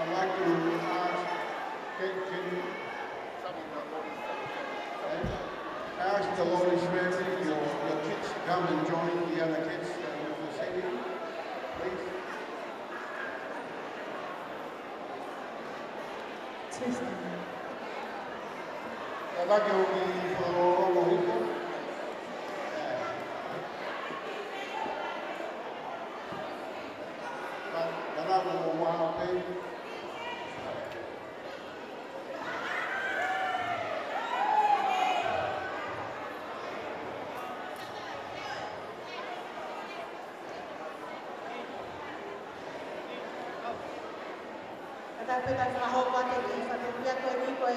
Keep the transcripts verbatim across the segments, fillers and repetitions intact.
I'd like to ask, can, can you ask the Lord's family, your, your kids to come and join the other kids, uh, with the singing, please? Testing. I'd like you to be for the Lord. Ka tau pē tau fakahoko atu e kiʻi fakatupu ko eni ko e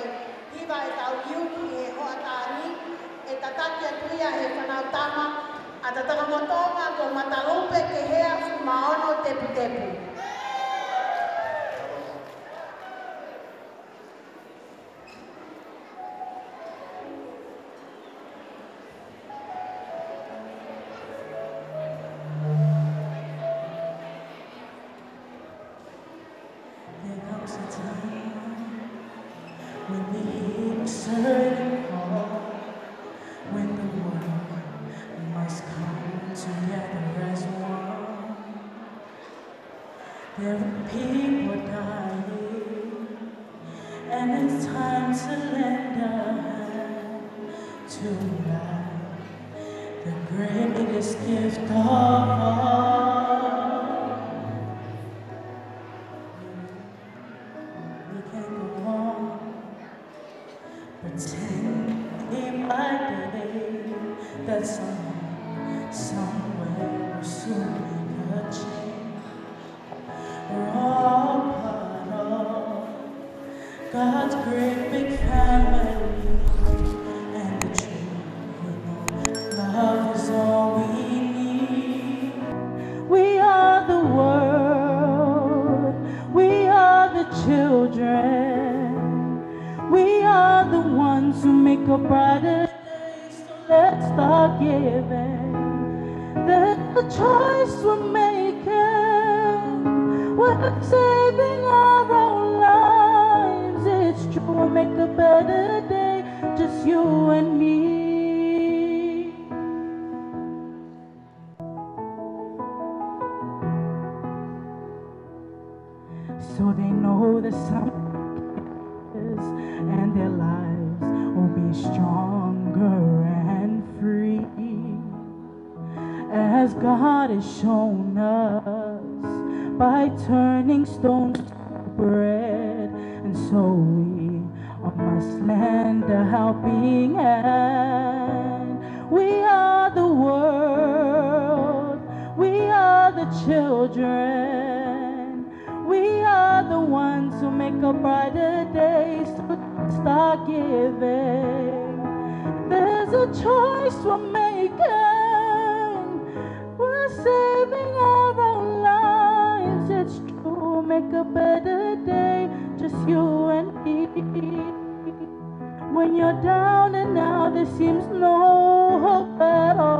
hiva ʻetau iuki he hoʻatā ni, ʻe tataki atu ia he fānau tama ʻa Tatakamotonga ko Matalupe Kehea Fumaono Teputepu. There comes a time when we hear a certain call, when the world must come together as one. There are people dying, and it's time to lend a hand to life, the greatest gift of all. We can go on pretending by day that someone, somewhere will soon make a change. We're all part of God's great big family, and the truth we know, love is all we need. We are the world. We are the children. We are the ones who make a brighter day. So let's start giving. There's a choice we're making. We're saving our own lives. It's true, we'll make a better day, just you and me. So they know the sun is, and their lives will be stronger and free. As God has shown us by turning stones to bread, and so we must lend a helping hand. We are the world, we are the children, we are the ones who make a brighter day, so start giving. There's a choice we're making. We're saving our own lives. It's true, make a better day, just you and me. When you're down and out, there seems no hope at all.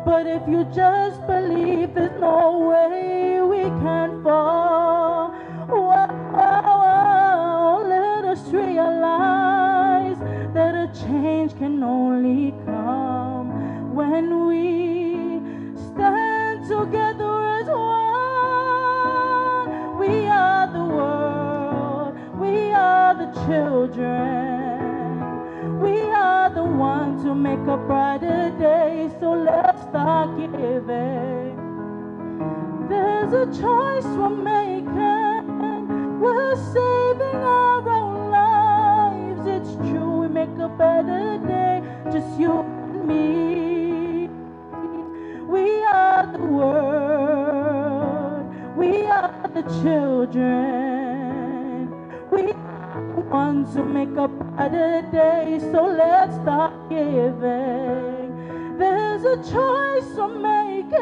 But if you just believe, there's no way we can fall. Whoa, whoa, whoa, let us realize that a change can only come when we stand together as one. We are the world. We are the children. We are the ones who make a brighter day. So let's start giving. There's a choice we're making. We're saving our own lives. It's true, we make a better day, just you and me. We are the world. We are the children. We are the ones who make a brighter day. So let's start giving. There's a choice we're making.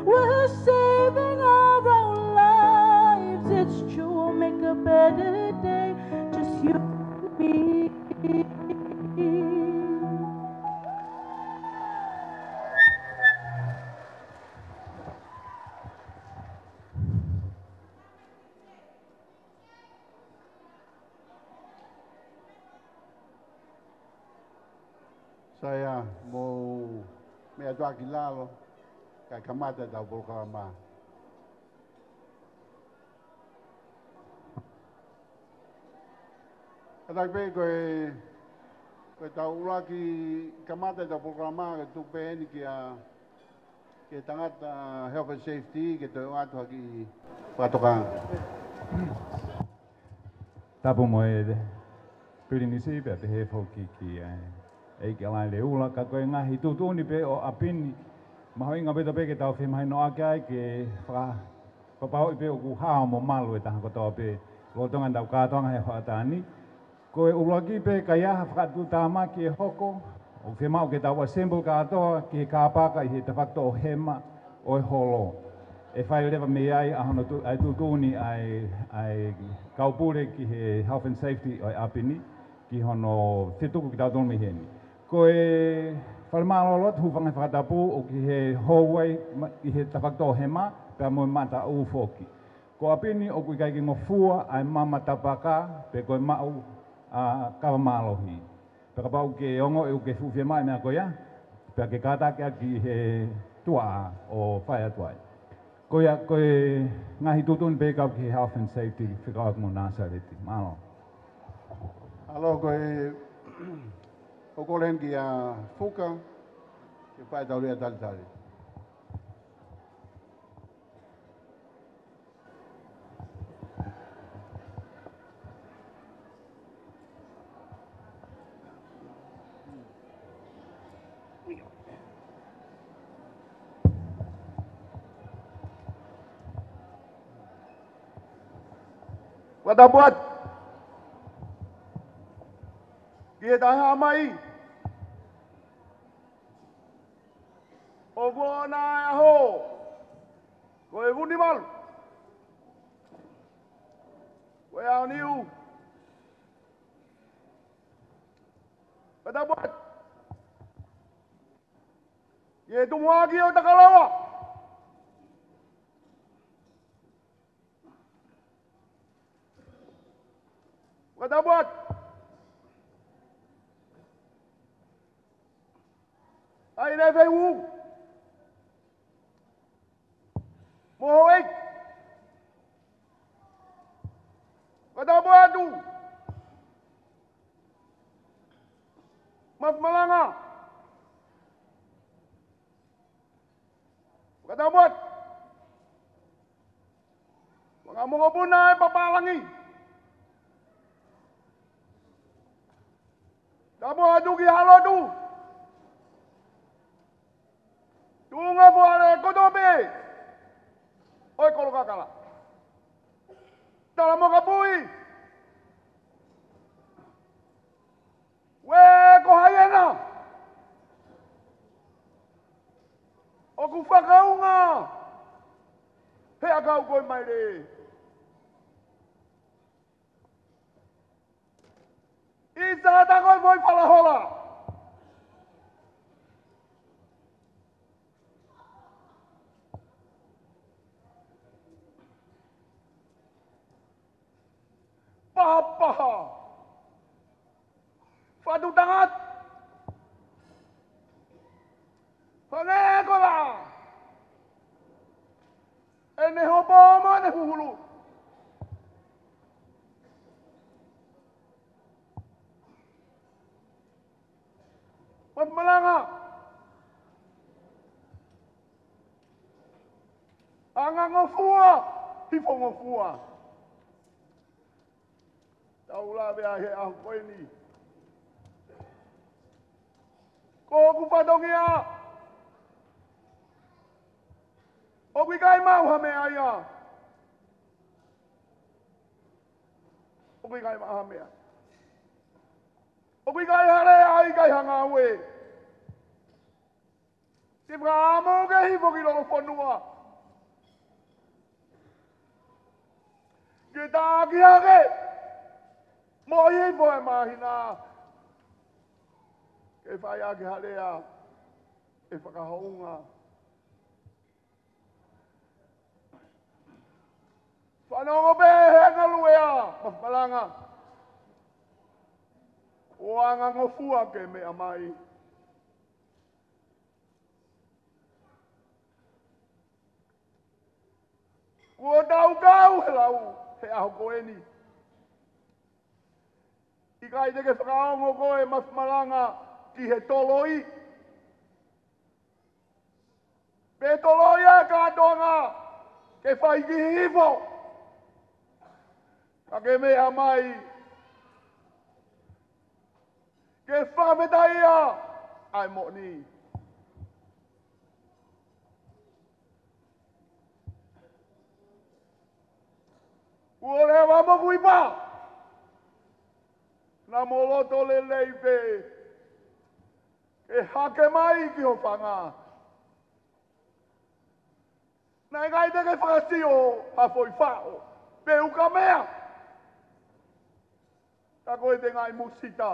We're saving our own lives. It's true, we'll make a better day, just you and me. Sai, mou meʻa atu ā ki lalo, kae kamata ʻetau polokalama. Kātaki pē ko e, ko ʻetau ʻuluaki kamata ʻetau polokalama, ke tuku pē eni kia, kia tangata Health and Safety, ke toe ʻoatu ha kiʻi fakatokanga. Tapu mo e Pilinisi, pea pehē foki ki he ʻEiki Laʻileula, ka ko e ngaahi tuʻutuʻuni pē ʻo ʻapi ni, mahuʻinga pē taha pē ke tau femahinoʻaki ai ke fakapapauʻi pē ʻoku hao mo malu e taha kotoa pē, lolotonga ʻetau kātoanga he hoʻatā ni. Ko e ʻuluaki pē, ka ʻi ai ha fakatuʻutāmaki ʻe hoko, ʻoku fiemaʻu ke tau assemble kātoa ki he kāpaka ʻi he tafakitoʻohema ʻo e holo. ʻE fai leva mei ai ʻa hono tu-, ʻa e tuʻutuʻuni ʻa e, ʻa e kau pule ki he Health and Safety ʻo e ʻapi ni, ki hono fetuku kitautolu mei heni. Ko e fale mālōlō atu, hūfanga he fakatapu, ʻoku ʻi he houai ma-, ʻi he tafakitoʻohema, pea mo e mataʻu foki. Ko ʻapi ni ʻoku ʻikai ke ngofua ʻa e mama tapaka, pe ko e maʻu ʻa e kava mālohi. Pea kapau ʻoku ke ongoʻi ʻoku ke fuʻu fiemaʻu e meʻa ko ia, pea ke kātaki ʻaki he tuʻa ʻo fai atu ai. Ko ia, ko e ngaahi tuʻutuʻuni pē kau ki he Health and Safety, fekauʻaki mo Nāsaleti. Mālō. Mālō, ko e, ʻoku ou kole eni kia Fuka, ke fai ʻetau lea talitali. Fakatapu atu ki he taha mai ʻo Vunivalu, ko e Vunivalu, ko e ʻaoniu. Fakatapu atu ki he tumuʻaki ʻo Takalaua. Fakatapu atu ʻa e Lefehu mo houʻeiki. Fakatapu atu Mafimalanga. Fakatapu atu mo e kau mokopuna ʻo e papālangi. Tapu atu ki Halotu, tuʻunga fale kotoa pē ʻo e Kolokakala. Tala mo ka pui. Uē, ko hai ena ʻoku fakaunga he ʻakau ko e maile? ʻIsa, tā ko e foʻi falahola. Pahapaha. Fatu tangata. Fale kola. ʻEne hopo mo ʻene huhulu. Mafimalanga. Anga ngofua, hifo ngofua. Tau lave ai he ʻaho ko eni. Ko hoku fatongia, ʻoku ʻikai maʻu ha meʻa ia. ʻOku ʻikai maʻu ha meʻa. ʻOku ʻikai ha lea, ʻikai ha ngāue. Te fakaʻamu ke hifo ki lolofonua ke taki hake mo hifo e māhina, ke fai ʻaki ha lea ʻe fakahounga. Fanongo pē he ngaluʻea, Mafimalanga. ʻO anga ngofua ke meʻa mai. Kuo tau kau he lau he ʻaho ko eni. ʻIkai te ke fakaongo koe Mafimalanga ki he toloi. Pe toloi ʻa e kātoanga ke fai ki hihifo. Ka ke meʻa mai ke fakafetaʻia ʻa e moʻoni. Kuo leva moku ipa. Naʻa mo loto lelei pē ke hake mai ki ho fanga. Naʻe ʻikai te ke fakasio ha foʻi faʻo pe ukamea. Ka ko e tengaʻi musita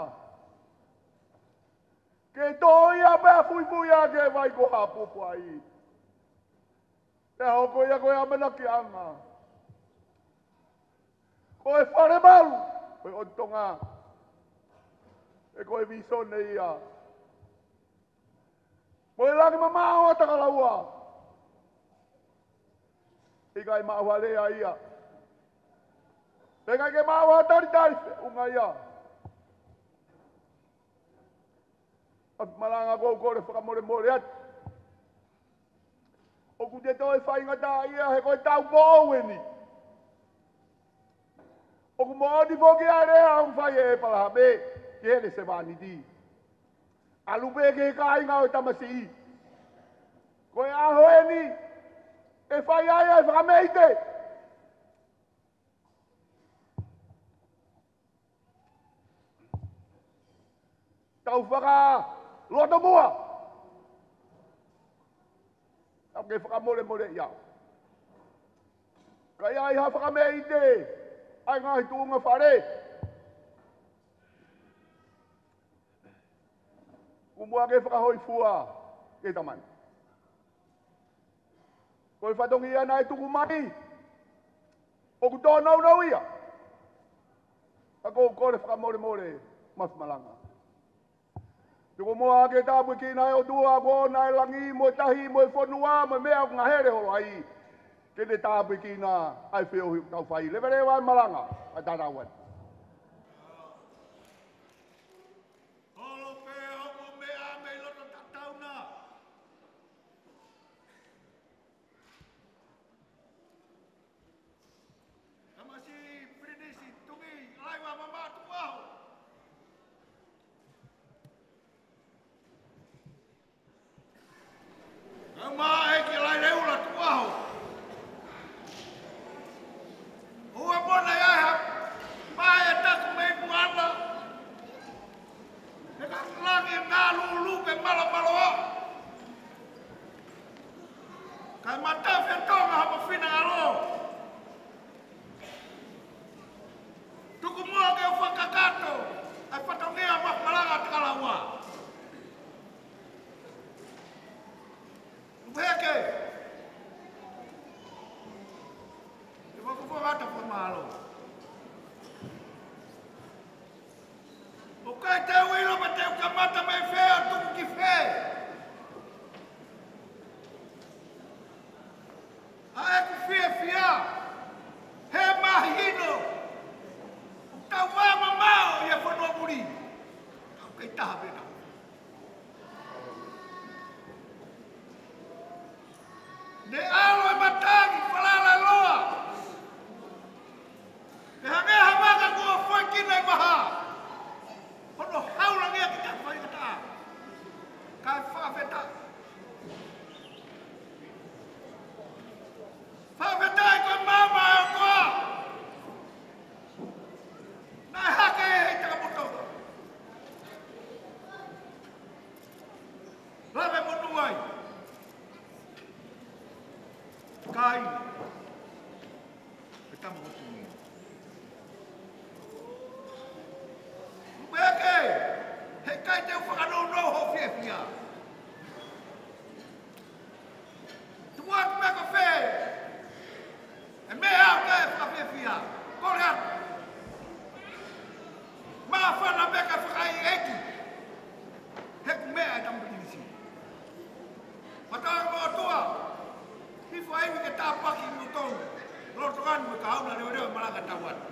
ke toʻo ia pea fuifui ʻaki e vai ko Haʻapupu ai. Pea hoko ia ko e ʻamanakiʻanga. Ko e fale malu ʻo e ʻOtu Tonga. He ko e vīsone ia. Mo e langi mamaʻo ʻa Takalaua. ʻIkai maʻu ha lea ia. Pea ʻikai ke maʻu ha talitali feʻunga ia. Mafimalanga, ʻoku ou kole fakamolemole atu. ʻOku te toe faingataʻaʻia he ko e taʻu ko eni. ʻOku moʻoni foki ʻa e lea ʻoku fai ʻe ʻEpalahame ki heʻene sevāniti: ʻAlu pē ki he kāinga ʻo e tamasiʻi. Ko e ʻaho eni ʻe fai ai ʻa e fakameʻite. Tau fakalotomuʻa. Tau ke fakamolemoleʻi au. Ka ʻi ai ha fakameʻite ʻa e ngaahi tuʻunga fale, ʻoku muʻa ke fakahōifua ke tamani. Ko e fatongia naʻe tuku mai ʻoku tōnounou ia. Ka ʻoku ou kole fakamolemole Mafimalanga. Tuku muʻa ke tāpuekina ʻe he ʻOtua ko ʻene langi mo e tahi mo e fonua mo e meʻa ʻoku ngahele holo ai, ke ne tāpuekina ʻa e feohi ʻoku tau fai. Leveleva e malanga ʻa e tatau atu. Holo pē hoku meʻa mei loto tatau na. Tamasiʻi Pilinisi Tuʻi Laiva Mamaʻo Tukuʻaho. Kau mai ki Laileula Tukuʻaho. ʻOua mona ia ha mai e taku mei muʻa na. He ka langi ngā lulu pe malomaloa. Kae matafi ʻa Tonga ha mafina alo. Tuku muʻa ke u fakakakato ʻa e fatongia Mafimalanga Takalaua. Upeke. Te u fakafokata fakamālō. ʻOku ʻikai te u ʻilo pe te u kamata mei fē ʻo tuku ki fē. ʻA ʻeku fiefia he mahino ʻoku tau mamaʻo ʻi he fonua muli. Tau kei taha pē tau. Ne ʻalu e matangi falala loa. Pea hangē ha vaka kuo foʻi kina ʻi vaha. Hono haulangia ki tafaʻaki taha. Kae fakafetaʻi. Fakafetaʻi ko e maama ʻa e ʻOtua. Naʻe hake ʻi he takapoto. Lave monū ai. Kāinga. He tama ko Tumi. Upeke, he ʻikai te u fakanounou hoʻo fiefia. Tuku atu pē ko fē e meʻa ʻoku ke fakafiefia, kole atu. Māfana pē ke fakaʻeiʻeiki. He ʻoku meʻa e tama Pilinisi. Mātā mo ʻOtua, hifo ai ke tāpuaki mo tonu. Kahaʻu na leoleo e malanga tau atu.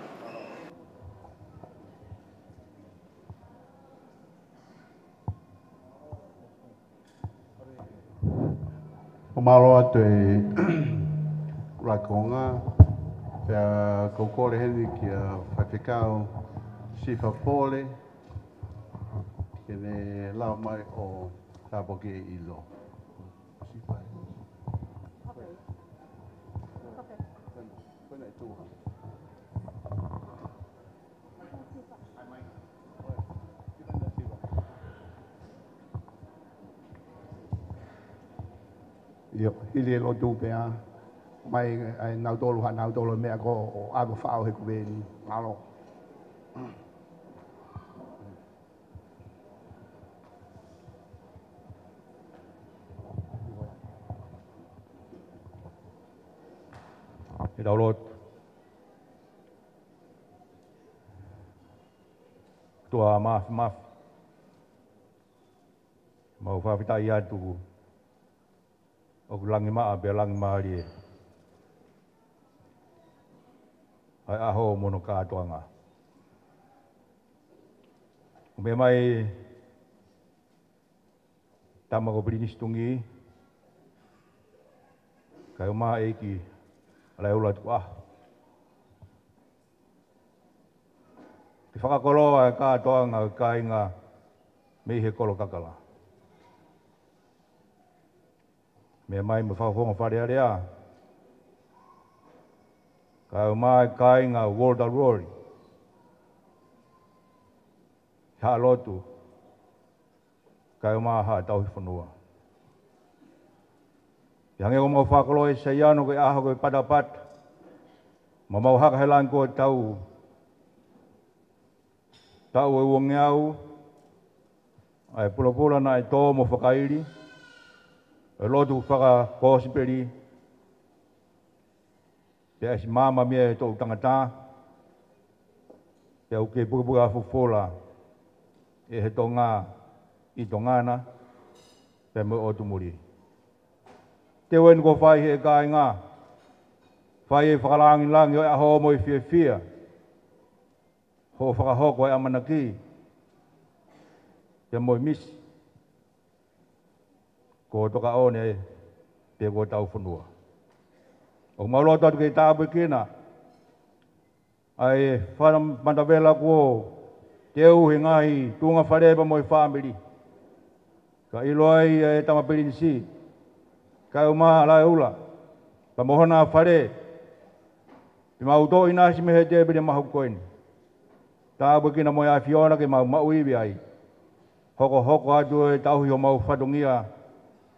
ʻOku mālō atu e ʻuluaki konga, pea ʻoku ou kole heni kia Faifekau Sifa Pole, ke ne lau mai ʻo tāpuakiʻi e ʻilo. ʻIo, hili e lotu pea mai ʻa e nautolu, ha nautolu meʻa ko ʻo ʻave faʻo he kuveni. Mālō. Ke tau lotu. ʻOtua Māfimafi, mau fakafetaʻi atu ʻoku langimaʻa pea langi mālie ʻa e ʻaho mo hono kātoanga. ʻOku meʻa mai Tama ko Pilinisi Tungī, kae ʻumaʻā ʻEiki Laeula Tukuʻaho, ke fakakoloa e kātoanga ʻo e kāinga mei he kolo kakala. Meʻa mai mo e Fakafofonga Fale Alea, kae ʻumaʻā e kāinga Walter Rory, Haʻa Lotu, kae ʻumaʻā Haʻa Tauhi Fonua. ʻI he hangē ko ʻemau fakakoloa ʻi Saiano ko e ʻaho ko e patapata, mo ʻemau haka he langi ko e taʻu, taʻu ʻe uangeau, ʻa e pulopula naʻe tō mo fakaili, ʻa e lotu fakakosipeli, pea ʻasi māmāmia e toʻu tangata, pea ʻoku kei pukepuke ʻa e fufula ʻe he Tonga ʻi Tonga na, pea mo e ʻotu muli. Teu eni kuo fai ʻe he kāinga, fai e fakalangilangi ʻo e ʻaho mo e fiefia, hoʻo fakahoko e ʻamanaki, pea mo e misi, ko e tokaʻone pē ko hotau fonua. ʻOku mau lotu atu ke tāpuekina ʻa e fanga matavela kuo teu he ngaahi tuʻunga fale pea mo e fāmili. Ka ʻilo ai ʻa e Tama Pilinisi, kae ʻumaʻā Laeula, pea mo hona fale, pea mau toʻo ʻinasi mei he tēpile mahuʻinga ko eni. Tāpuekina mo e ʻAfiona ke mau maʻu ivi ai. Hokohoko atu e tauhi homau fatongia,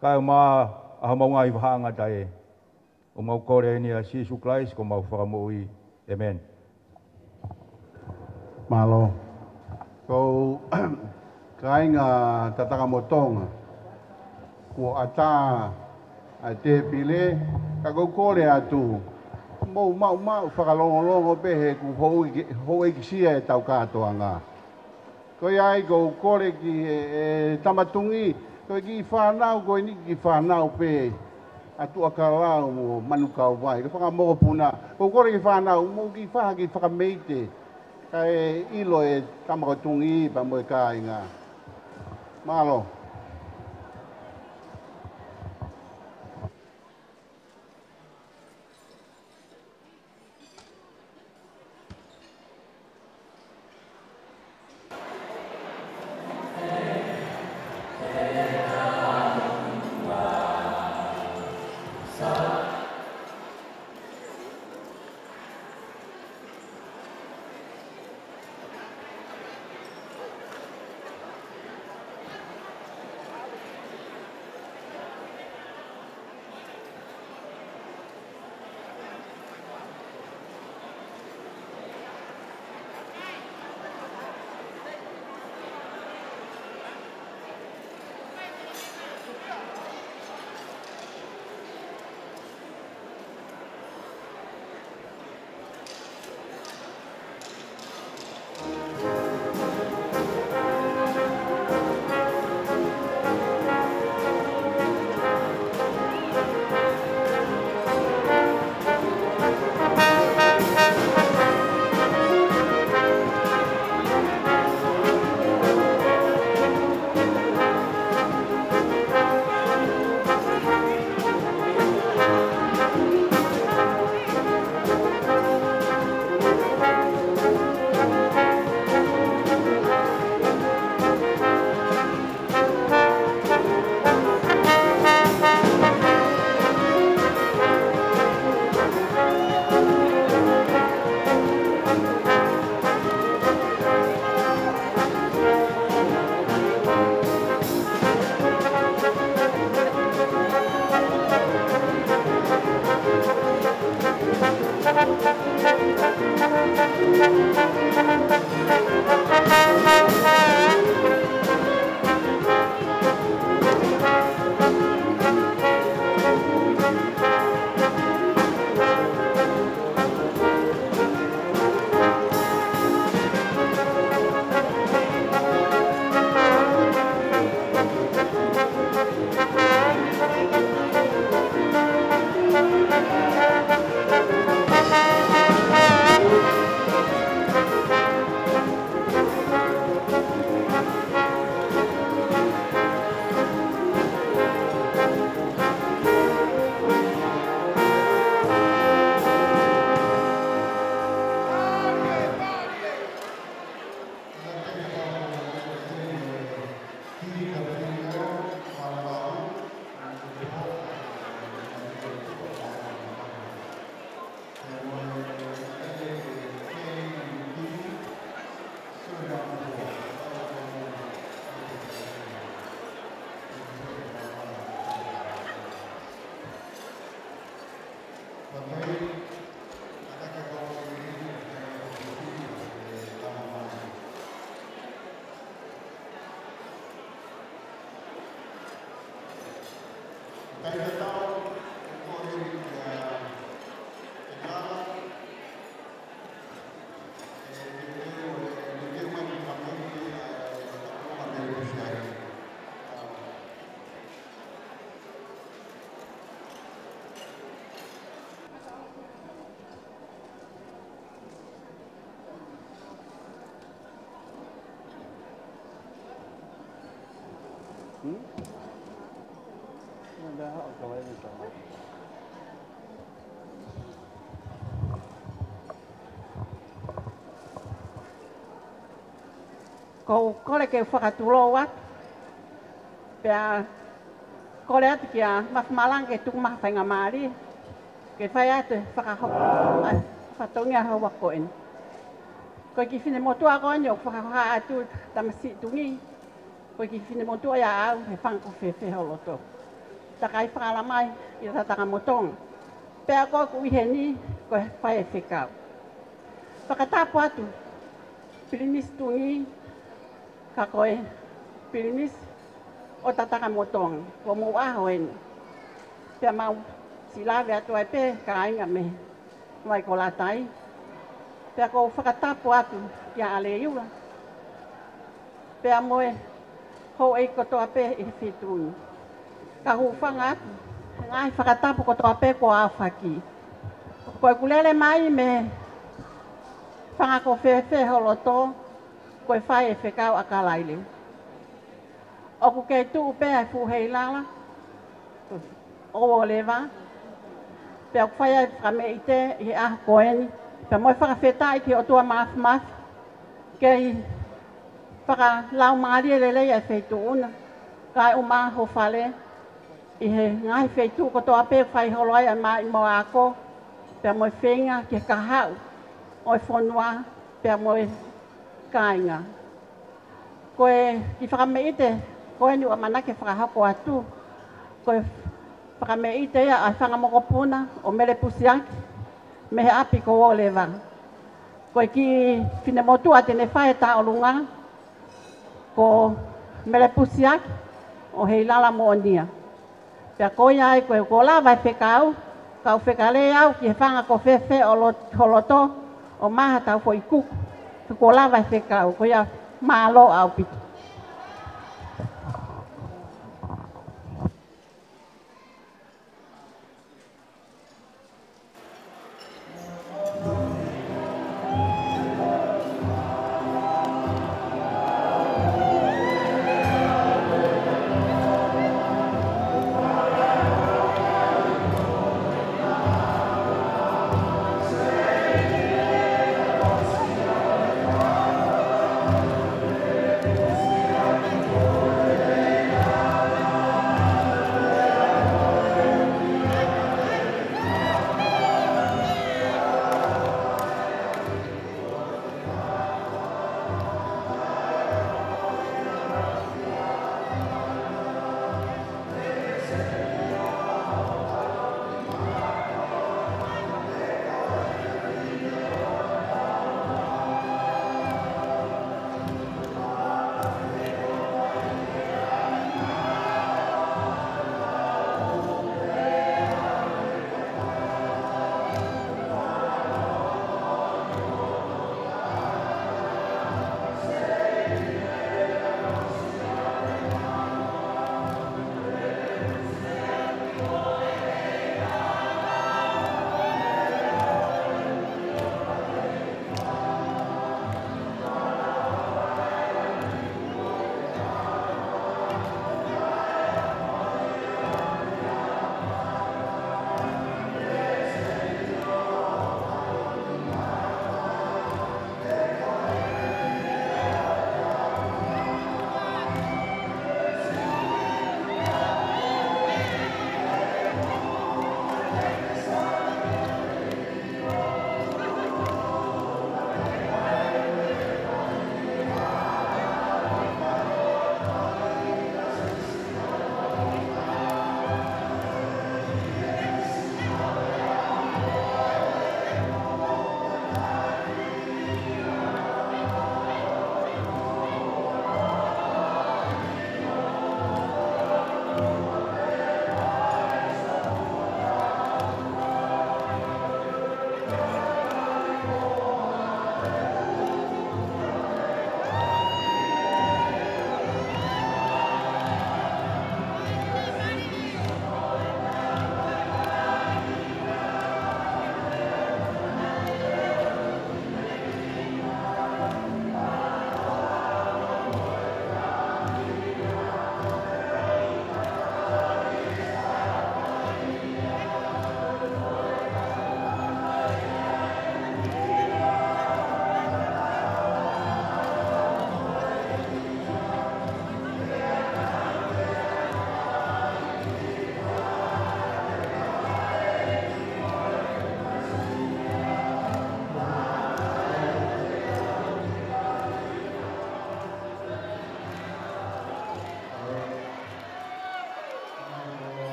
kae ʻumaʻā ʻa homau ngaahi vahaʻangataʻa. ʻOku mau kole eni ʻia Sīsū Kalaisi ko homau Fakamoʻui. ʻĒmeni. Mālō. Ko e kāinga Tatakamotonga, kuo ʻatā ʻa e tēpile, ka ʻoku ou kole atu, mou maʻumaʻu fakalongolongo pē he ʻoku houʻeiki-, houʻeikisia ʻetau kātoanga. Ko ia ai ʻoku ou kole ki he, ʻe Tama Tungī, ko e kiʻi fānau, ko eni kiʻi fānau pē ʻa Tuʻakalau mo Manukauvai, ko e fanga mokopuna. ʻOku ou kole ki he fānau, mou kiʻi fai ha kiʻi fakameite, kae ʻilo e Tama ko Tungī pea mo e kāinga. Mālō. Ko u kole ke u fakatulou atu, pea kole atu kia Mafimalangi ke tuku mai ha faingamālie ke fai atu e fakahoko ʻa e fatongia houa ko eni. Ko e kiʻi finemotuʻa ko eni ʻoku fakahoha atu tamasiʻi tuʻunga, ko e kiʻi finemotuʻa ia ʻaʻau he fanga kofefehe holoto. Takai fakahala mai ʻi Tatakamotonga. Pea ko ʻeku ʻi heni ko e faifekau. Fakatapu atu, Pilinisi Tuʻunga, ka ko e Pilinisi ʻo Tatakamotonga, ko hoʻomou ʻaho eni. Pea mau siʻi lave atu ai pē kāinga mei Vaikolatai. Pea ʻoku ou fakatapu atu kia ʻAleiula. Pea mo e houʻeiki kotoa pē ʻi he feituʻu ni. Ka u hūfanga atu he ngaahi fakatapu kotoa pē kuo aofaki. Ko ʻeku lele mai mei he fanga kofefehe holoto, ko e faifekau ʻa Kalaileu. ʻOku kei tuʻu pē ʻa e fuʻu heilala ʻo Uoleva, pea ʻoku fai ai e fakameʻite ʻi he ʻaho ko eni, pea mo e fakafetaʻi ki he ʻOtua Māfimafi, kei fakalaumālie lelei ʻa e feituʻu na, kae ʻumaʻā ho fale, ʻi he ngaahi feituʻu kotoa pē ʻoku fai holo ai ʻa e maʻimoa ako, pea mo e feinga ki he kahaʻu ʻo e fonua, pea mo e kāinga. Ko e kiʻi fakameʻite ko eni ʻoku ʻamanaki ke fakahoko atu, ko e fakameʻite ia ʻa e fanga mokopuna ʻo Mele Pusiaki mei he ʻapi ko Uoleva. Ko e kiʻi finemotuʻa te ne fai e tauʻolunga ko Mele Pusiaki ʻo Heilala Moʻonia. Pea ko ia ai ko e kuo lava e fekau, kau fekalei au ki he fanga kofefehe holo-, holoto ʻo maʻu ha tau foʻi kuku. He kuo lava e fekau, ko ia mālō ʻaupito.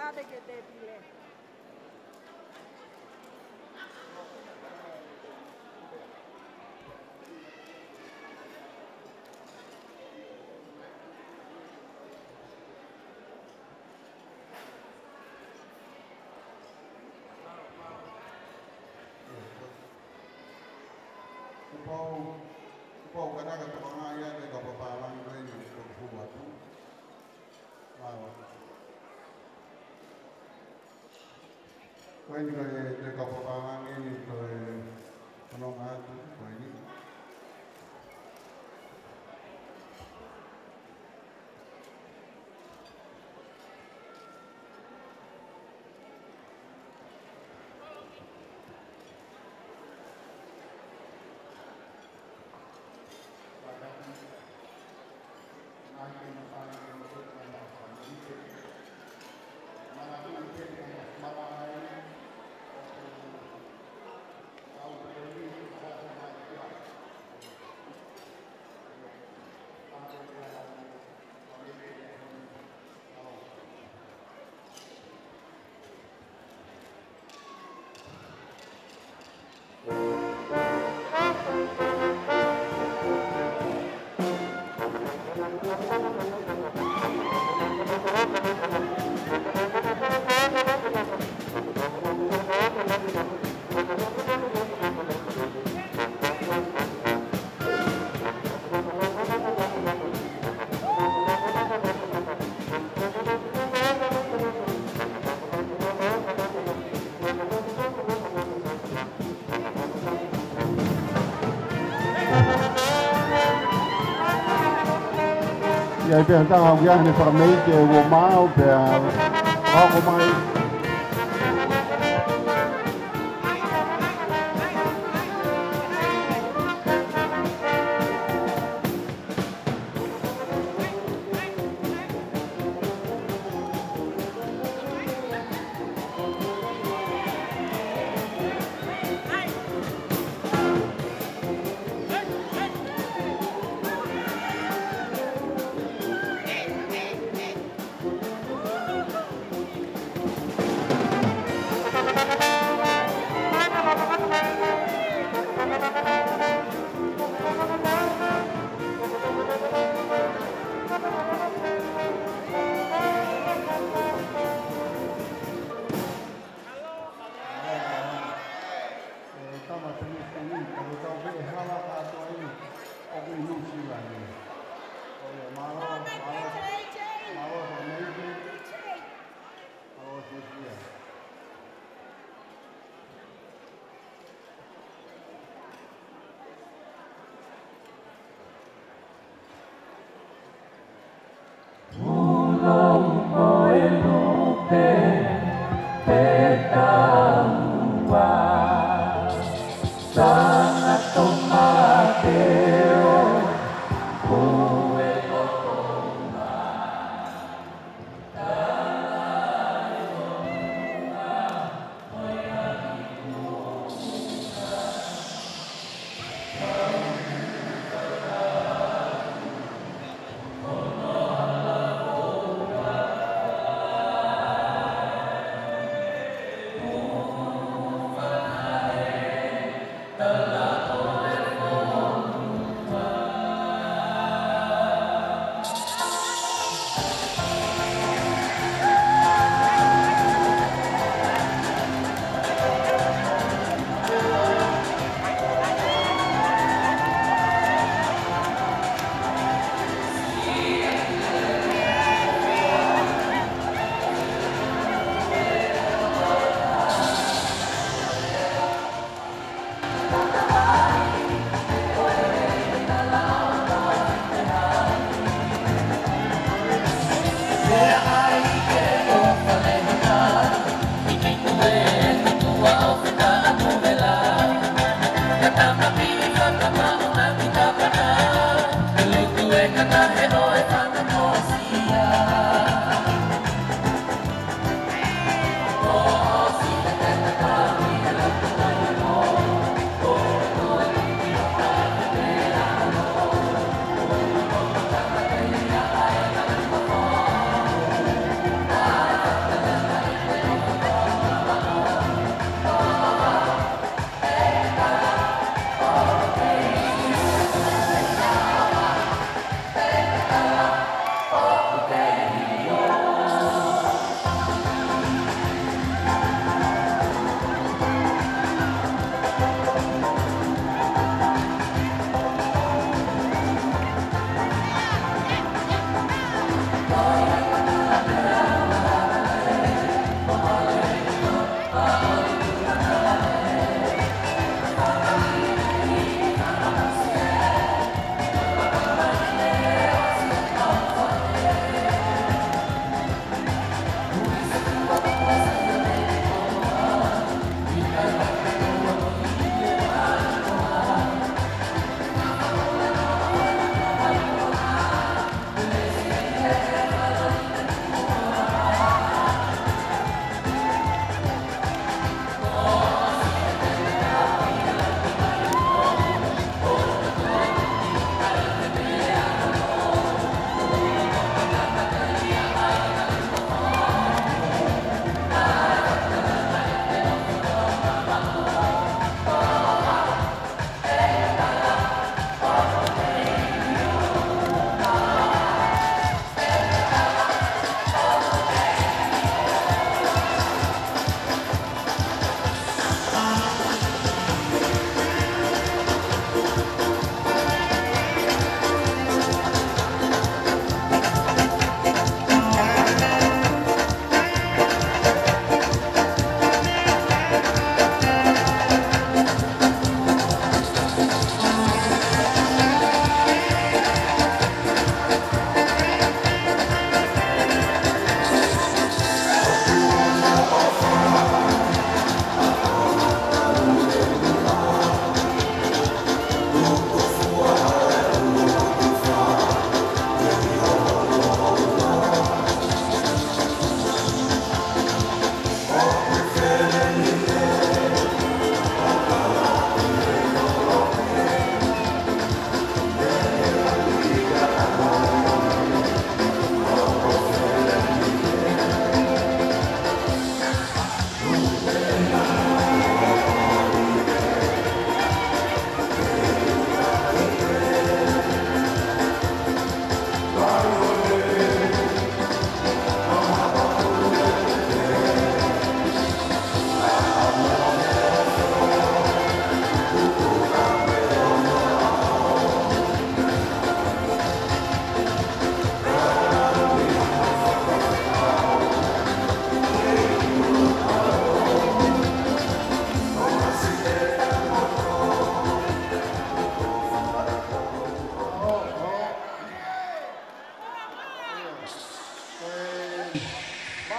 Ate ke te pile. Kuo pau, kuo pau kanaka tokangaʻi ʻa e kau pālangi ko eni ʻoku hū atu. Mālō. Ko eni ko e, ko e kau pālangi eni ko e fononga atu, ko eni. ʻI ai pē ha taha ʻoku ʻi ai haʻane fakameʻite ʻoku mau pea hoko mai.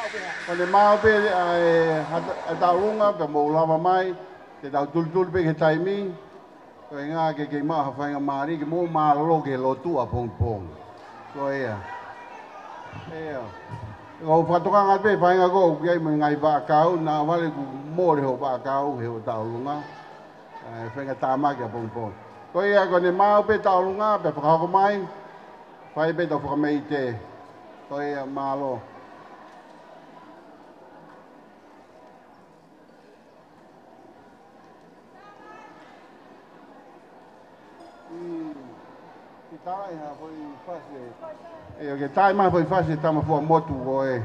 Ko ʻene maau pē ʻa e, ʻa e taʻolunga, pea mou lava mai, ke tau tulituli pē ki he taimi, ko e ʻuhinga ke kei maʻu ha faingamālie, ke mou mālōlō ki he lotu ʻapongipongi. Ko ia. Ia. Ko e fakatokanga pē, fainga ko ē, ʻoku ʻi ai mo e ngaahi vaʻakau, naʻa vale kuo mole hoʻo vaʻakau, he hoʻo taʻolunga. ʻE, fainga tāmaki ʻapongipongi. Ko ia, ko ʻene maau pē taʻolunga, pea fakahoko mai, fai pē tau fakameʻite. Ko ia, mālō. Mm. Ke tā ʻi ha foʻi fasi. ʻE, ke tā ʻi ha foʻi fasi, tama fua motu ko ē.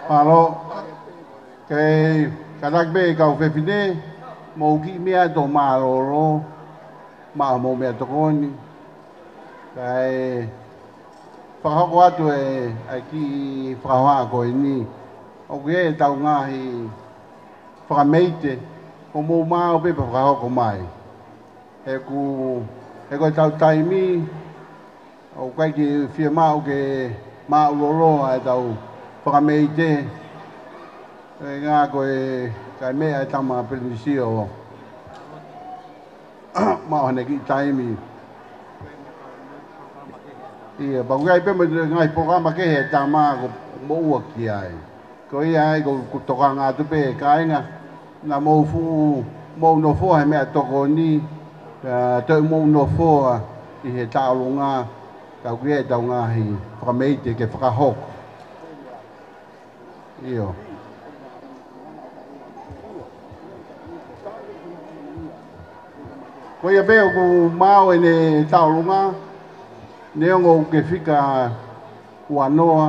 Mālō. Kei kātaki pē kau fefine, Mou kiʻi meʻa atu ʻo mālōlō, maʻu homou meʻatokoni. Kae fakahoko atu e, ʻa e kiʻi fakahohaʻa ko eni. ʻOku ʻi ai ʻetau ngaahi fakameite, ʻoku mou maʻu pē pea fakahoko mai. He ʻoku, he ko ʻetau taimi, ʻoku ʻikai ke fiemaʻu ke māʻuloloa ʻetau fakameite. He ʻuhinga ko e, kae meʻa e tama Pelinisi ʻo maʻu haʻane kiʻi taimi. ʻIo, pea ʻoku ʻi ai pē mo e ngaahi polokalama kehe ʻa e tama ʻoku moʻua ki ai. Ko ia ai ʻoku, ʻoku tokanga atu pē kāinga, naʻa mou fuʻu, mou nofoa he meʻatokoni, ʻa, toe mou nofoa ʻi he tauʻolunga, ka ʻoku ʻi ai ʻetau ngaahi fakameite ke fakahoko. ʻIo. Ko ia pē ʻoku maʻu ʻene tauʻolunga, neongo ʻoku ke fika ua noa.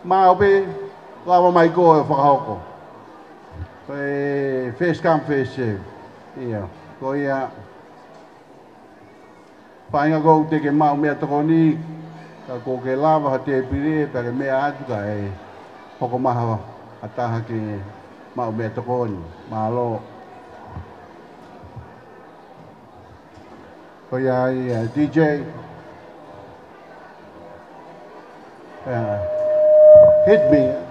Maʻu pē, lava mai koe ʻo fakahoko. Ko e first come, first serve. ʻIo, ko ia. Feinga ʻoku te ke maʻu meʻatokoni, ka ʻoku ke lava ha tēpile, pea ke meʻa atu kae hoko mai ha taha ke maʻu meʻatokoni. Mālō. Ko ia ai, ʻa, D J. ʻIa. Hit me.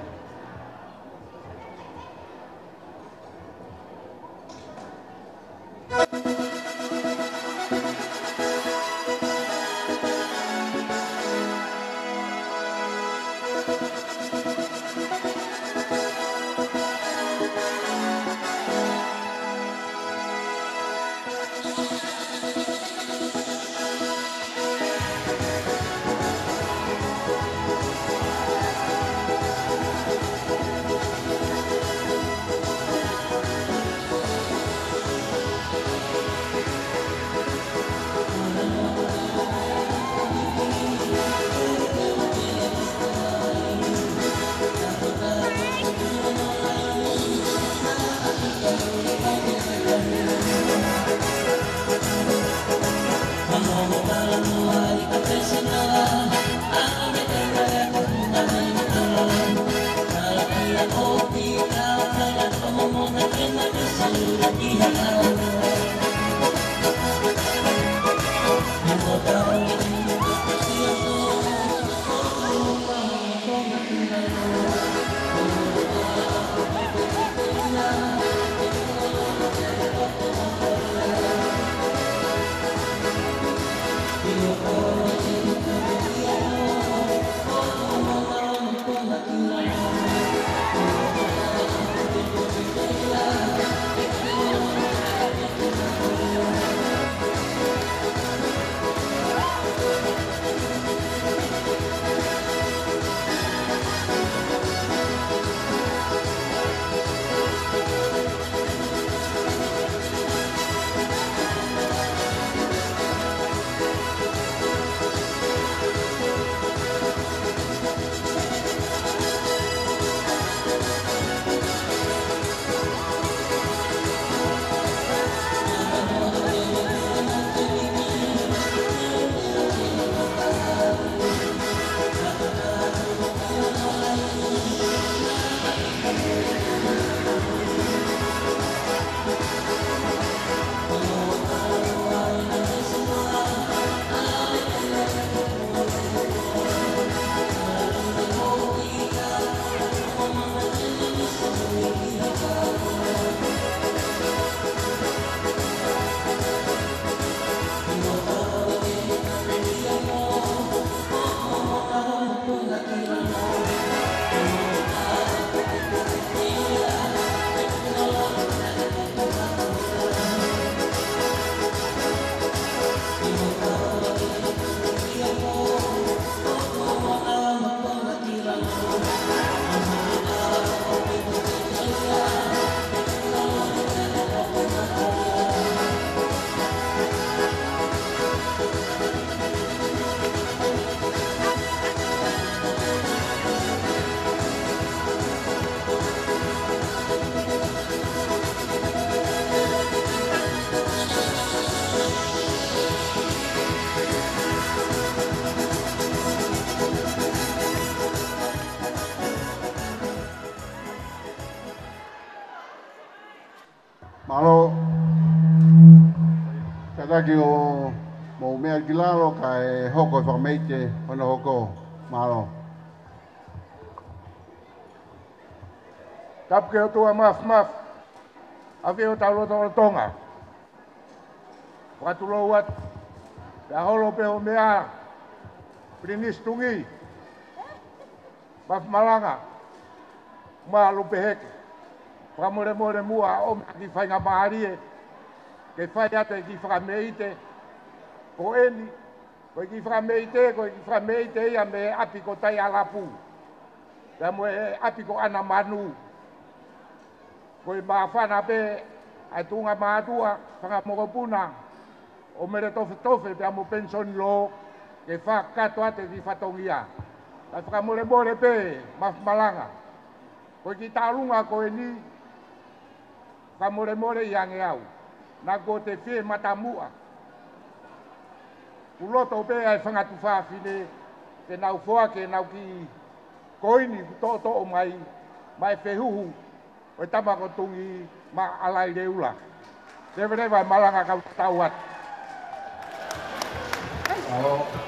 Mālō. Kātaki ʻo mou meʻa ki lalo kae hoko e fakameite hono hoko. Mālō. Tapu ki he ʻOtua Mafimafi, ʻafio ʻi hotau lotolotonga. Fakatulou atu, pea holo pē hoʻo meʻa, Pilinisi Tungi Mafimalanga, Malupe Heke. Fakamolemole muʻa ʻo ʻomai e kiʻi faingamālie ke fai atu e kiʻi fakameite ko eni. Ko e kiʻi fakameite, ko e kiʻi fakameite ia mei he ʻapi ko Taialapu, pea mo e ʻapi ko ʻAnamanu. Ko e māfana pē ʻa e tuʻunga mātuʻa, fanga mokopuna ʻo Meletofetofe pea mo Penisoni Lō ke fakakakato atu e kiʻi fatongia. Kae fakamolemole pē Mafimalanga, ko e kiʻi taʻolunga ko eni, fakamolemole ʻi ange au, naʻa kuo te fie matamuʻa. Kuo loto pē ʻa e fanga tuofāfine ke nau foaki ʻenau kiʻi koini kuo toʻotoʻo mai, maʻa e fehuhu ʻo e tama ko Tungi Maʻalaileula. Leveleva e malanga kau tau atu. Mālō.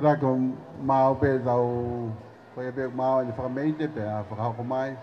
Tera ko mau pē tau, ko ia pē mau ʻene fakameite pea fakahoko mai.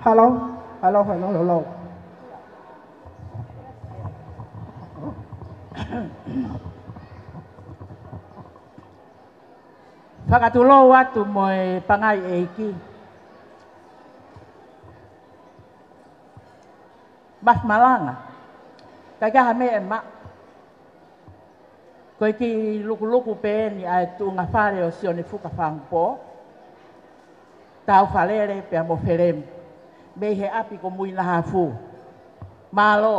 Hello, hello, hello, hello. Fakatulou atu mo e pangai ʻeiki. Mafi malanga. Kae ʻikai ha meʻa ʻe maʻu. Ko e kiʻi lukuluku pē eni ʻa e tuʻunga fale ʻo Sione Fuka Fangupō. Tau falele pea mo felemu. Mei he ʻapi ko Muinahafu. Mālō.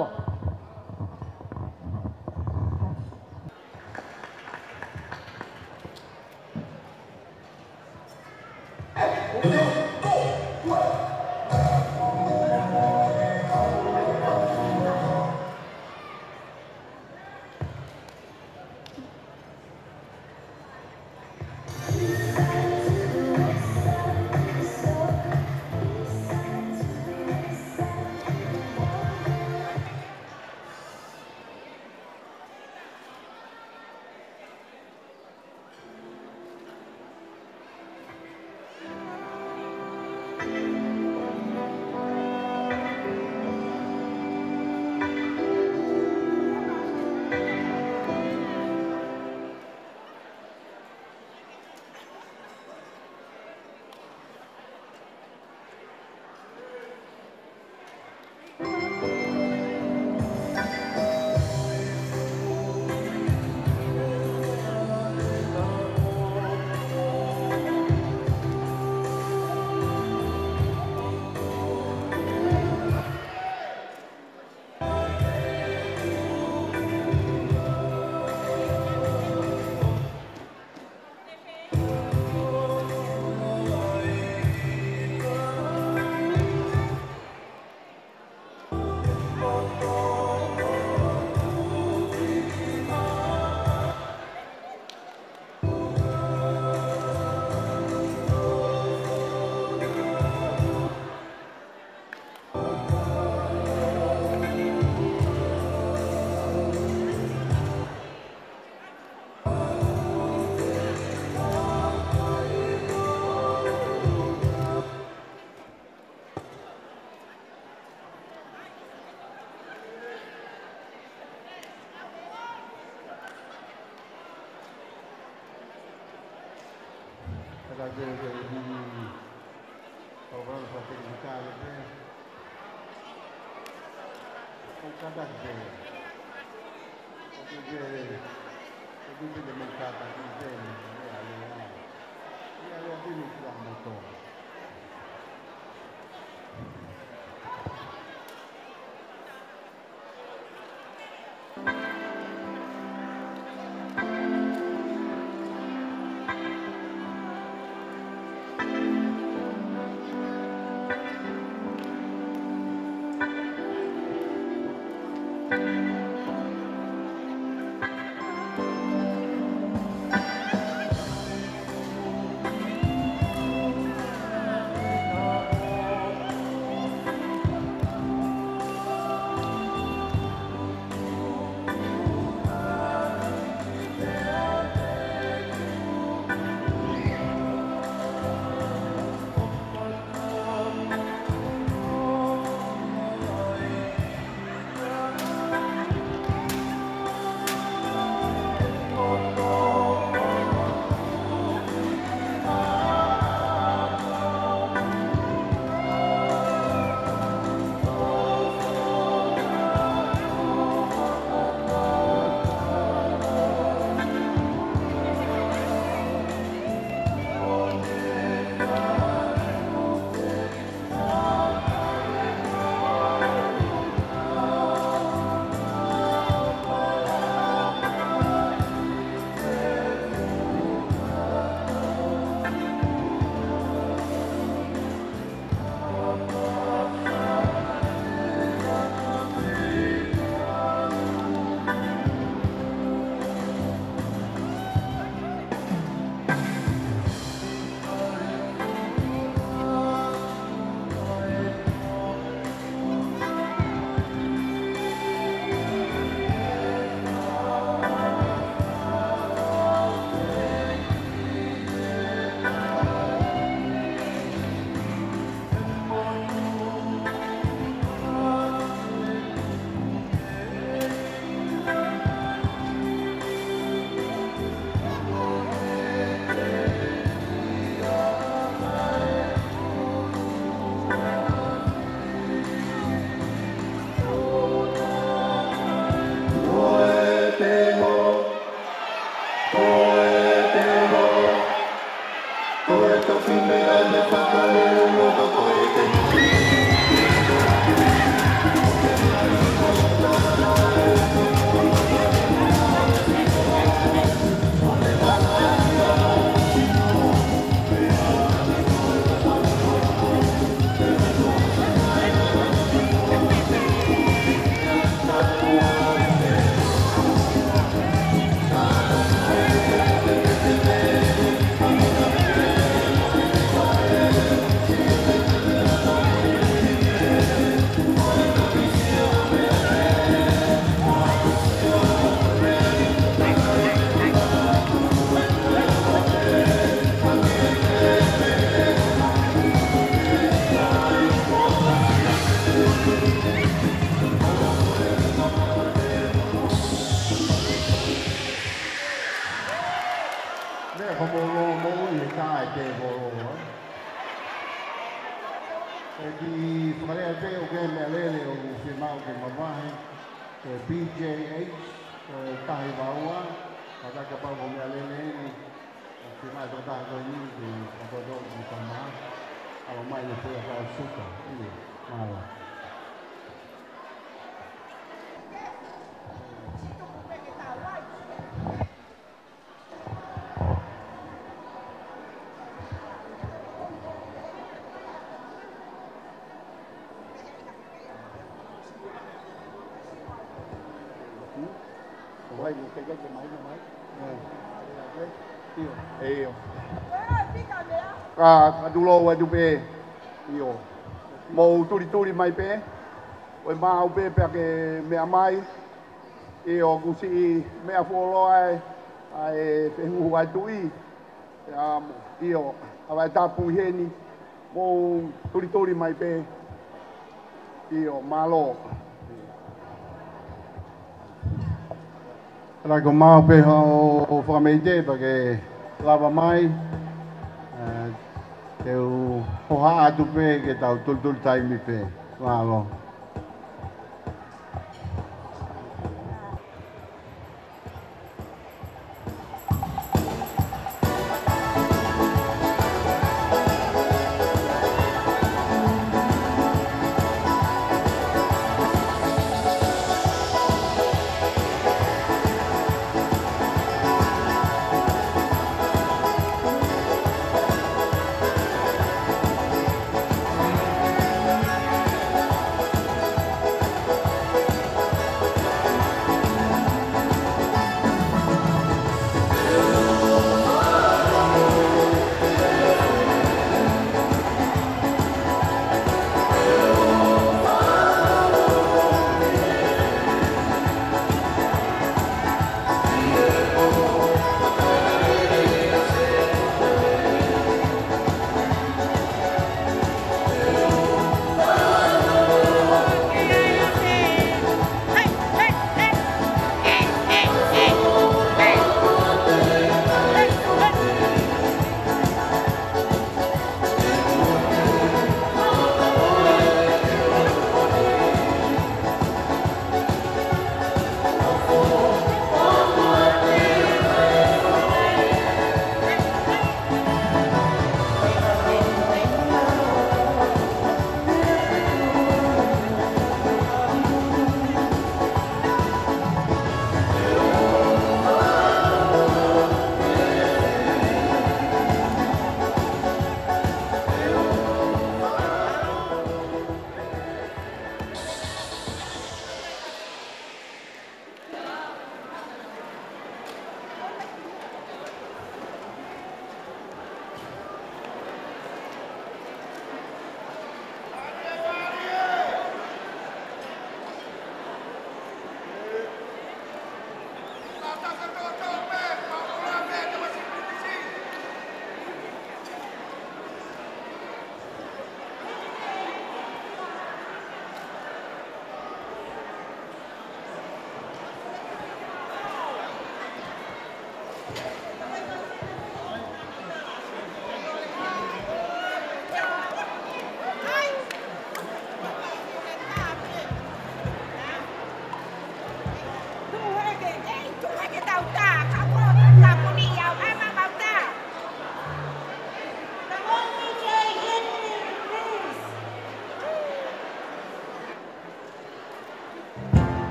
Mavahe, ko e P J H, ko e taha vaua, ka ka pau ko e meʻalele eni, ʻo e ngaahi tokotaha ko eni, ke ka toto ki Tama, ʻalu mai ne pea ka suka, ʻio, mālō. ʻIo. ʻIo. Ka, ka tulou atu pē. ʻIo. Mou tulituli mai pē. ʻOi maʻu pē pea ke meʻa mai. ʻIo, kuo siʻi meʻa fuoloa e, ʻa e fehuhu ʻa e tuʻi. ʻIa, ʻio, ʻa e tapu ʻi heni, mou tulituli mai pē. ʻIo, mālō. Ka ko e maʻu pē hoʻo fakameʻite pea ke lava mai, ē, te u hohaʻa atu pē ke tau tulituli taimi pē. Mālō.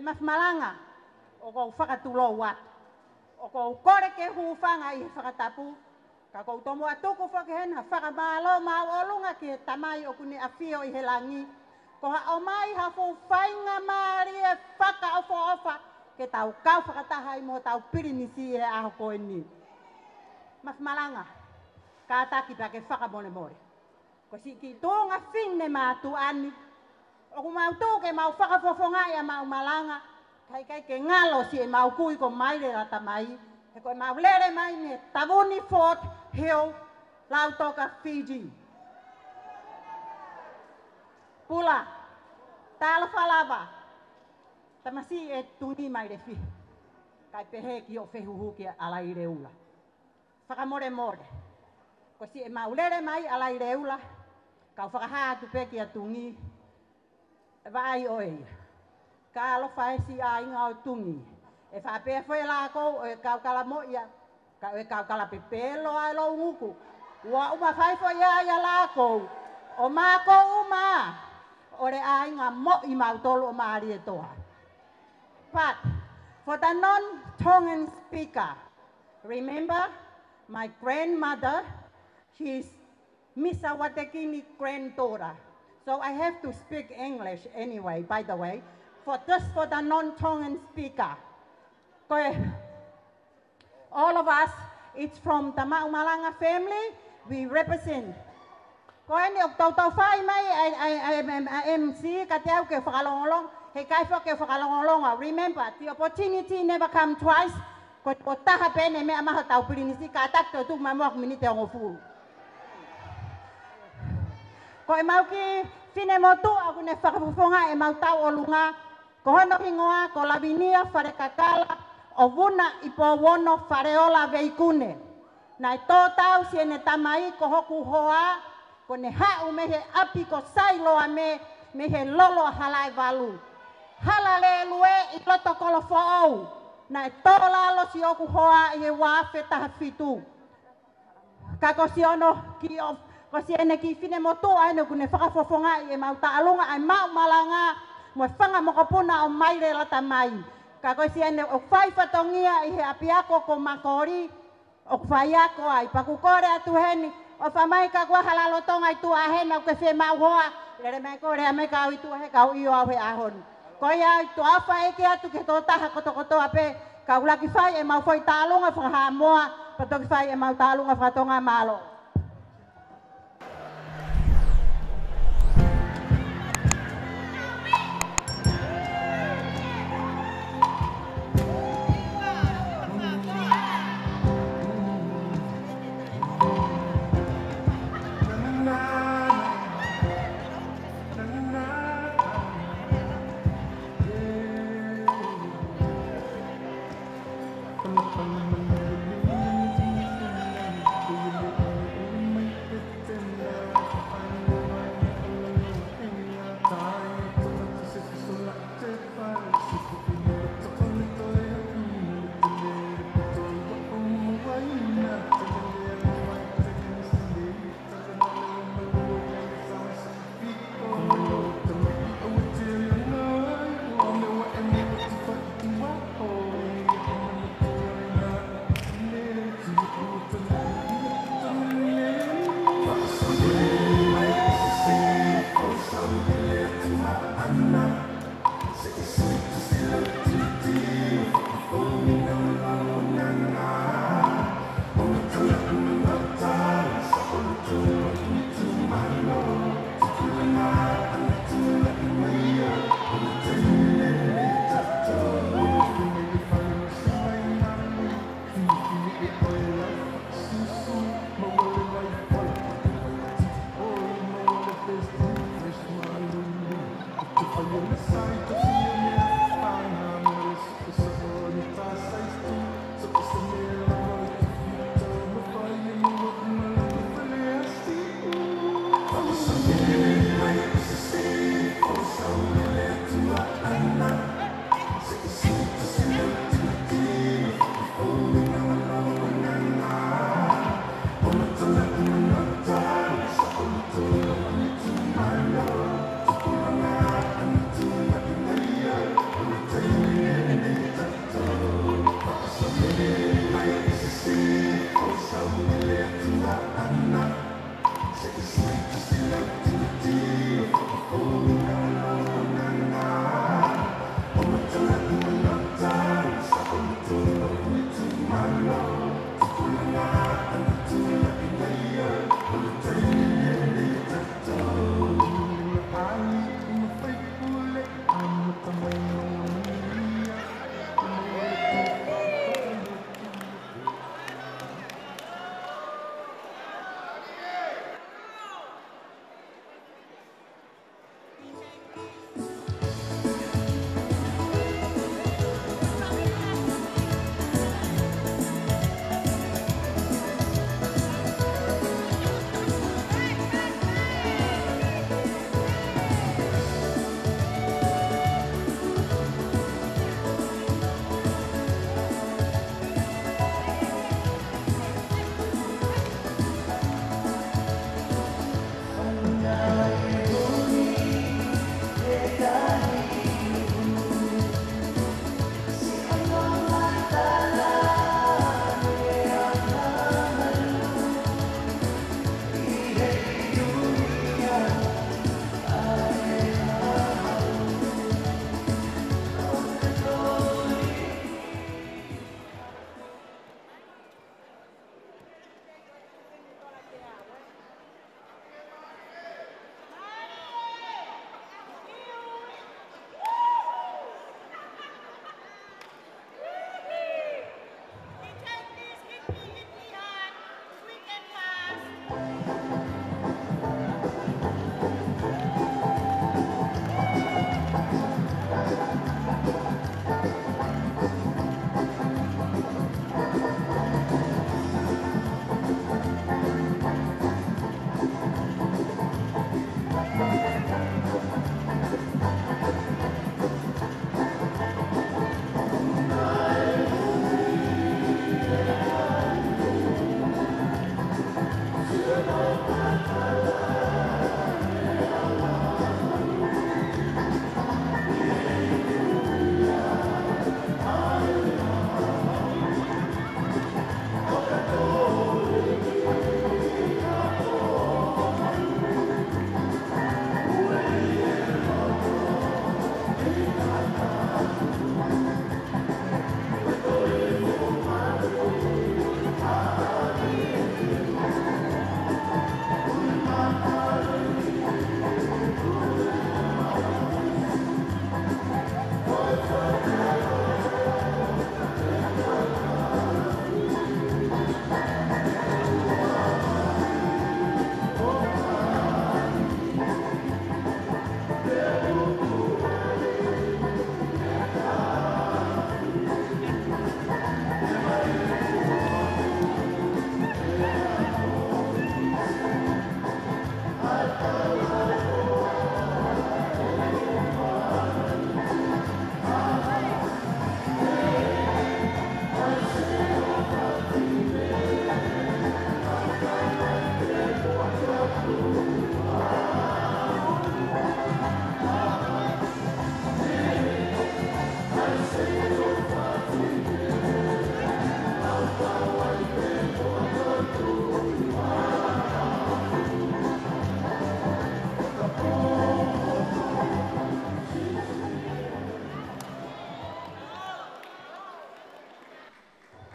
Mafi Malanga, ʻoku ou fakatulou atu. ʻOku ou kole ke hūfanga ʻi he fakatapu, ka ʻoku ou tomuʻa tuku foki heni ha fakamālō māʻolunga ki he Tamai ʻoku ne ʻafio ʻi he langi, ko hoʻo ʻomai ha fuʻu faingamālie fakaʻofoʻofa ke tau kau fakataha ai mo hotau Pilinisi ʻi he ʻaho ko eni. Mafi Malanga, kātaki pea ke fakamolemole. Ko siʻi kiʻi tuʻunga fefine mātuʻa ni, ʻoku mau tuʻu ke mau fakafofongaʻi ʻa maʻu malanga, kae ʻikai ke ngalo siʻemau kui ko Maile Latamai, he ko ʻemau lele mai mei Tavuni Fort Hill, Lautoka, Fiji. Pula, talofa lava, tamasiʻi ʻe Tuni Mailefihi, kae pehē ki hoʻo fehuhu kia Alaileula. Fakamolemole. Ko siʻemau lele mai Alaileula, kau fakahā atu pē kia Tuni, ʻe vaʻai ʻo ia. Ka ʻalofa ʻe siʻi ʻāinga ʻo Tuni. ʻE faʻa pehē foʻi lākou ʻo e kau kalamoʻi ia, ka ʻo e kau kala pepelo ʻa e lounguku. ʻOua ʻe mafai foʻi ia ʻa lākou ʻo mākou uma ʻo e ʻāinga moʻui mautolu ʻo Malietoa. But for the non-Tongan speaker, remember, my grandmother, she's Mister Watekini granddaughter. So I have to speak English anyway, by the way, for just for the non-Tongan speaker. Ko e, all of us, it's from the Maʻu Malanga family, we represent. Ko eni ʻoku toutou fai mai ʻa e, ʻa e, ʻa e, ʻa e M C, ka te u ke fakalongolongo, he ʻikai foki ke fakalongolongo. Remember, the opportunity never come twice. Ko e tokotaha pē eni ʻe meʻa mai hotau Pilinisi, kātaki toe tuku mai muʻa ʻaku miniti ʻe hongofulu. Ko ʻemau kiʻi finemotuʻa ʻoku ne fakafofongaʻi ʻemau tauʻolunga, ko hono hingoa ko Lavinia Falekakala ʻo Vuna ʻi Pouono Faleola Veikune. Naʻe tō tau siʻene tamai ko hoku hoa, ko ʻene haʻu mei he ʻapi ko Sailoame, mei he lolo ʻa Halaevalu, Halalelue ʻi loto Kolofoʻou. Naʻe tō lalo siʻoku hoa ʻi he ua afe taha fitu. Ka ko siʻono kiʻi ʻo, ko siʻene kiʻi finemotuʻa eni ʻoku ne fakafofongaʻi ʻemau tauʻolunga ʻa e Maʻu Malanga mo e fanga mokopuna ʻo Maile Latamai. Ka ko siʻene ʻoku fai fatongia ʻi he ʻapiako ko Makoli, ʻoku faiako ai, pea ʻoku kole atu heni, ʻofa mai ka kuo hala lolotonga ʻi tuʻa hena ʻoku ke fiemaʻu hoa, lele mai ko e lea mai ka u ʻi tuʻa he ka u ʻi ʻo au he ʻaho ni. Ko ia ʻoku ou ʻofa ʻeiki atu ki he tokotaha kotokotoa pē, ka u laki fai ʻemau foʻi tauʻolunga faka-Haʻamoa, pea toki fai ʻemau tauʻolunga faka-Tonga, mālō.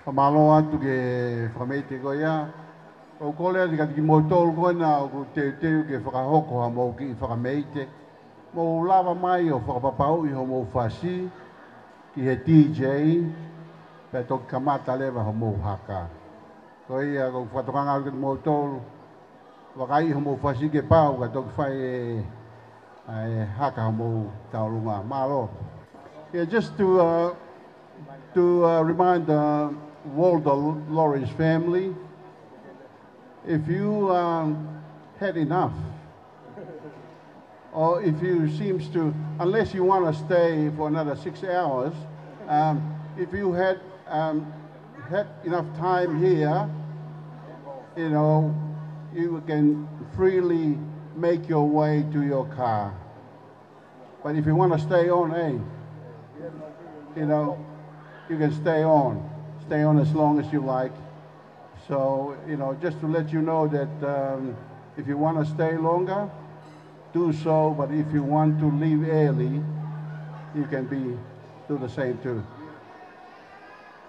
Fakamālō atu ki he fakameʻite ko ia. ʻOku ou kole atu kiate kimoutolu ko ena ʻoku teuteu ke fakahoko haʻamou kiʻi fakameʻite, mou lava mai ʻo fakapapauʻi hoʻomou fasi ki he D J, pea toki kamata leva hoʻomou haka. Ko ia, ʻoku ou fakatokanga atu kiate kimoutolu, vakaiʻi hoʻomou fasi ke pau, kae toki fai e, e haka hoʻomou tauʻolunga. Mālō. Yeah, just to, uh, to, uh, remind the Walter Lawrence family, if you, um, had enough, or if you seems to, unless you wanna stay for another six hours, um, if you had, um, had enough time here, you know, you can freely make your way to your car. But if you wanna stay on, hey, you know, you can stay on. Stay on as long as you like. So, you know, just to let you know that, um, if you wanna stay longer, do so, but if you want to leave early, you can be, do the same too.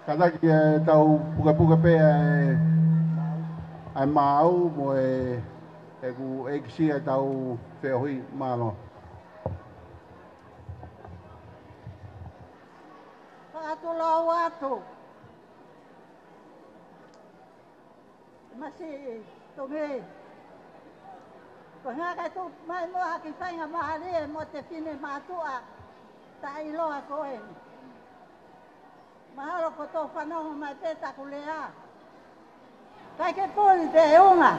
Kātaki ʻetau pukapuka pē ʻa e, ʻa e maau mo e, ʻeku ʻeikisi ʻetau feohi. Mālō. Fakatulou atu. Masiʻi Tongi. Ko e ʻuhinga ke tuʻu mai muʻa ha kiʻi faingamālie mo e fefine mātuʻa taʻeʻiloa ko eni. Mahalo kuo tau fanongo mai pē ʻetau lea. ʻIkai ke puli teunga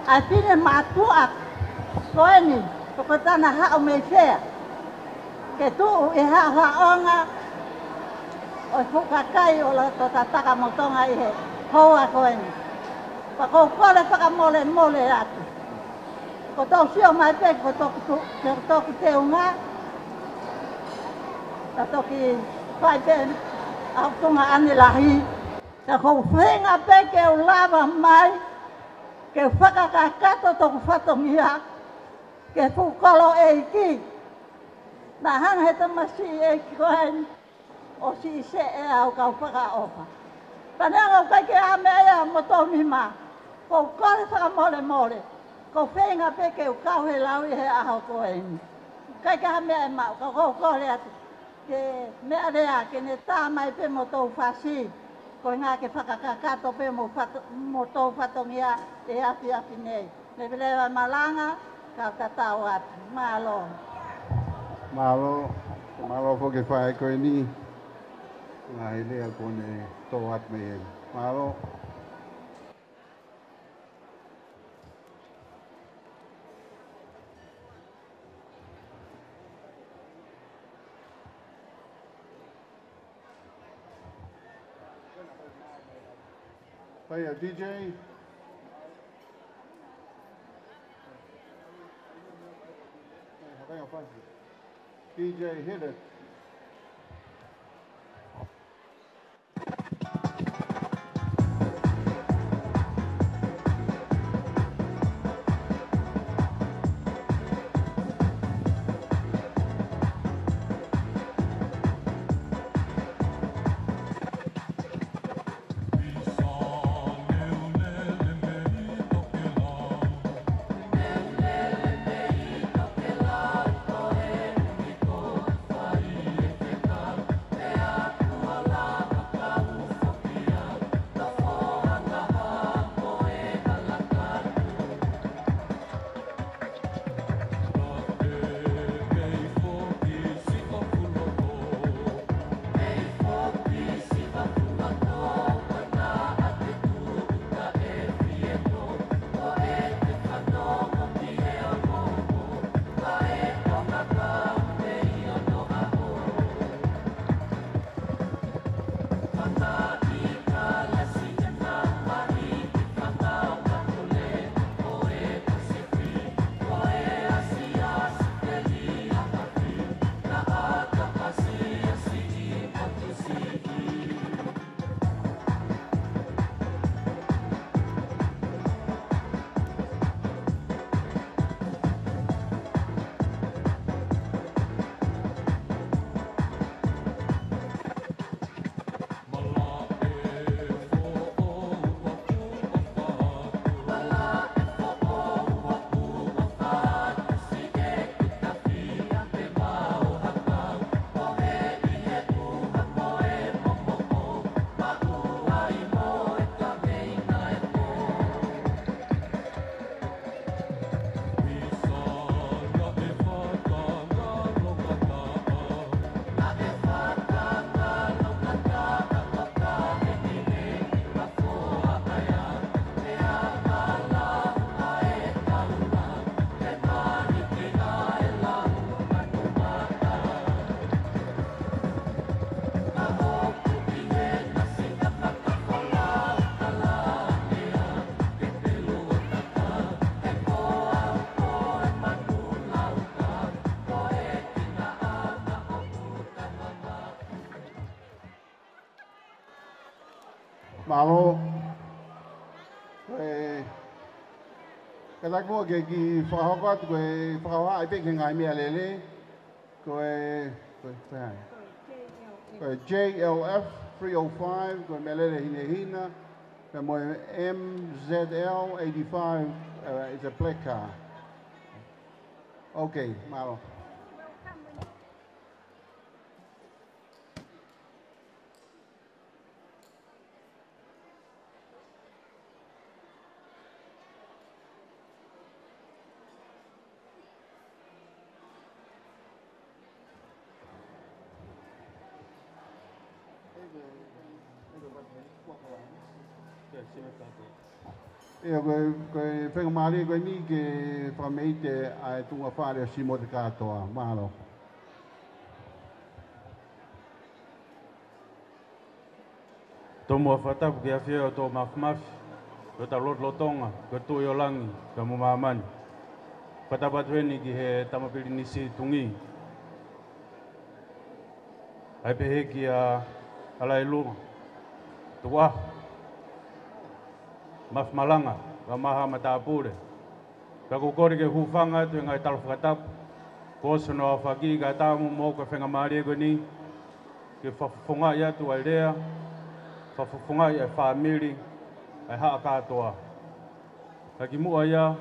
ʻa e fefine mātuʻa ko eni, pe ko e tana haʻu mei fē, ke tuʻu ʻi he haʻohaʻonga ʻo e fuʻu kakai ʻo loto tataka mo Tonga ʻi he houa ko eni. Pea ʻoku ou kole fakamolemole atu. Kuo tau sio mai pē ko toku tu-, ko toku teunga. Ka toki fai pē ʻa e tuʻunga ʻanelahi. Ka ʻoku ou feinga pē ke u lava mai, ke u fakakakato toku fatongia ki he fuʻu kolo ʻeiki. Naʻa hanga ʻe he tamasiʻi ʻeiki ko eni ʻo siʻi seʻe au kau fakaʻofa. Pea neongo ʻoku ʻikai ke ʻi ai ha meʻa ia ʻi hoʻomou nima, ʻoku ou kole fakamolemole. ʻOku ou feinga pē ke u kau he lau ʻi he ʻaho ko eni. ʻIkai ke ʻi ai ha meʻa ʻe maʻu, ka ʻoku ou kole atu ke meʻa lea ke ne tā mai pē hoʻomou fasi, ko e ʻuhinga ke fakakakato pē hoʻomou fat-, hoʻomou fatongia he efiafi ni. Leveleva e malanga, ka u tatau atu. Mālō. Mālō, mālō foki ki he faʻē ko eni. Ngaahi lea kuo ne tō atu mei heni. Mālō. Hiya, D J. D J, hit it. Mālō. Ko e, kātaki muʻa ke kiʻi fakahoko atu, ko e fakahā ai pē ki he ngaahi meʻalele. Ko e, ko e, ko e hā? Ko e J L F three oh five, ko e meʻalele hinehina, pea mo e M Z L eighty-five, uh, is a black car. Okay, mālō. ʻIo, ko e, ko e faingamālie ko eni ke fakameʻite ʻa e tuʻunga fale ʻo Simote Kātoa. Mālō. Tomuʻa fakatapu ki he ʻafio ʻa e ʻOtua Māfimafi, ʻi hotau lotolotonga, ko e Tuʻi ʻo langi pea mo māmani. Fakatapu atu heni ki he Tama Pilinisi Tungī, ʻa ia pehē kia Halaeʻilonga, Tukuʻaho, Mafimalanga, Laumaha, Matāpule. Pea ʻoku ou kole ke u hūfanga atu he ngaahi tala fakatapu kuo ʻosi hono aofaki, kae ʻatā mo au ko e faingamālie ko eni ke fakafofongaʻi atu ʻa e lea, fakafofongaʻi ʻa e fāmili ʻa e Haʻa Kātoa. Ka kimuʻa ia,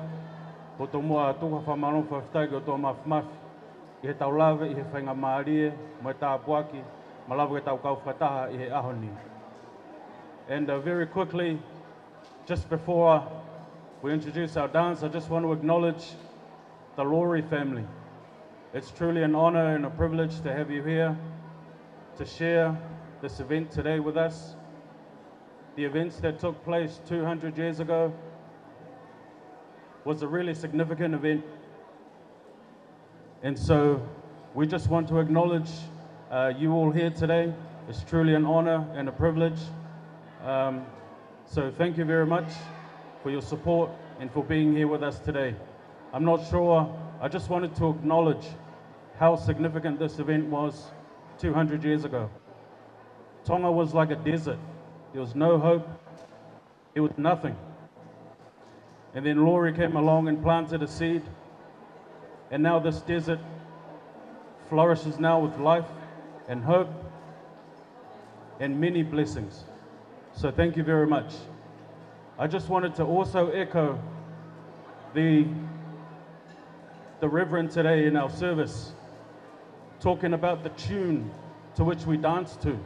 ʻoku ou tomuʻa tuku ha fakamālō mo e fakafetaʻi ki he ʻOtua Māfimafi ʻi heʻetau lave ʻi he faingamālie mo e tāpuaki, mo e lava ke tau kau fakataha ʻi he ʻaho ni. And, uh, very quickly, just before we introduce our dance, I just want to acknowledge the Laurie family. It's truly an honor and a privilege to have you here to share this event today with us. The events that took place two hundred years ago was a really significant event. And so we just want to acknowledge, uh, you all here today. It's truly an honor and a privilege. Um, so thank you very much for your support and for being here with us today. I'm not sure, I just wanted to acknowledge how significant this event was two hundred years ago. Tonga was like a desert. There was no hope. It was nothing. And then Laurie came along and planted a seed. And now this desert flourishes now with life and hope and many blessings. So thank you very much. I just wanted to also echo the, the Reverend today in our service, talking about the tune to which we dance to.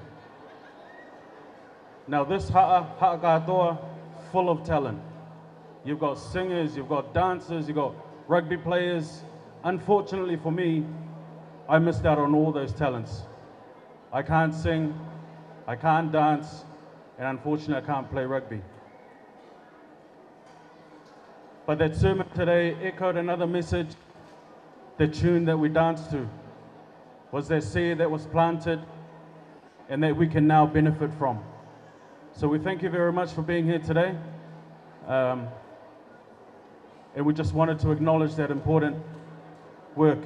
Now, this Haʻa, Haʻa Kātoa, full of talent. You've got singers, you've got dancers, you've got rugby players. Unfortunately for me, I missed out on all those talents. I can't sing, I can't dance, and unfortunately, I can't play rugby. But that sermon today echoed another message. The tune that we danced to was that seed that was planted and that we can now benefit from. So we thank you very much for being here today. Um, and we just wanted to acknowledge that important work.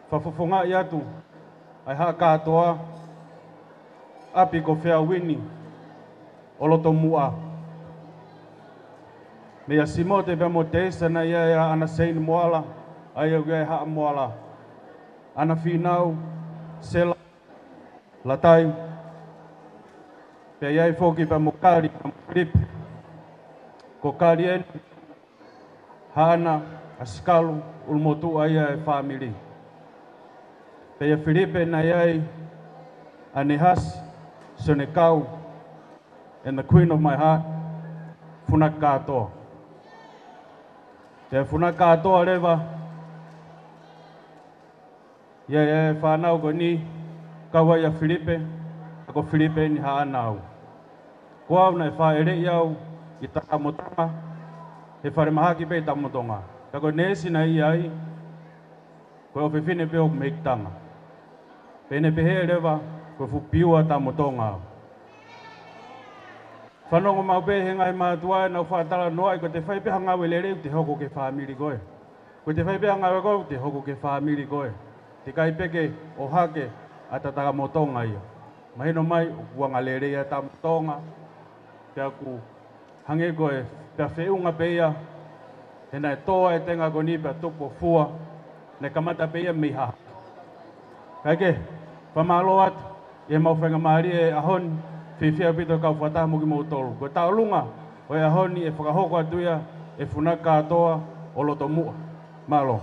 Fakafofongaʻi atu ʻa e Haʻa Kātoa, ʻapi ko Feauini ʻo Lotomuʻa. Meia Simote pea mo Teisa naʻe ʻi ai ʻa ʻAna Seini Moala, ʻa ia ʻoku ʻi ai ʻa Haʻa Moala. ʻAna Fīnau, Sela, Latai. Pea ʻi ai foki pea mo Kali, pea mo Filipe. Ko Kali eni, haʻana ʻa Sikalu, ʻulumotuʻa ia ʻo e fāmili. Pea ʻia Filipe naʻe ʻi ai ʻa Nehasi, Sonekau, and the queen of my heart, Funakātoa. Pea Funakātoa leva, ʻi ai ʻa e fānau ko eni, kau ai ʻa Filipe, ka ko Filipe eni haʻana au. Ko au naʻe fāʻeleʻi au ʻi Tamotonga, he falemahaki pē ʻi Tamotonga. Ka ko e neesi naʻe ʻi ai, ko e ʻofefine pē ʻo Mekitanga. Pea ne pehē leva, ko e fuʻu piua Tamotonga au. Fanongo maʻu pē he ngaahi mātuʻa ʻenau fakatalanoaʻi, ko ʻete fai pē ha ngāue lelei ʻoku te hoko ki he fāmili ko ē. Ko ʻete fai pē ha ngāue kovi ʻoku te hoko ki he fāmili ko ē. Teʻeki ai pē ke ʻohake ʻa e Tamotonga ia. Mahino mai ʻoku angalelei ʻa e tama Tonga, pea ʻoku hangē ko e, pea feʻunga pē ia, he naʻe tō ʻa e tenga ko eni pea tupu ʻo fua, naʻe kamata pē ia mei hahake. Kae kehe, fakamālō atu ʻi heʻemau faingamālie he ʻaho ni, fiefia ʻaupito kau fakataha mo kimoutolu. Ko e tauʻolunga ʻo e ʻaho ni ʻe fakahoko atu ia ʻe Funaki Kātoa ʻo Lotomuʻa. Mālō.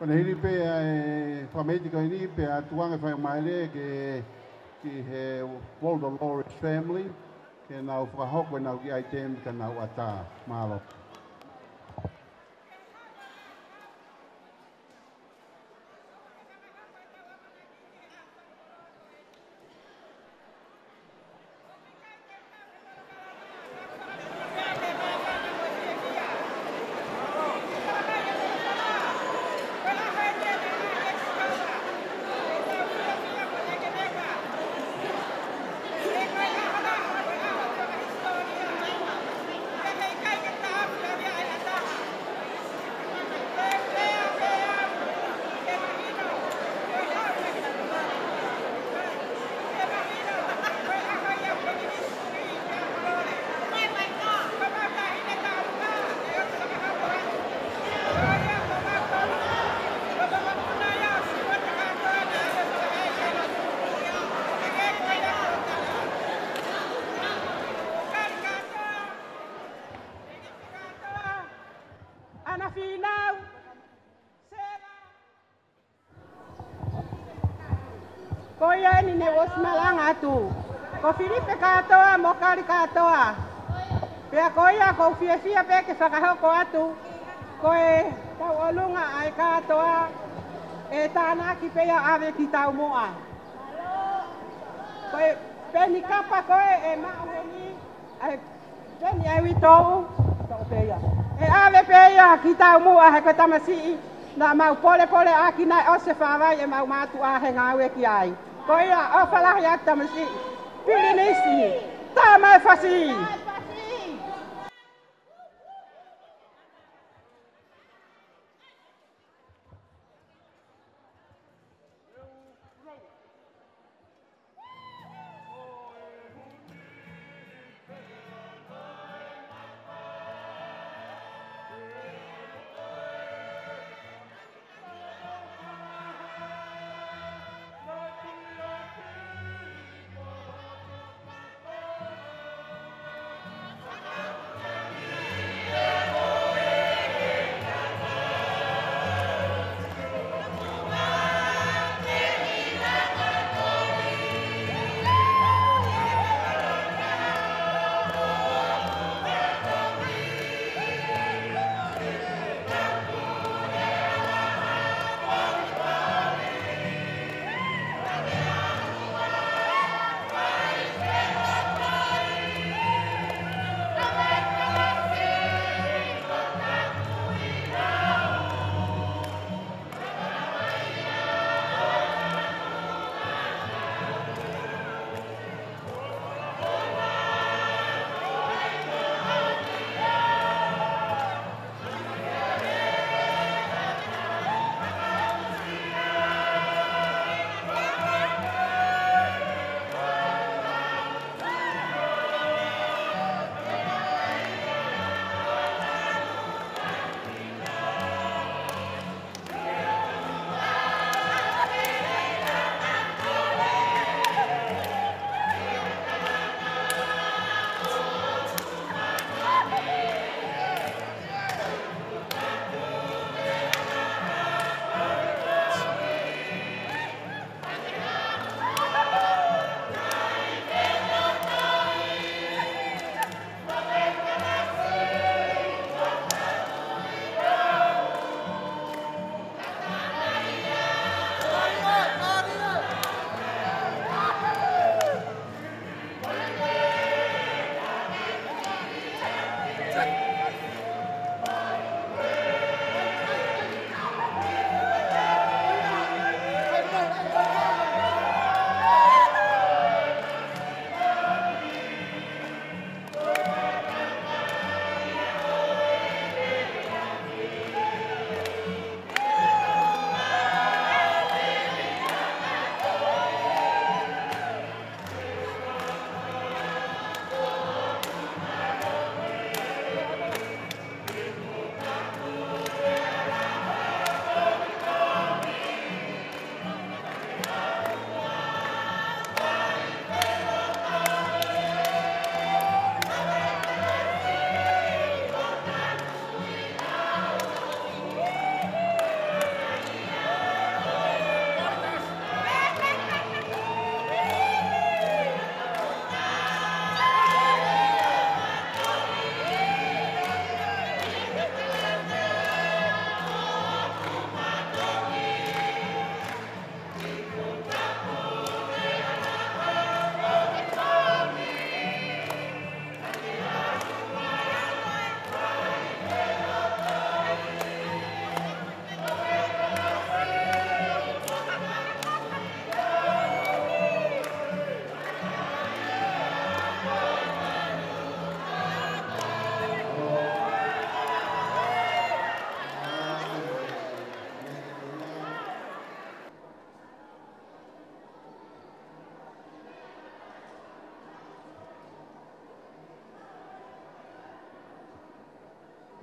Ko ʻene hili pē ʻa e fakameʻiti ko eni pea tuku ange faingamālie ki he World of Lorries family ke nau fakahoko ʻenau kiʻi ʻaitemi ka nau ʻatā. Mālō. Ana fīnau, Sela. Ko ia eni ne u ʻosi malanga atu. Ko Filipe Kātoa mo Kali Kātoa. Pea ko ia ʻoku ou fiefia pē ke fakahoko atu. Ko e tauʻolunga ʻa e kātoa ʻe tānaki pē ia ʻave ki taumuʻa. Ko e peni kapa ko ē ʻe maʻu heni, ʻa e peni ʻa e uitou, toʻo pē ia. ʻE ʻave pē ia ki taumuʻa he ko e tamasiʻi naʻa mau polepole ʻaki naʻe ʻosi e fāvai ʻemau mātuʻa he ngāue ki ai. Ko ia, ʻofa lahi atu tamasiʻi. Pilinisi, tā mai fasi.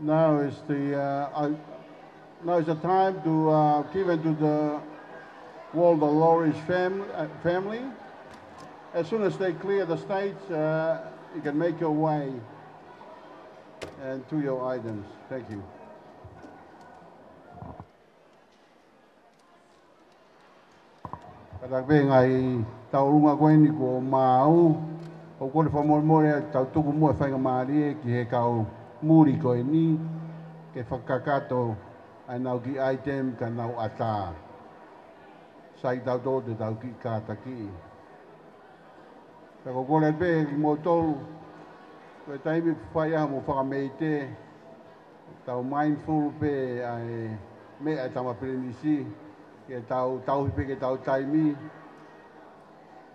Now is the, uh, uh, now is the time to, uh, give it to the Walter Lawrence fam-, uh, family. As soon as they clear the stage, uh, you can make your way and to your items. Thank you. Kātaki pē ngaahi tauʻolunga ko eni kuo maau, ʻoku ou kole fakamolemole ʻa e tau tuku muʻa e faingamālie ki he kau muli ko eni, ke fakakakato ʻenau kiʻi item ka nau ʻatā. Sai tautolu te tau kiʻi kātakiʻi. Ka ʻoku ou kole pē kimoutolu, ko e taimi ʻoku fai ai hoʻomou fakameʻite, tau mindful pē ʻa e meʻa ʻa e Tama Pilinisi, ke tau tauhi pē ke tau taimi,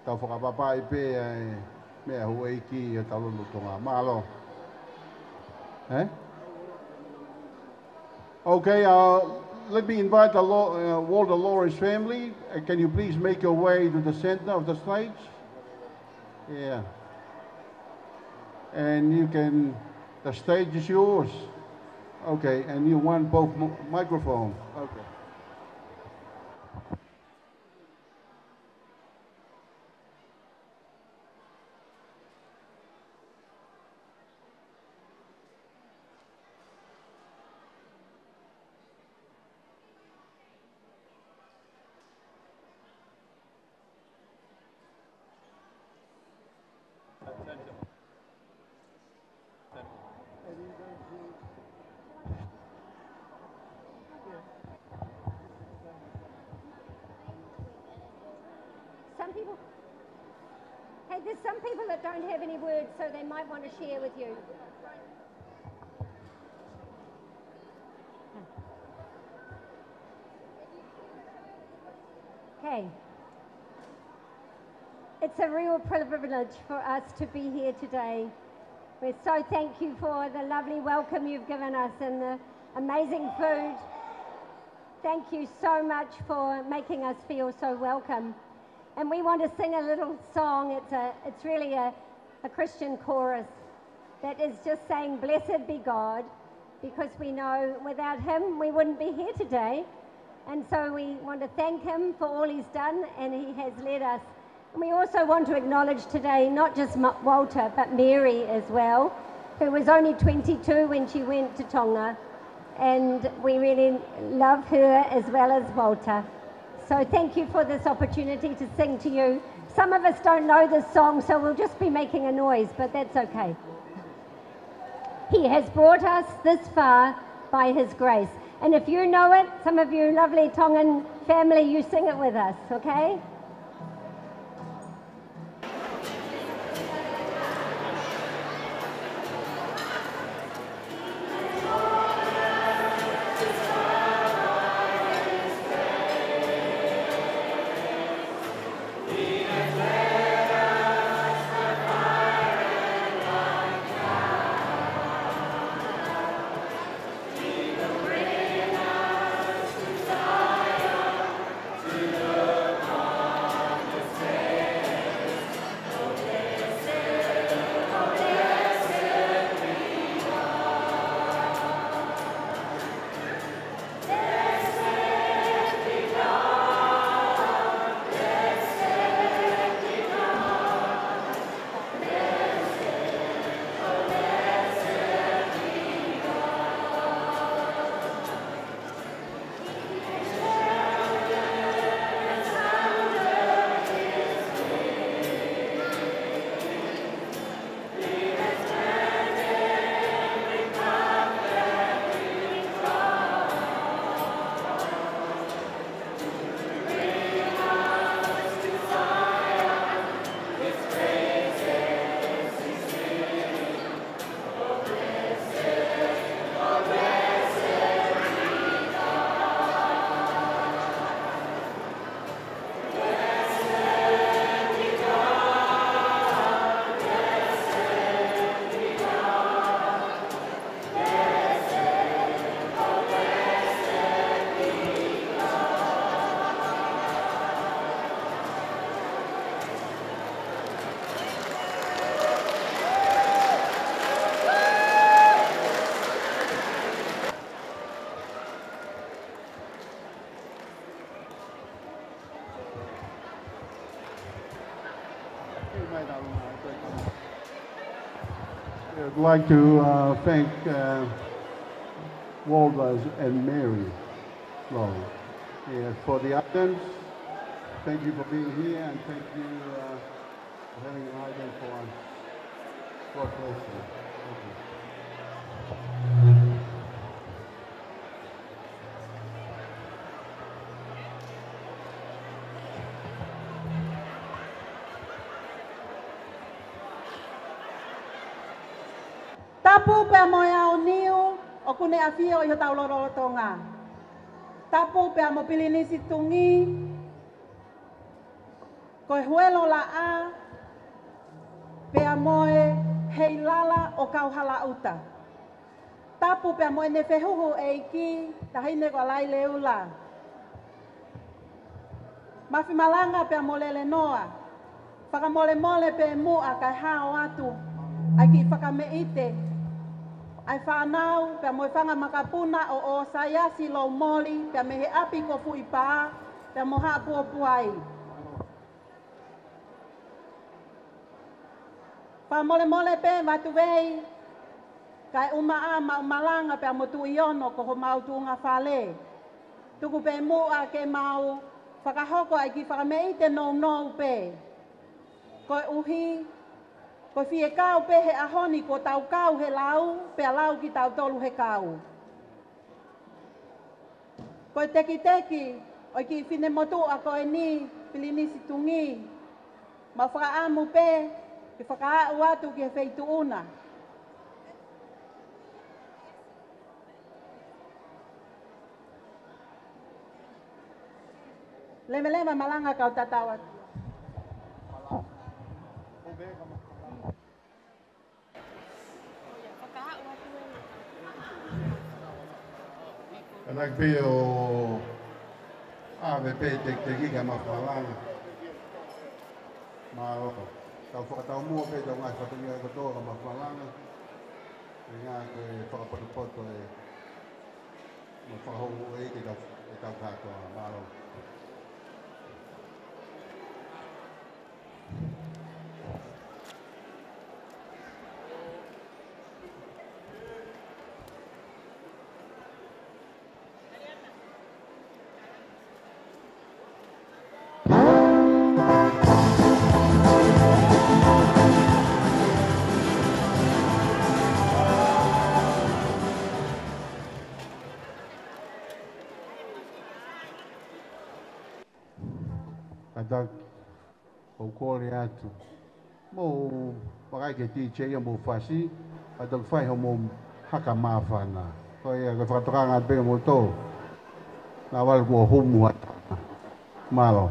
tau fakapapaʻi pē ʻa e meʻa houʻeiki ʻi hotau lotolotonga. Mālō. Eh? Okay, uh, let me invite the Lo-, uh, Walter Lawrence family. Uh, can you please make your way to the center of the stage? Yeah. And you can, the stage is yours. Okay, and you want both mo-, microphone. Okay. Some people, hey, there's some people that don't have any words, so they might want to share with you. Okay. It's a real privilege for us to be here today. We're so thank you for the lovely welcome you've given us and the amazing food. Thank you so much for making us feel so welcome. And we want to sing a little song. It's a, it's really a, a Christian chorus that is just saying, "Blessed be God," because we know without him we wouldn't be here today. And so we want to thank him for all he's done, and he has led us. And we also want to acknowledge today not just Ma-, Walter, but Mary as well, who was only twenty-two when she went to Tonga. And we really love her as well as Walter. So thank you for this opportunity to sing to you. Some of us don't know this song, so we'll just be making a noise, but that's okay. He has brought us this far by his grace. And if you know it, some of you lovely Tongan family, you sing it with us, okay? I'd like to uh, thank uh, Walters and Mary Lowe, yeah, for the items. Thank you for being here, and thank you uh, for having an item for us. God bless you. Thank you. Tapu pea mo e ʻAoniu ʻoku ne ʻafio ʻi hotau lotolotonga. Tapu pea mo Pilinisi Tungī, ko e Huelo Laʻā, pea mo e Heilala ʻo Kauhalaʻuta. Tapu pea mo ʻene fehuhu ʻeiki, Taʻahine ko Laileula. Mafimalanga pea mo Lelenoa, fakamolemole pē muʻa kae hao atu ʻa e kiʻi fakameʻite ʻa e fānau pea mo e fanga makapuna ʻo ʻOsaiasi Loumoli pea mei he ʻapi ko Fuipā pea mo Haʻapuopuai. Fakamolemole pē Vatuvei, kae ʻumaʻā Maʻumalanga pea mo Tuʻiono ko homau tuʻunga fale. Tuku pē muʻa ke mau fakahoko ʻa e kiʻi fakameʻite nounou pē. Koeʻuhi, ko e fie kau pē he ʻaho ni kuo tau kau he lau, pea lau kitautolu he kau. Ko e tekiteki ʻo e kiʻi finemotuʻa ko eni, Pilinisi Tungī, mau fakaʻamu pē ke fakaaʻu atu ki he feituʻu na. Leveleva malanga kau tatau atu. Ka naʻe pē ʻo ʻave pē tekiteki ka Mafimalanga. Mālō. Tau fakataumuʻa pē tau ngaahi fatongia kotoa ka Mafimalanga. Ko e ngaahi ko e fakapotopoto ē. Mo fakahoko ē ke tau, ke tau kātoa. Mālō. Kātaki, ʻoku ou kole atu. Mou vakai ki he DJ ia mou fasi, ka toki fai hoʻomou haka māfana. Ko ia, ko e fakatokanga pē mo tō. Naʻa vale kuo humu atu. Mālō.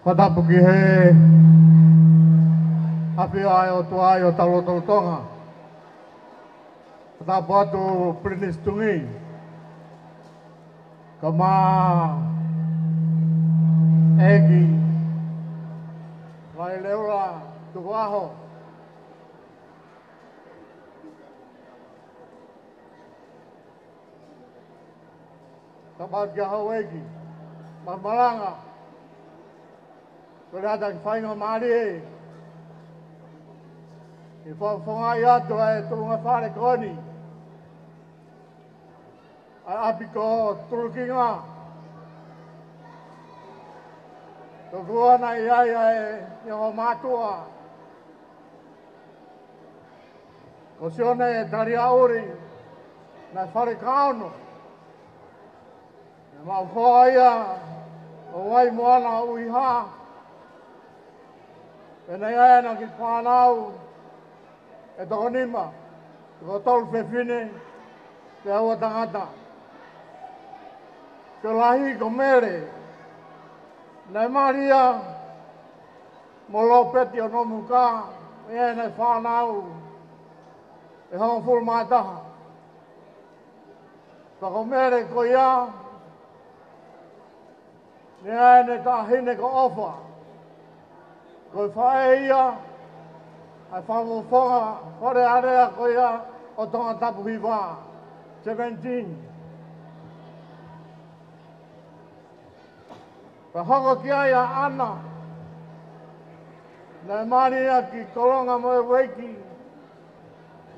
Fakatapu ki he ʻafio ʻa e ʻOtua ʻi hotau lotolotonga. Fakatapu atu Pilinisi Tungi, kae ʻumaʻā ʻEiki Vaileula Tukuʻaho. Fakatapu ki he Houʻeiki, Mamaʻo Malanga, ko e lata ki he faingamālie ke fakafofongaʻi atu ʻa e tuʻunga fale ko eni, ʻa e ʻapi ko Tulukinga. Tokua naʻe ʻi ai ʻa e ongo mātuʻa ko Sione Taliaʻuli, naʻe fale ka ono. Naʻe maʻu hoa ia ʻo Vaimoana ʻUiha. Pea naʻe ʻi ai ʻena kiʻi fānau ʻe toko nima, toko tolu fefine, pea ua tangata. Ko e lahi ko Mele, naʻe mali ia mo Lopeti ʻo Nomuka, ʻi heʻena fānau ʻe hongofulu mā taha. Pea ko Mele ko ia, naʻe ʻi ai ʻene taʻahine ko ʻOfa. Ko e faʻē ia ʻa e fakafofonga Fale Alea ko ia ʻo Tongatapu Hiva, seventeen. Pea hoko ki ai ʻa ʻAna, naʻe mali ia ki Kolonga mo e ueiki,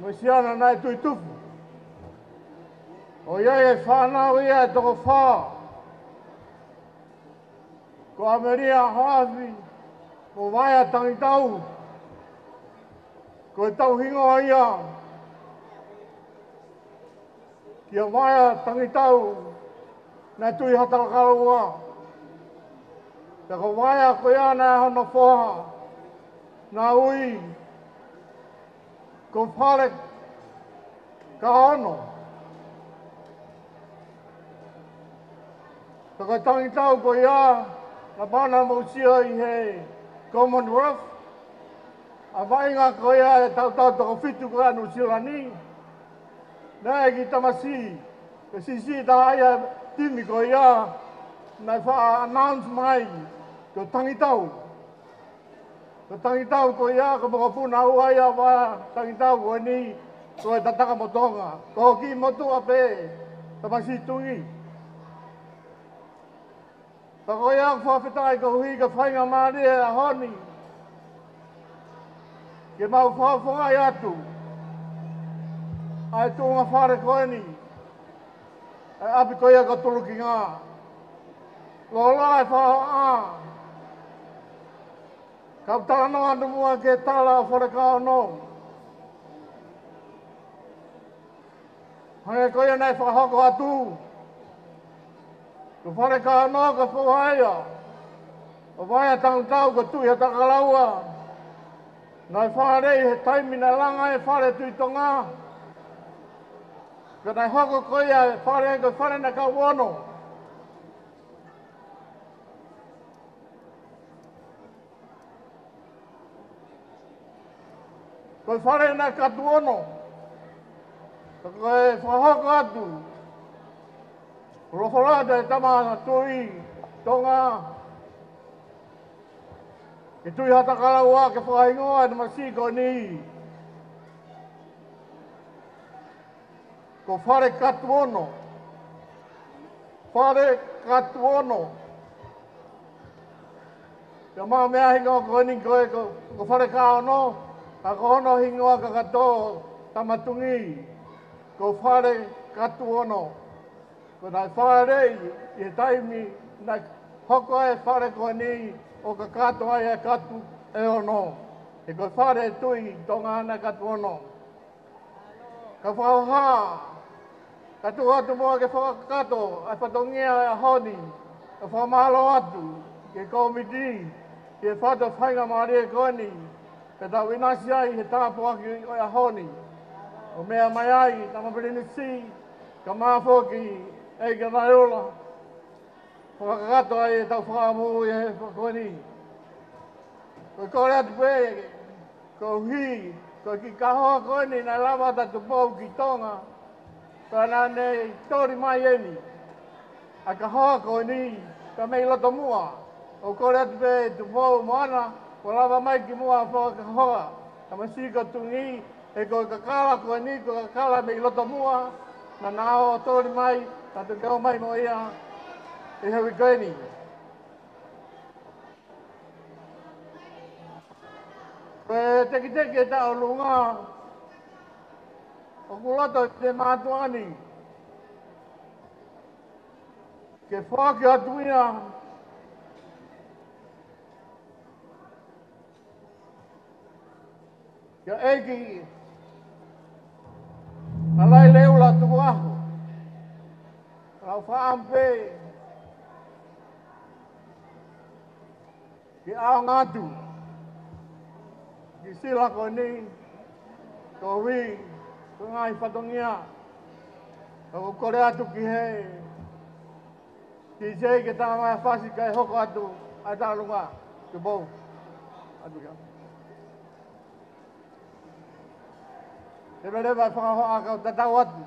mo Siana naʻe tuitupu. ʻO ʻi ai e fānau ia ʻe toko fā, ko ʻAmelia Hoafi mo Vaea Tangitau. Ko e tauhingoa ia kia Vaea Tangitau, naʻe Tui Hatalakalaua. Pea ko Vaea ko ia naʻe hono foha, naʻe ui ko Fale ka ono. Pea ko Tangitau ko ia, naʻa na mou sio ʻi he Commonwealth, ʻa e vaʻinga ko ia ʻe tautau toko fitu ko ia ʻa Nuʻu Sila ni. Naʻe ʻi ai e kiʻi tamasiʻi, ko e siʻisiʻi taha ia ʻo e timi ko ia, naʻe faʻa announce mai ko Tangitau. Ko Tangitau ko ia, ko e mokopuna ua ia ʻo Vaea Tangitau ko eni, ko e Tataka mo Tonga. Ko e kiʻi motuʻa pē, Tamasiʻi Tungi. Pea ko ia ʻoku fakafetaʻi koeʻuhi ko e faingamālie ʻo e ʻaho ni ke mau fakafofongaʻi atu ʻa e tuʻunga fale ko eni, ʻa e ʻapi ko ia ko Tulukinga. Loloa e fakahoʻahoʻa, kau talanoa atu muʻa ki he tala ʻo Fale ka ono. Hangē ko ia naʻe fakahoko atu, ko Fale ka ono ko e foha ia ʻo Vaea Tangitau ko Tui Hatalakalaua. Naʻe faleʻi he taimi naʻe langa ai e fale Tuʻi Tonga. Ka naʻe hoko ko ia e fale ko e fale naʻe kau ono. Ko e fale naʻe katu ono. Ka ko e fakahoko atu, folofola atu e tama Tuʻi Tonga kia Tui Hatalakalaua ke fakahingoa e tamasiʻi ko eni ko Fale Katu Ono. Fale Katu Ono. Pea maʻu mei ai e hingoa ko eni ko e, ko, ko Fale ka ono, ka ko hono hingoa kakato, Tama Tungi, ko Fale Katu Ono. Ko e naʻe faleʻi ʻi he taimi naʻe hoko ai e fale ko eni ʻo kakato ai e katu ʻe ono. He ko e fale Tuʻi Tonga naʻe katu ono. Ka fakahoha, ka tuku atu muʻa ke fakakakato ʻa e fatongia ʻo e ʻaho ni, ʻo fakamālō atu ki he kōmiti, ki he fatu faingamālie ko eni, ke tau ʻinasi ai he tāpuaki ʻo e ʻaho ni. ʻO meʻa mai ai, Tama Pilinisi, kae ʻumaʻā foki ʻEiki Vaileula, fakakakato ai ʻetau fakaʻamu ʻi he ʻaho ko eni. Ko e kole atu pē, koeʻuhi ko e kiʻi kahoa ko eni naʻe lava ʻa Tupou ki Tonga, pea naʻa ne toli mai eni ʻa e kahoa ko eni, ka mei loto muʻa. ʻOku kole atu pē Tupou Moana, kuo lava mai ki muʻa ʻo fakakahoa ʻa Masiko Tungi, he ko e kakala ko eni, ko e kakala mei loto muʻa, naʻa na ō ʻo toli mai, ka te ke ō mai mo ia ʻi he uike ko eni. Ko e tekiteki ʻe taʻolunga, ʻoku loto ʻi he mātuʻa ni ke foaki atu ia ki he ʻEiki Talaileula Tukuʻaho, lau faʻam pē ke ʻaonga atu ki he sila ko eni, koeʻuhi ko e ngaahi fatongia. ʻOku kole atu ki he DJ ke tā mai ʻa e fasi kae hoko atu ʻa e taʻolunga. Tupou. Atu kia. Te leleva e fakahoa ka u tatau atu.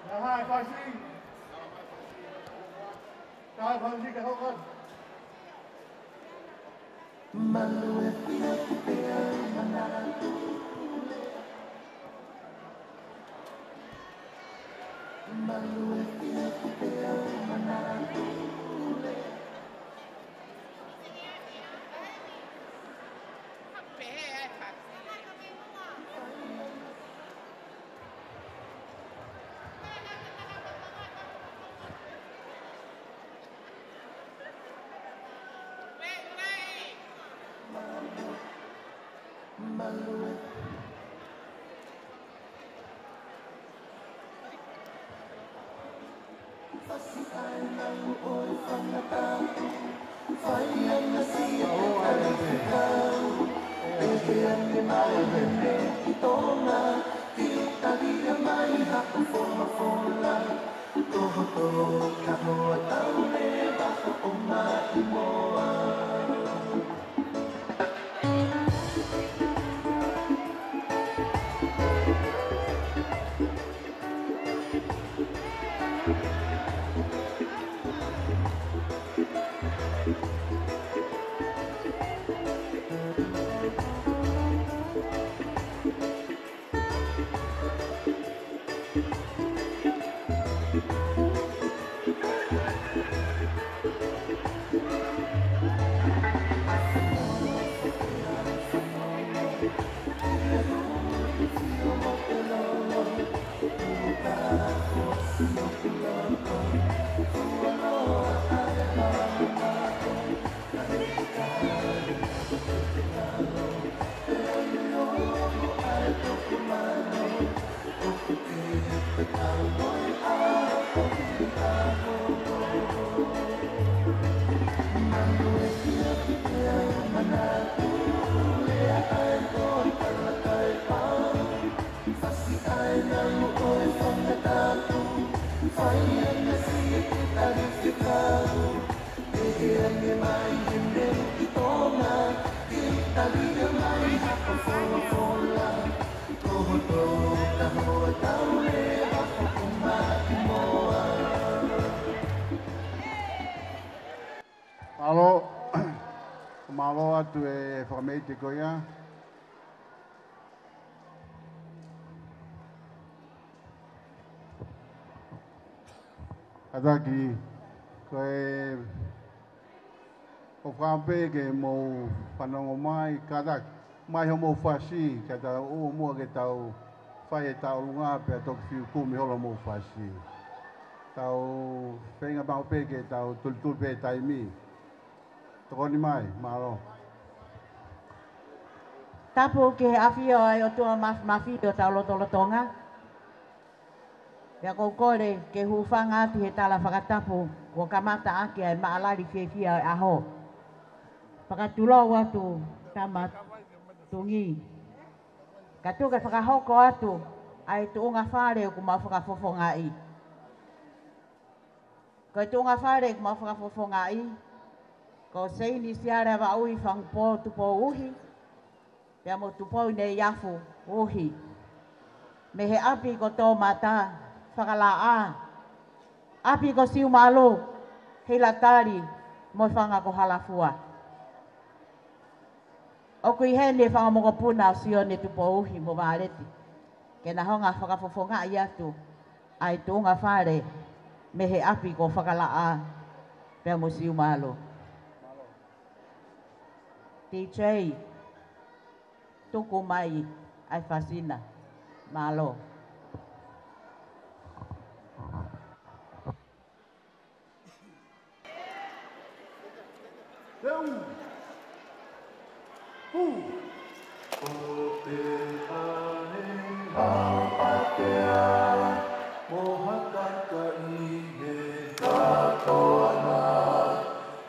Naʻe hae fasi. Hae fasi ka hoko. Malu e fia ki te au manatu. Malu e fia ki te au manatu. Mālō, mālō atu e fakameʻite ko ia. Kātaki, ko e ʻofa pē ke mou fanongo mai, kātaki, mai hoʻomou fasi, ka tau ō muʻa ke tau fai e taʻolunga pea toki fiu kumi holo hoʻomou fasi. Tau feinga maʻu pē ke tau tulituli pē taimi. Tokoni mai, mālō. Tapu ki he ʻafio ʻa e ʻOtua Māfimafi ʻi hotau lotolotonga. Pea ʻoku ou kole ke hūfanga atu he tala fakatapu kuo kamata ʻaki ʻa e maʻalali fiefia ʻo e ʻaho. Fakatulou atu Tama Tungi. Ka tuku ke fakahoko atu ʻa e tuʻunga fale ʻoku mau fakafofongaʻi. Ko e tuʻunga fale ʻoku mau fakafofongaʻi, ko Seini Siale Avaʻui Fangupō Tupou Uhi, pea mo Tupou Neiafu Uhi. Mei he ʻapi ko Tōmata Fakalaʻā, ʻapi ko Siumalu Hilatali, mo e fanga ko Halafua. ʻOku ʻi heni e fanga mokopuna ʻo Sione Tupou Uhi mo Valeti, ke na hanga fakafofongaʻi atu ʻa e tuʻunga fale mei he ʻapi ko Fakalaʻā pea mo Siumalu. D J, tuku mai ʻa e fasina. Mālō. Teu. Hū. Ko te ʻahe ʻAoʻatea, mo ha kaka ʻi he kātoanga,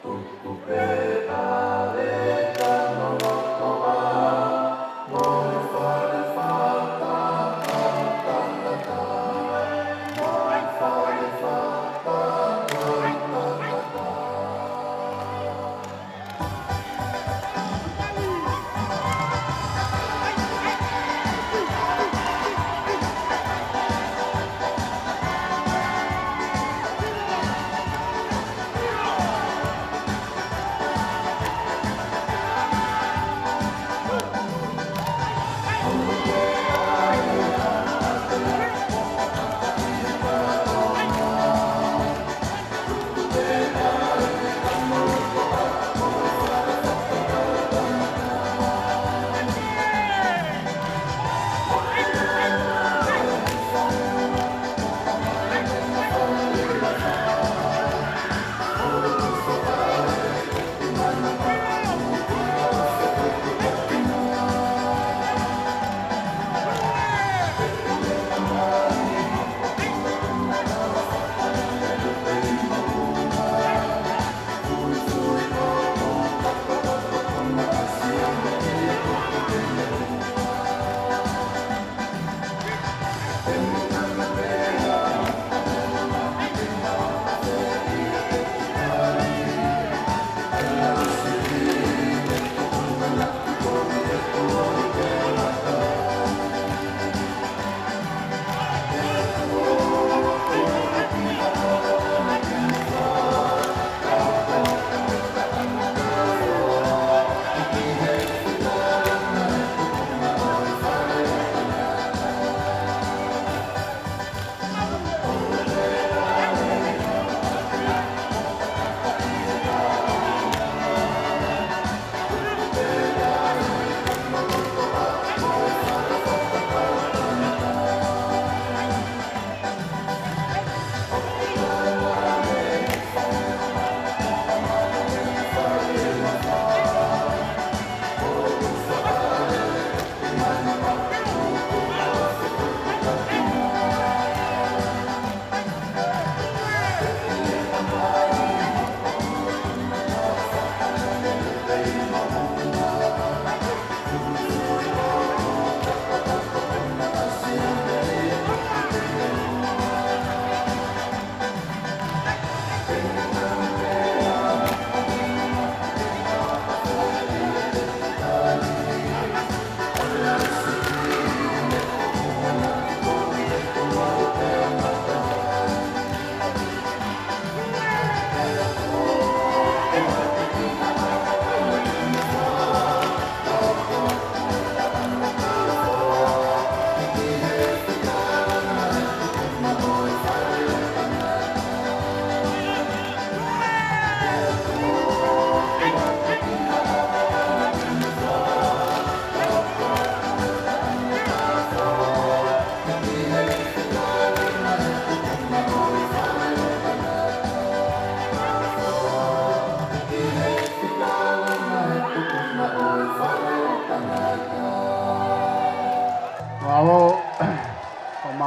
tuku pē ʻa e kano lotoa, mo e fale fakakaukau tangata, mo e fale fakakaukau tangata.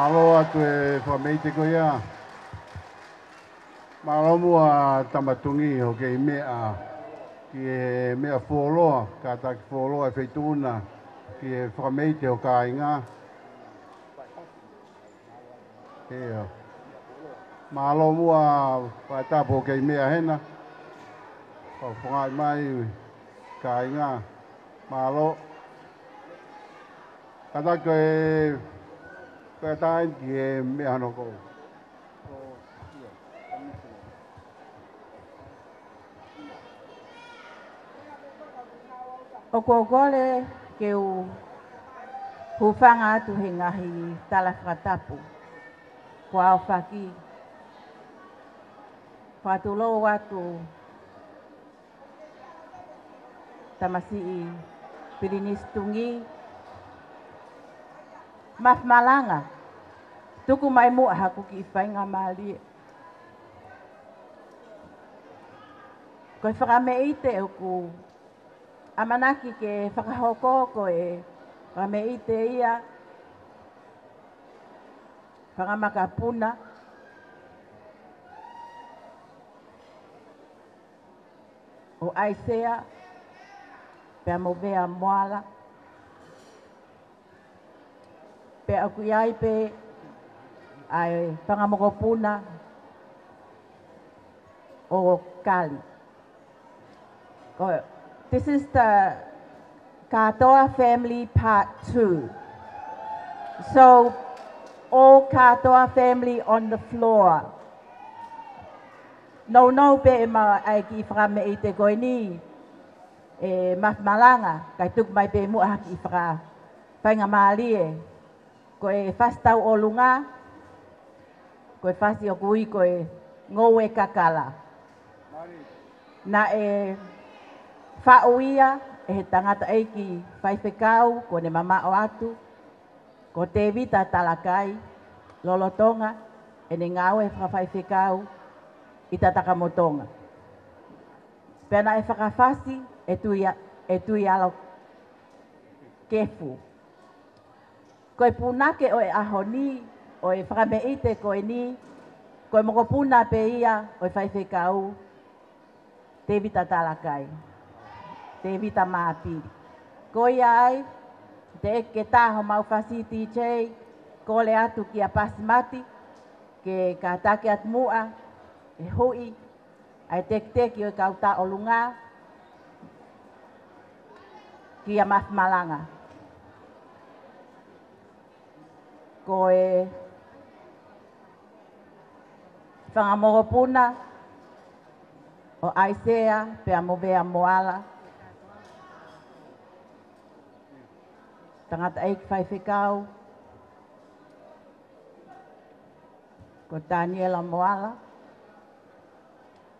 Mālō atu e fakameʻite ko ia. Mālō muʻa Tama Tungi hoʻo kei meʻa ki he meʻa fuoloa, kātaki fuoloa e feituʻu na ki he fakameʻite ho kāinga. ʻIo. Mālō muʻa Fakatapu hoʻo kei meʻa hena. Fakafofongaʻi mai kāinga. Mālō. Kātaki e pētā eni ki he meʻa hono ʻoku. ʻOku ou kole ke u hūfanga atu he ngaahi tala fakatapu kuo aofaki. Fakatulou atu Tamasiʻi Pilinisi Tungi, Mafimalanga, tuku mai muʻa haku kiʻi faingamālie. Ko e fakameʻite ʻoku ʻamanaki ke fakahoko ko e fakameʻite ia fanga makapuna ʻo ʻAisea pea mo Vea Moala. Pea ʻoku ʻi ai pē ʻa e fanga mokopuna ʻo Kali. Ko, this is the Kātoa family part two. So, all Kātoa family on the floor. Nounou pē ʻema ʻai kiʻi fakameʻite ko eni, ē, Mafimalanga, kae tuku mai pē muʻa ha kiʻi faka-, faingamālie. Ko e fasi tauʻolunga, ko e fasi ʻoku ui ko e Ngoue Kakala. Naʻe faʻu ia ʻe he tangataʻeiki faifekau kuo ne mamaʻo atu, ko Tēvita Talakai, lolotonga ʻene ngāue fakafaifekau ʻi Tatakamotonga. Pea naʻe fakafasi ʻe Tui-, ʻe Tuialo Kefu. Ko e punake ʻo e ʻaho ni, ʻo e fakameʻite ko eni, ko e mokopuna pē ia ʻo e faifekau, Tēvita Talakai, Tēvita Māpili. Ko ia ai, teʻeki ke tā homau fasi, DJ, kole atu kia Pasimati, ke kātaki atu muʻa e huʻi ʻa e tekiteki ʻo e kau tauʻolunga kia Mafimalanga. Ko e fanga mokopuna ʻo ʻAisea pea mo Vea Moala, tangataʻeiki faifekau ko Taniela Moala,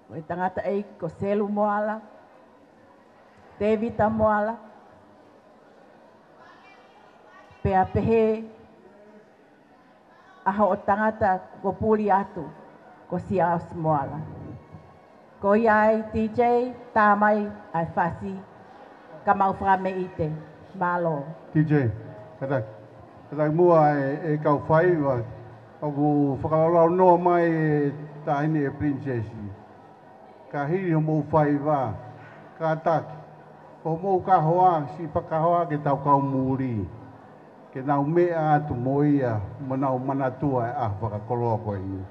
ko e tangataʻeiki ko Selu Moala, Tēvita Moala, pea pehē ʻa hoʻo tangata kuo puli atu ko Siaosi Moala. Ko ia ai, DJ, tā mai ʻa e fasi ka mau fakameʻite. Mālō. DJ, kātaki. Kātaki muʻa e, e kau faiva, ʻoku fakalaulaunoa mai e taʻahine e Princess. Ka hili hoʻomou faiva, kātaki, ko hoʻomou kahoa, siʻi fakahoa ke tau kau muli. Ke nau meʻa atu mo ia, mo nau manatua e ʻaho fakakoloa ko eni.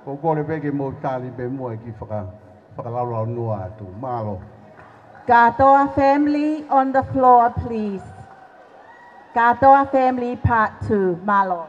ʻOku ou kole pē ke mou tali pē muʻa e kiʻi faka-, fakalaulaunoa atu. Mālō. Kātoa family on the floor, please. Kātoa family part two. Mālō.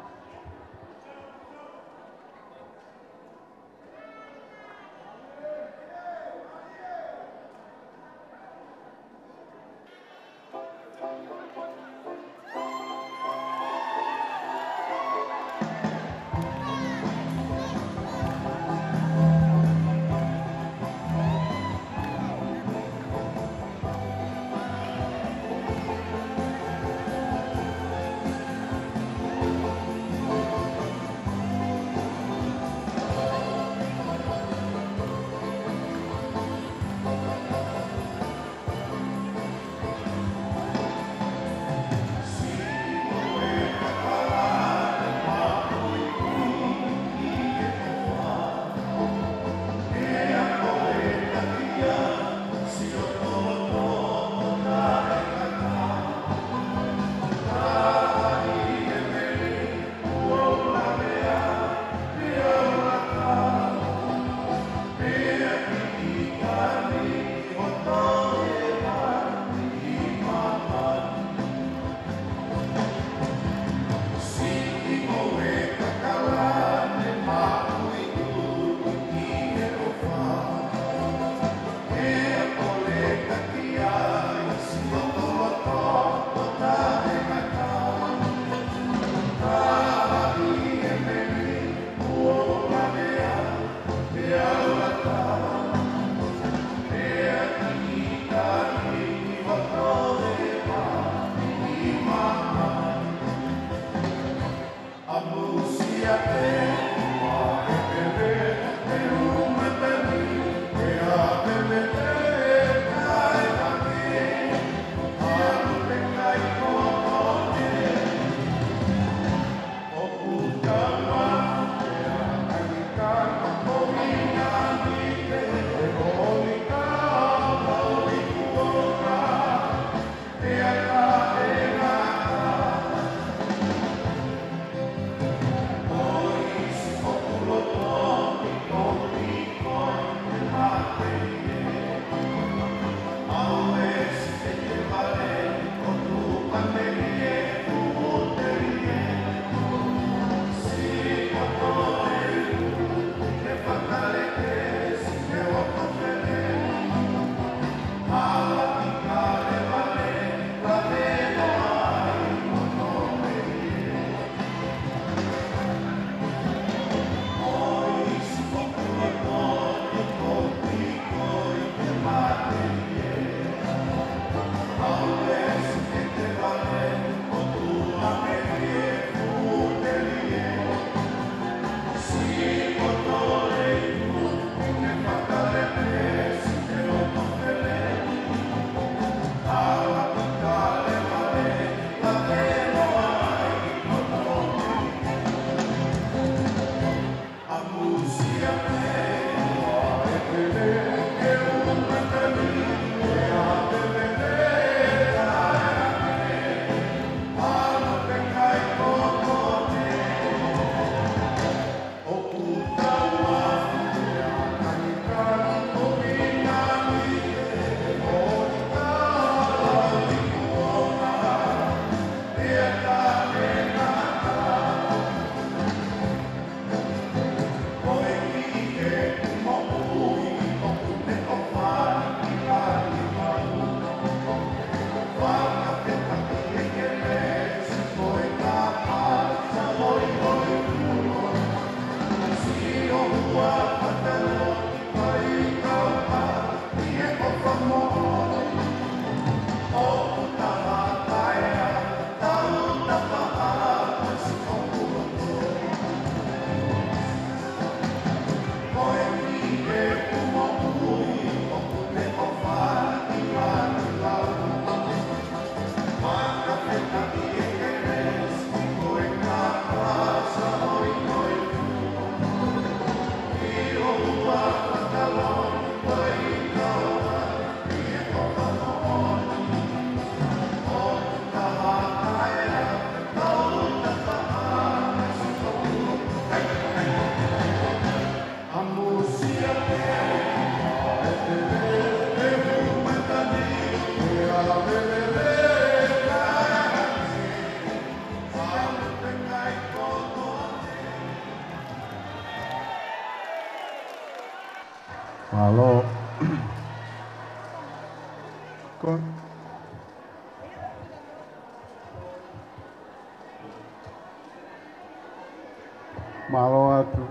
Mālō. Ko- Mālō atu.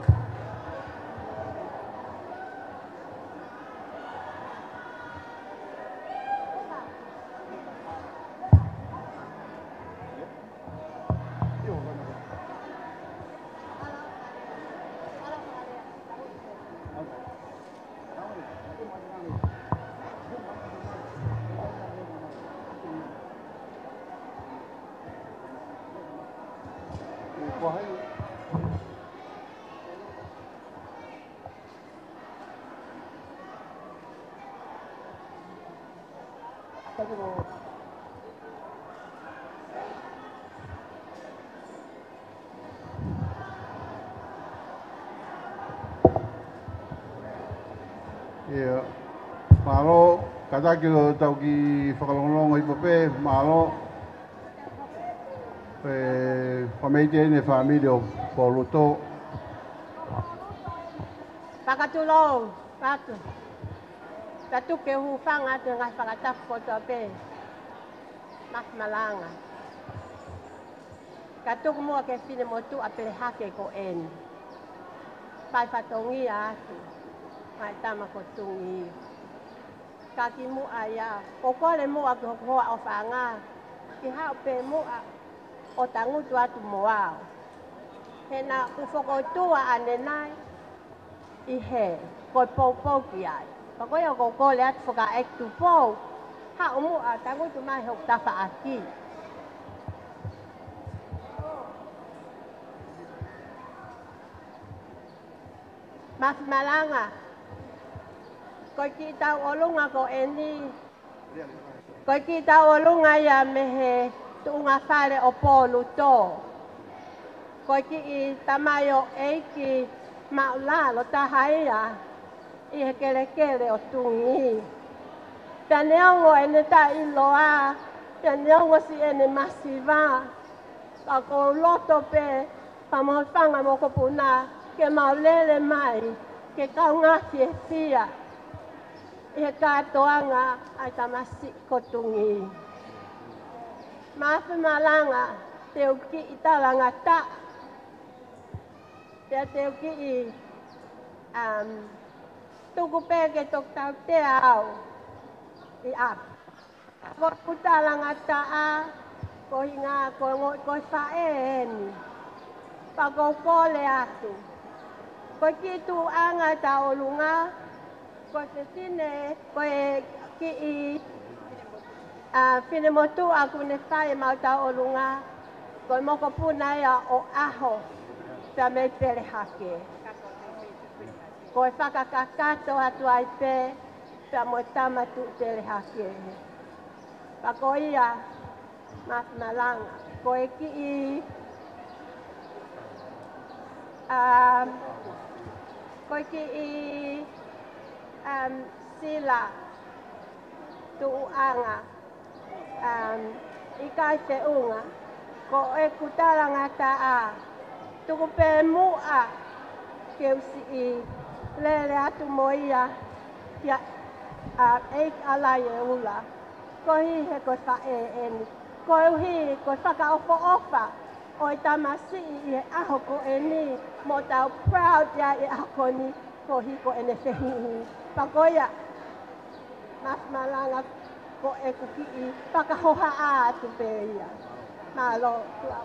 ʻIo. Mālō, kātaki ʻo tau kiʻi fakalongolongo hifo pē, mālō. Pea fakamālō atu ki he fāmili ʻo Pōluto. Fakatulou, patu. Tatu ke hūfanga atu he ngaahi fakatapu kotoa pē. Mafi Malanga. Ka tuku muʻa ki he finemotuʻa pele hake ko eni. Fai fatongia atu. Mai tama ko Tungi. Ka kimuʻa ia, ʻoku ou kole muʻa ki hoku hoa ʻofaʻanga, ke haʻu pē muʻa ʻo tangutu atu mo au. He naʻa ku fokotuʻu ʻanenai, ʻi he, ko e poupou ki ai. Pea ko ia ʻoku ou kole atu fakaʻeiki Tupou, haʻu muʻa tangutu mai hoku tafaʻaki. Mafi Malanga. Ko e kiʻi tauʻolunga ko eni. Ko e kiʻi tauʻolunga ia mei he tuʻunga fale ʻo Pōluto. Ko e kiʻi tamaioʻeiki maʻulalo taha ia ʻi he kelekele ʻo Tungi. Pea neongo ʻene taʻeʻiloa, pea neongo siʻene masiva, ka ʻoku ou loto pē, pea mo e fanga mokopuna, ke mau lele mai, ke kaungā fiefia ʻi he kātoanga ʻa e tamasiʻi ko Tungi. Mafi Malanga, te u kiʻi talangataʻa, pea te u kiʻi, um, tuku pē ke toki tautea au ʻi ʻapi. Ko ʻeku talangataʻa, ko hinga, ko e ngo-, ko e faʻē eni. Pea ʻoku ou kole atu. Ko e kiʻi tuʻuʻanga ʻi he tauʻolunga, ko e fefine, ko e kiʻi, ʻa, finemotuʻa ʻoku ne fai ʻemau tauʻolunga, ko e mokopuna ia ʻo ʻAho, pea mei Pele Hake. Ko e fakakakato atu ai pē, pea mo e tama tuʻu pele hake. Pea ko ia, Mafi Malanga. Ko e kiʻi, um, ko e kiʻi, um, sila tuʻuʻanga. Um, ʻikai feʻunga, ko ʻeku talangataʻa, tuku pē muʻa ke u siʻi lele atu mo ia kia, a, ʻEiki ʻAlai ʻEula, koeʻuhi he ko e faʻē eni, koeʻuhi ko e fakaʻofoʻofa ʻo e tamasiʻi ʻi he ʻaho ko eni, mo tau proud ia ʻi he ʻaho ko eni, koeʻuhi ko ʻene fehiʻi. Pea ko ia, Mafi Malanga, ko ʻeku kiʻi fakahohaʻa atu pē ia. Mālō, tuʻa.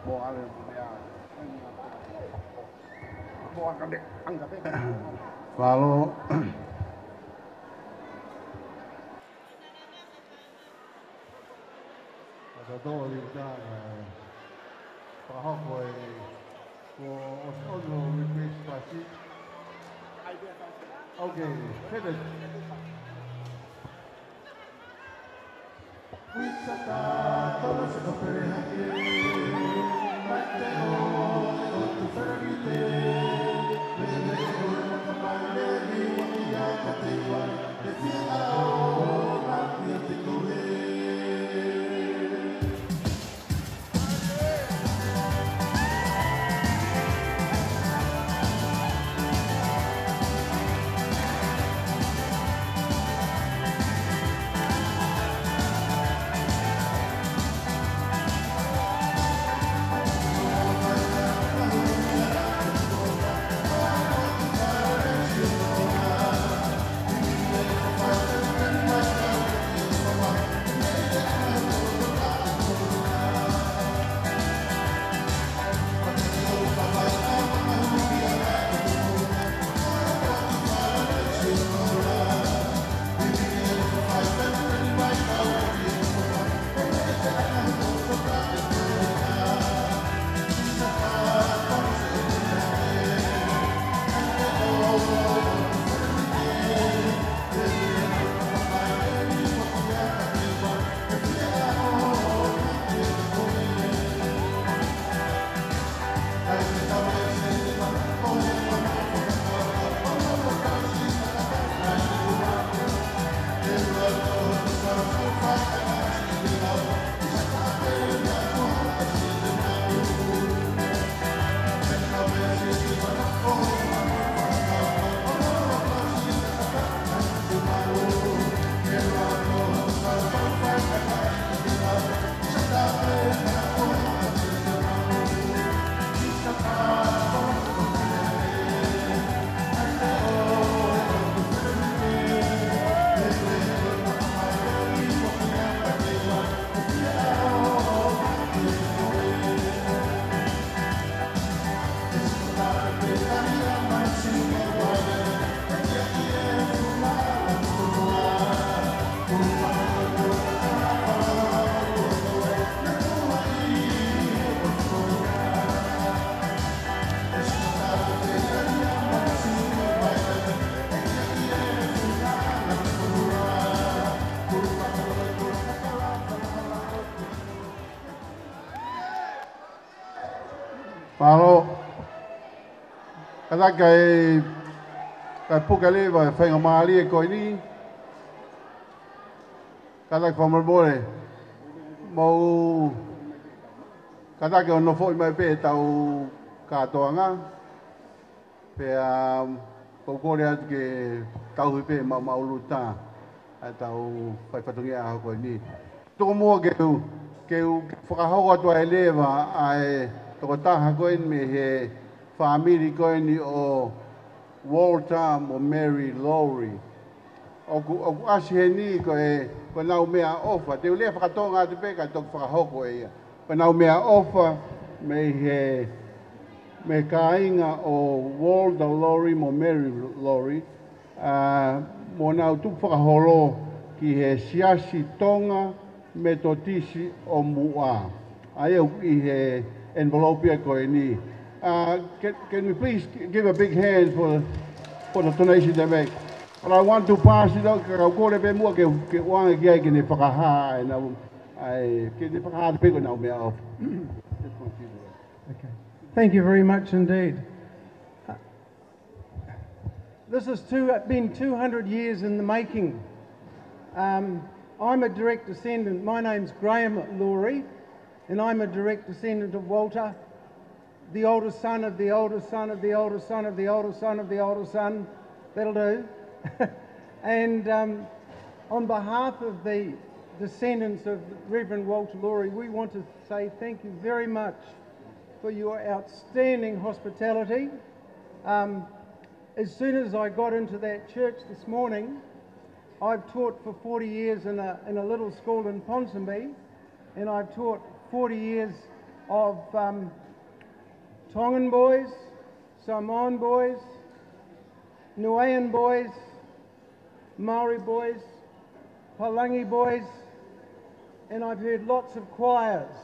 Mo ale mo lea. Mo anga de, anga de. Mālō. Ka tō i tā, ē, fakahoko e, ko ʻosi ʻono request pasi. Okay, finish. Mālō. Kātaki kae, kae puke leva e faingamālie ko eni. Kātaki fakamolemole. Mou kātaki ʻo nofoʻi mai pē ʻetau kātoanga. Pea ʻoku ou kole atu ke tauhi pē maʻumaʻuluta ʻetau fai fatongia ʻaho ko eni. Tuku muʻa ke u, ke u fakahoko atu ai leva ʻa e tokotaha ko eni mei he fāmili ko eni ʻo Walter mo Mary Lowry. ʻOku, ʻoku ʻasi heni ko e, ko ʻenau meʻaʻofa. Te u lea fakatonga atu pē kae toki fakahoko ʻe ia. Ko ʻenau meʻaʻofa mei he, mei he kāinga ʻo Walter Lowry mo Mary Lowry. ʻA, mo ʻenau tupu fakaholo ki he Siasi Tonga Metotisi ʻo Muʻa. ʻA ia ʻoku ʻi he envelope ia ko eni. Uh, can, can we please give a big hand for, for the donation they make? But I want to pass it on, ka u kole pē muʻa ke, ke u ʻoange ki ai ke ne fakahā ʻenau, ʻa e, ke ne fakahā pē ko ʻenau meʻaʻofa. Okay. Thank you very much indeed. This has two, been two hundred years in the making. Um, I'm a direct descendant. My name's Graham Lowry, and I'm a direct descendant of Walter, the oldest son of the oldest son of the oldest son of the oldest son of the oldest son. That'll do. And, um, on behalf of the descendants of Reverend Walter Lowry, we want to say thank you very much for your outstanding hospitality. Um, as soon as I got into that church this morning, I've taught for forty years in a, in a little school in Ponsonby, and I've taught forty years of, um, Tongan boys, Samoan boys, Niuean boys, Maori boys, Palangi boys, and I've heard lots of choirs.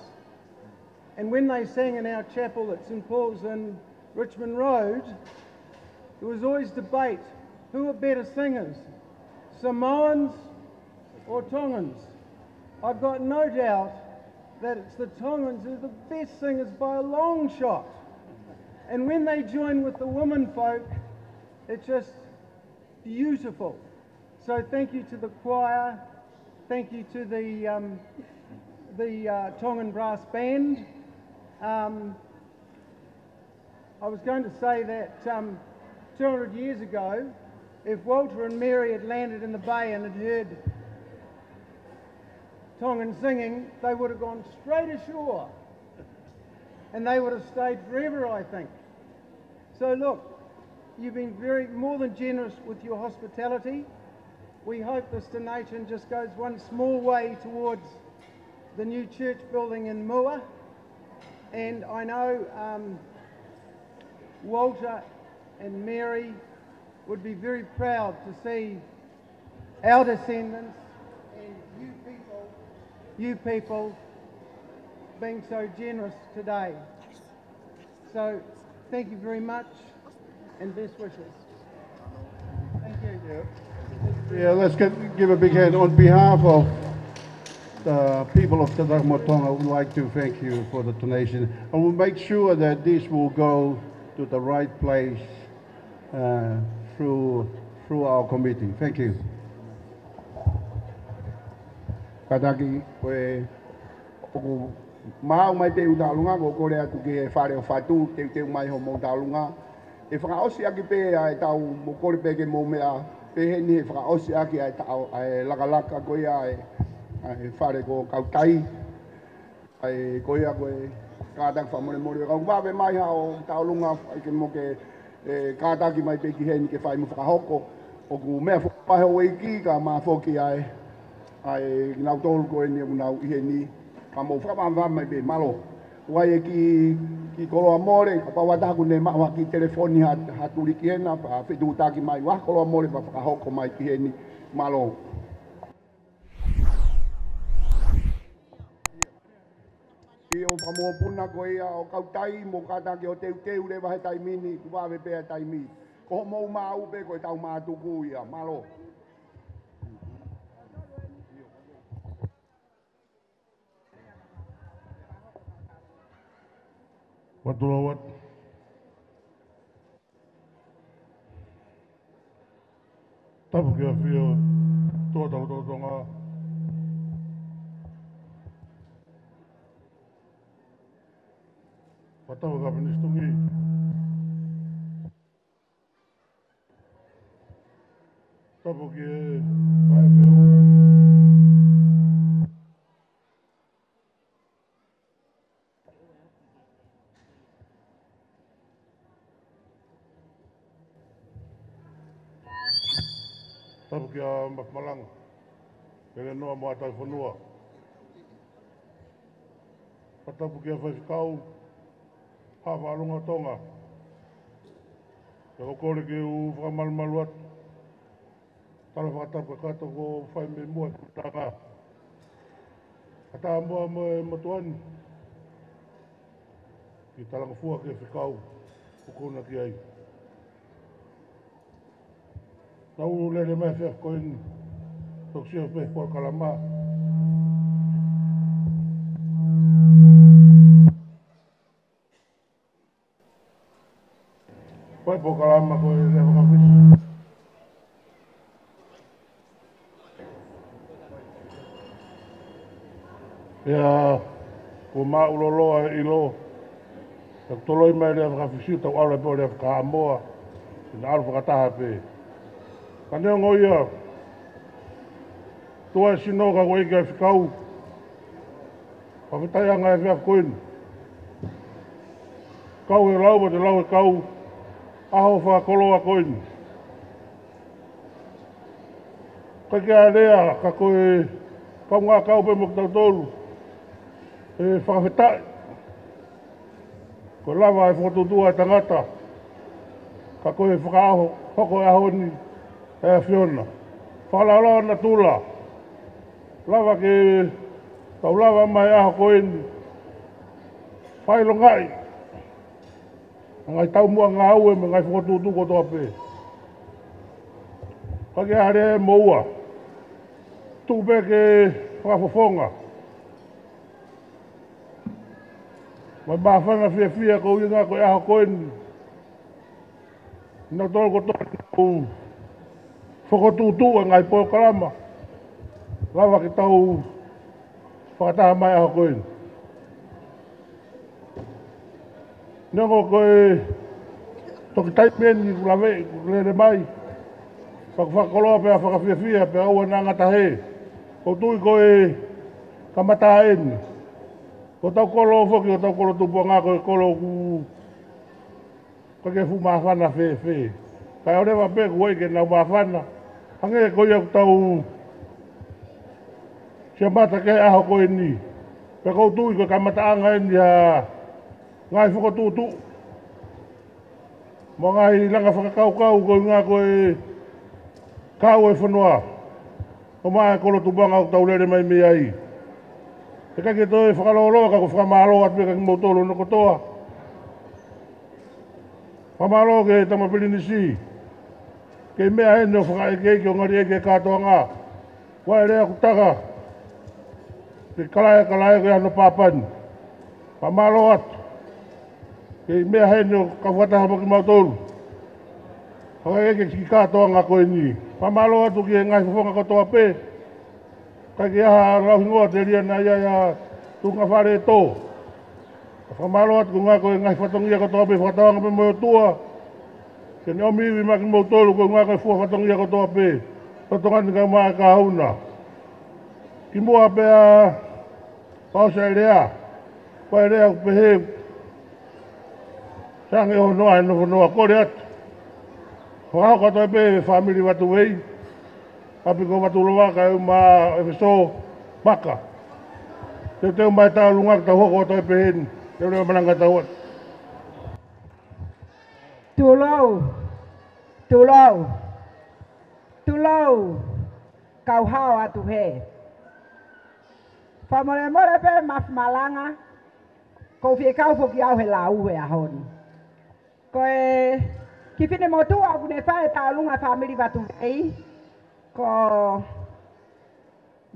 And when they sang in our chapel at St Paul's in Richmond Road, there was always debate, who are better singers, Samoans or Tongans? I've got no doubt that it's the Tongans who are the best singers by a long shot. And when they join with the women folk, it's just beautiful. So thank you to the choir. Thank you to the, um, the, uh, Tongan Brass Band. Um, I was going to say that, um, two hundred years ago, if Walter and Mary had landed in the bay and had heard Tongan singing, they would have gone straight ashore. And they would have stayed forever, I think. So look, you've been very, more than generous with your hospitality. We hope this donation just goes one small way towards the new church building in Moa. And I know, um, Walter and Mary would be very proud to see our descendants and you people, you people being so generous today. So, thank you very much and best wishes. Thank you. Yeah, let's get, give a big hand on behalf of the people of Te Takamotonga. I would like to thank you for the donation, and we'll make sure that this will go to the right place, uh, through, through our committee. Thank you. Kātaki, ko e, ʻoku maau mai pē ʻū tālunga, ʻoku ou kole atu ki he fale ʻo fatu, teuteu mai hoʻomou tālunga. ʻE fakaʻosi ʻaki pē ʻa e tau, mou kole pē ke mou meʻa pehē ni, ʻe fakaʻosi ʻaki ʻa e tau, ʻa e lakalaka ko ia ʻa e, ʻa e fale ko Kautai. ʻA e, ko ia ko e kātaki fakamolemole. Ka ʻoku vave mai haʻo tālunga, ʻai ke mo ke, ʻe, kātaki mai pē ki heni ke fai mo fakahoko. ʻOku meʻa foki pē he uike ka mā foki ai. ʻA e, kinautolu ko eni ʻoku nau ʻi heni. Ka mou fakavavevave mai pē, mālō. ʻOku ʻi ai e kiʻi, kiʻi koloa mole, kapau ʻe ʻi ai ha taha ʻoku ne maʻu ha kiʻi telefoni ha, ha tuli ki hena, pea fetuʻutaki mai, ʻoku ʻi ai ha koloa mole, pea fakahoko mai ki heni. Mālō. ʻI he fakamoʻoni puna ko ia ʻo Kautai, mou kātaki ʻo teuteu leva he taimi ni, ʻoku vave pē ʻa e taimi. Ko hoʻomou maau pē ko e tau mātuku ia, mālō. Ua tolo ua. Tapu ki he ʻAfio, ʻOtua tau lotolotonga. Fakatapu ki he Kapinisi Tuʻi. Tapu ki he Faifekau. Tapu kia Mafimalanga, Pelenoa mo Taufanua. Fakatapu kia Faifekau, Haʻa Fakalongo ʻo Tonga. Pea ʻoku ou kole ke u fakamalumalu atu. Tala fakatapu kakato kuo fai mei muʻa ʻi he kutanga. Kae ʻatā muʻa mo e motuʻa ni ke talangofua ki he fekau ʻoku ou kau ki ai. Tau lele mai he efiafi ko eni, toki sio pē he polokalama. Ko e polokalama ko e lea fakafisi. Pea kuo māʻuloloa e ʻilo, pea kuo toloi mai e lea fakafisi, tau ʻalu ai pē ʻo lea fakaʻamoa, ʻi he ʻalu fakataha pē. Ka neongo ia, tuʻa e sino ka ko e ʻEiki ʻa e fekau. Fakafetaʻi ange he efiafi ko eni. Kau he lau, pea te lau e kau, ʻaho fakakoloa ko eni. ʻIkai ke ʻi ai ha lea, ka ko e kaungā kau pē mo kitautolu ʻe fakafetaʻi. Kuo lava e fokotuʻutuʻu ʻa e tangata, ka ko e fakahoko e ʻaho ni ʻe he ʻAfiona. Fakalaulauloto natula. Lava ke tau lava mai he ʻaho ko eni. Fakaʻilongaʻi ʻa e ngaahi taumuʻa ngāue mo e ngaahi fokotuʻutuʻu kotoa pē. ʻIkai ke ʻi ai ha lea ʻe moua. Tuku pē ke fakafofonga mai māfana fiefia koeʻuhi ko e ʻaho ko eni. Naʻa tau kotoa ʻoku fokotuʻutuʻu e ngaahi polokalama. Lava ke tau fakataha mai he ʻaho ko eni. Neongo ko e toki taimi eni kuo lave, kuo lele mai. Pea ʻoku fakakoloa pea fakafiefia pea ʻoua naʻa ngata hē. ʻOku ou tui ko e kamata eni. Ko hotau kolo foki, ko hotau kolo tupuʻanga ko e kolo ʻoku ʻikai ke fuʻu māfana fēfē. Kae ʻoua leva pē kuo ʻai ke nau māfana. Hangē ko ia ʻoku tau siʻi mata ki he ʻaho ko eni. Pea ʻoku ou tui ko e kamataʻanga eni ʻa e ngaahi fokotuʻutuʻu mo e ngaahi langa fakakaukau koeʻuhi ko e kau e fonua. ʻO mai e kolo tupuʻanga ʻoku tau lele mai mei ai. ʻIkai ke toe fakalōloa ka ʻoku ou fakamālō atu pē kia kimoutolu hono kotoa. Fakamālō ki he Tama Pilinisi. Kei meʻa heni ʻo fakaʻekeʻeke ʻo ngali ʻeke e kātoanga. Ko e lea ʻoku taka. Ke kalaʻe, kalaʻe ko e ano pāpani. Fakamālō atu. Kei meʻa heni ʻo kau fakataha mo kimautolu. Fakaʻekeʻeke ki he kātoanga ko eni. Fakamālō atu ki he ngaahi fofonga kotoa pē. ʻIkai ke ʻi ai ha lauhingoa telia naʻa ʻi ai ha tuʻunga fale ʻe tō. Fakamālō atu koeʻuhi ko e ngaahi fatongia kotoa pē fakatauange pē mo e ʻOtua. Ke ne ʻomi ivi maʻa kimoutolu koeʻuhi ko e fua fatongia kotoa pē. Totongani kae ʻumaʻā e kahaʻu na. Kimuʻa pea fakaʻosi e lea. Ko e lea ʻoku pehē. Tangi ʻo noa e nofo noa kole atu. Fakahoko atu pē fāmili Vatuvei. ʻApi ko Vatuloa kae ʻumaʻā ʻEfesō Maka. Teuteu mai tau lunga ke tau hoko atu pē heni. Te u lea malanga tau atu. Tulou. Tulou. Tulou. Kau hao atu hē. Fakamolemole pē Mafimalanga. ʻOku ou fie kau foki au he lau he ʻaho ni. Ko e kiʻi finemotuʻa ʻoku ne fai e tauʻolunga fāmili Vatuvei, ko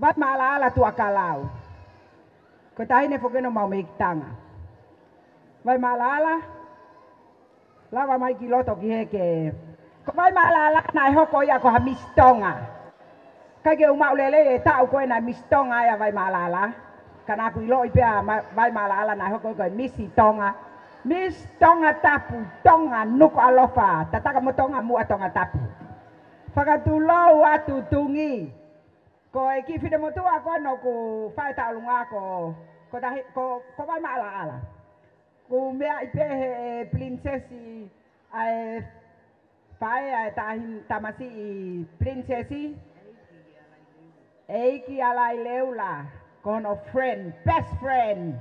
Vaimaʻalaʻala Tuʻakalau. Ko e taʻahine foki ʻo Maumekitanga. Vaimaʻalaʻala, lava mai ki loto ki hē ke Ko Vaimaʻalaʻala naʻe hoko ia ko ha Misi Tonga. ʻIkai ke u maʻu lelei e taʻu ko ē naʻe Misi Tonga ai ʻa Vaimaʻalaʻala. Ka naʻa ku ʻiloʻi pē ʻa Ma-, Vaimaʻalaʻala naʻe hoko ia ko e Misi Tonga. Misi Tongatapu, Tonga, Nukuʻalofa, tataka mo Tonga muʻa Tongatapu. Fakatulou atu Tungi. Ko e kiʻi finemotuʻa ko ē naʻa ku fai ʻi Taulunga ko, ko Tahi-, ko, ko Vaimaʻalaʻala. Ko e meʻa ʻi pē he Pilinisesi ʻa e faʻē ʻa e tahi tamasiʻi Pilinisesi. ʻEiki Alaileula, ko hono friend, best friend.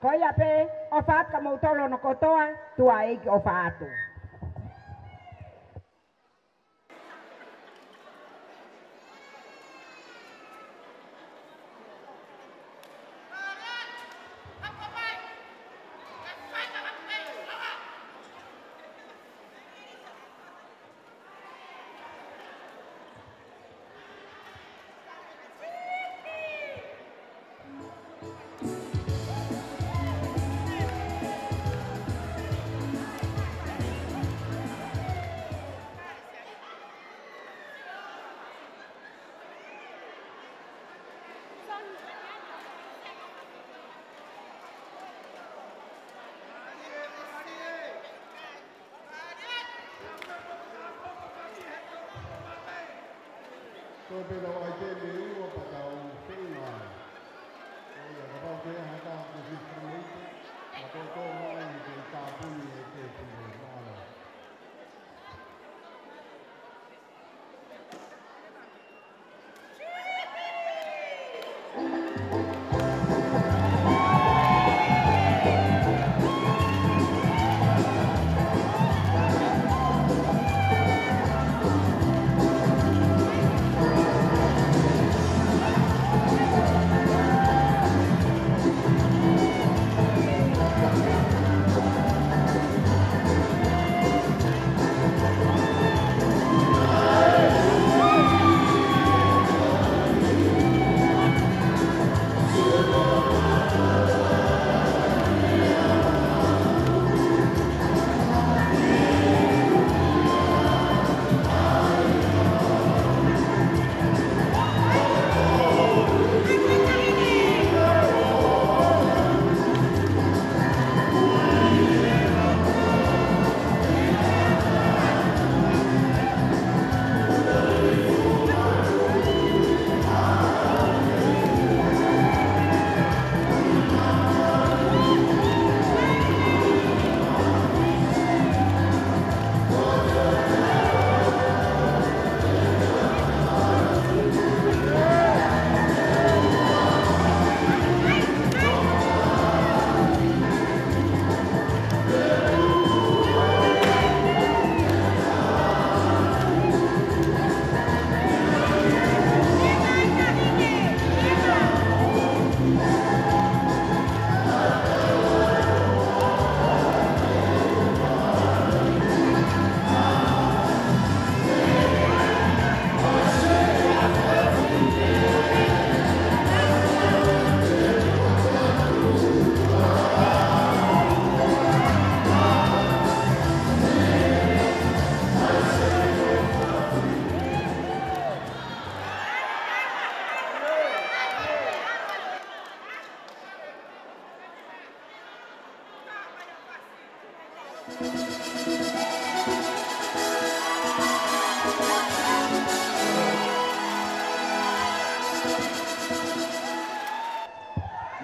Ko ia pē, ʻofa atu kia moutolu hono kotoa, tuʻa ʻEiki ʻofa atu. Ko e pena o ai te me ua patau feinga. Ko ia kapau ke ha taha ko si freimeite, ka ko tō mai ke tāpuni e te pule mālo.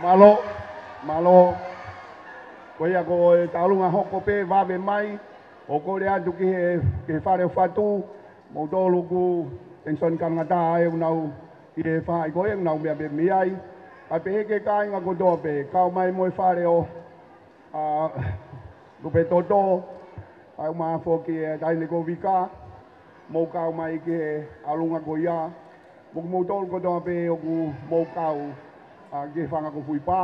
Mālō, mālō. Ko ia ko e Taulunga hoko pē vave mai, ʻo kole atu ki he, ki he fale ʻo fatu, moutolu ʻoku tenisioni kalangata ai ʻoku nau ʻi he faʻahi ko ē ʻoku nau meʻa pē mei ai. Kae pehē ki he kāinga kotoa pē, kau mai mo e fale ʻo ʻa Lupe Toto, ʻa e ʻumaʻā foki e taʻahine ko Vika, mou kau mai ki he ʻalunga ko ia, mo kimoutolu kotoa pē ʻoku mou kau, ʻa, ki he fanga ko Fuipā,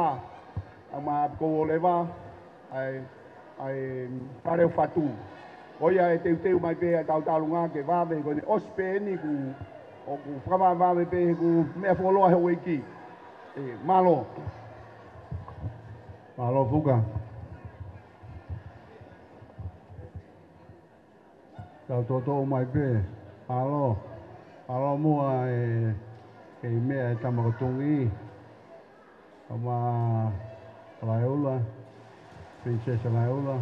ʻa, ʻumaʻā ʻa Piko Oleva, ʻa e, ʻa e fale ʻo fatu. Ko ia ʻe teuteu mai pē ʻa e Taulunga ke vave, ko ʻene ʻosi pē eni ʻoku, ʻoku fakavavevave pē he ʻoku meʻa fuoloa he uike. ʻE, mālō. Mālō Fuka. Tau toʻotoʻo mai pē. ʻAlo, ʻalo muʻa e, kei meʻa e tama ko Tungi. Tama Laeula, Princess Laeula.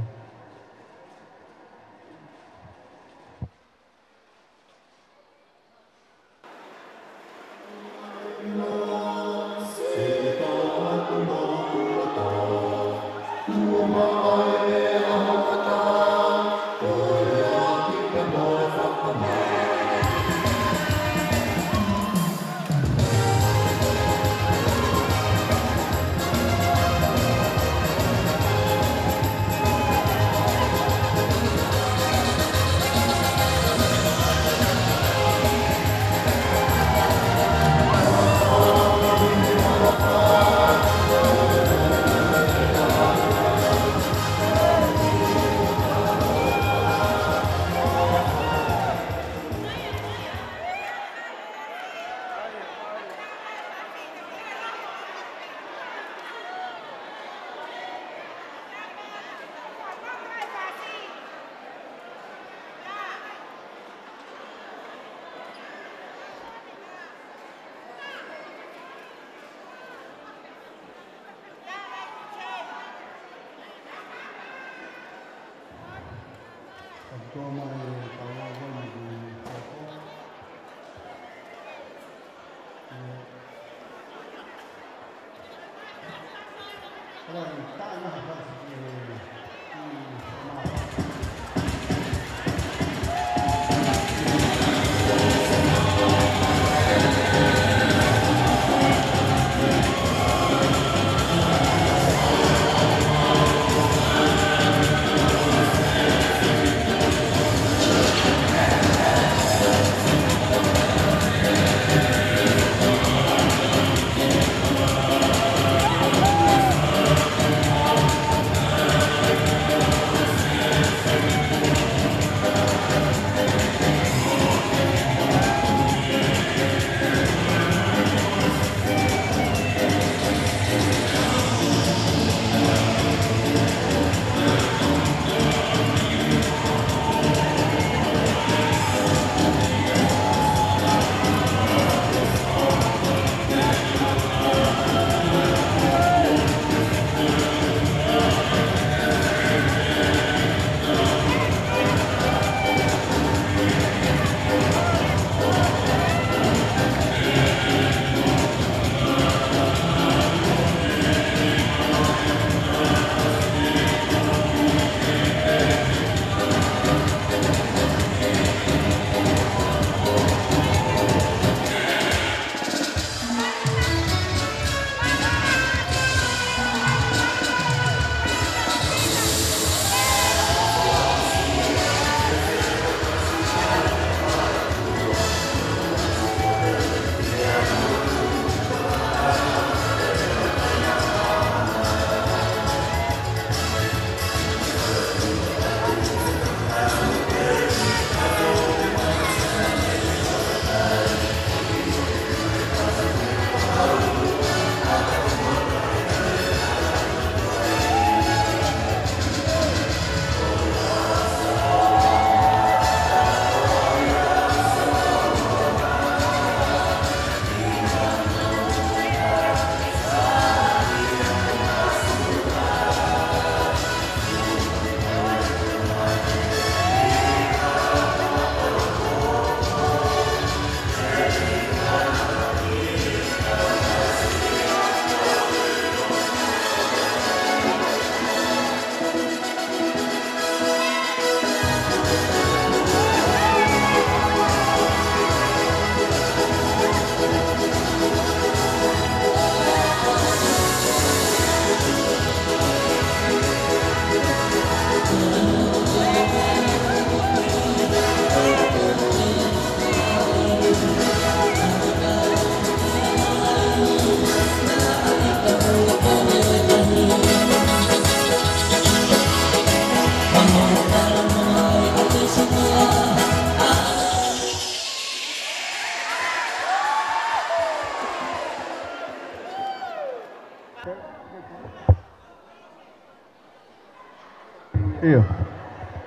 ʻIo.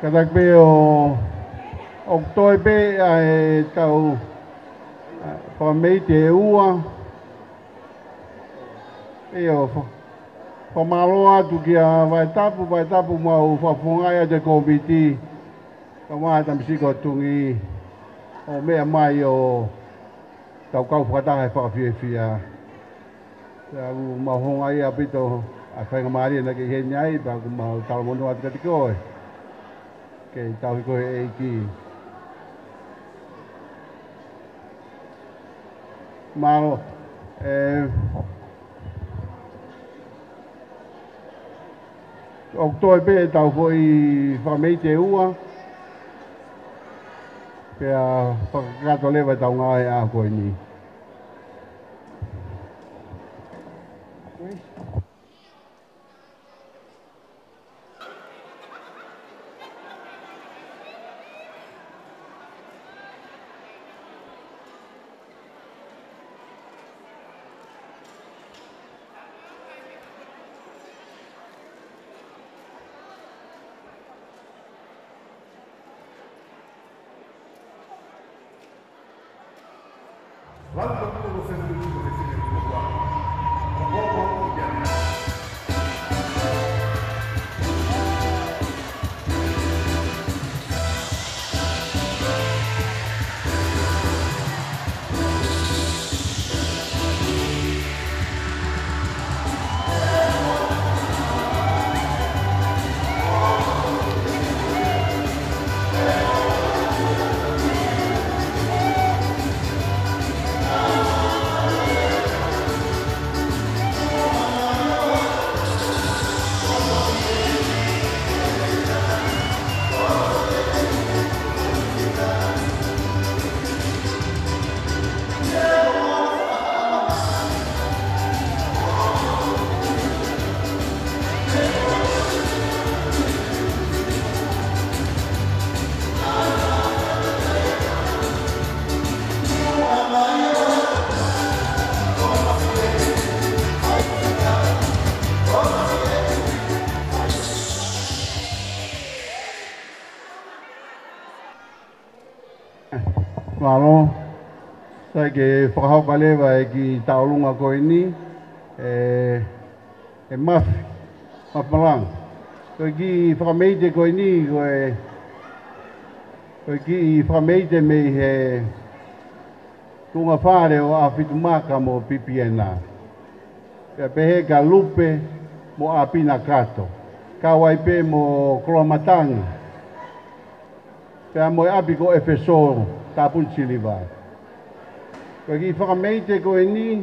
Kātaki pē ʻo ʻOku toe pē ʻa e tau, ʻa, fakameite ʻe ua. ʻIo, fa-, fakamālō atu kia Vaitapu, Vaitapu mau fakafofongaʻi atu e kōmiti. Kae ʻumaʻā Tamisiko Tungi, ʻo meʻa mai ʻo tau kau fakataha he fakafiefia. Pea ʻoku mau houngaʻia ʻaupito ʻa e faingamālie naʻa ke ʻi heni ai, pea ʻoku mau talamonū atu kiate koe. Ke tauhi koe ʻe he ʻEiki. Mālō, ē, ʻoku toe pē ʻetau foʻi fakameite ʻe ua. Pea fakakakato leva ʻetau ngāue he ʻaho ko eni. Mālō. Sai, ke fakahoko leva e kiʻi tauʻolunga ko eni, ē, ʻe Mafi, Mafi Malanga. Ko e kiʻi fakameite ko eni, ko e, ko e kiʻi fakameite mei he tuʻunga fale ʻo ʻAfitumaka mo Pipiena. Pea pehē kia Lupe mo ʻApina Kato. Kau ai pē mo Koloamatangi. Pea mo e ʻapi ko ʻEfesō, Tāpuni Siliva. Ko e kiʻi fakameite ko eni,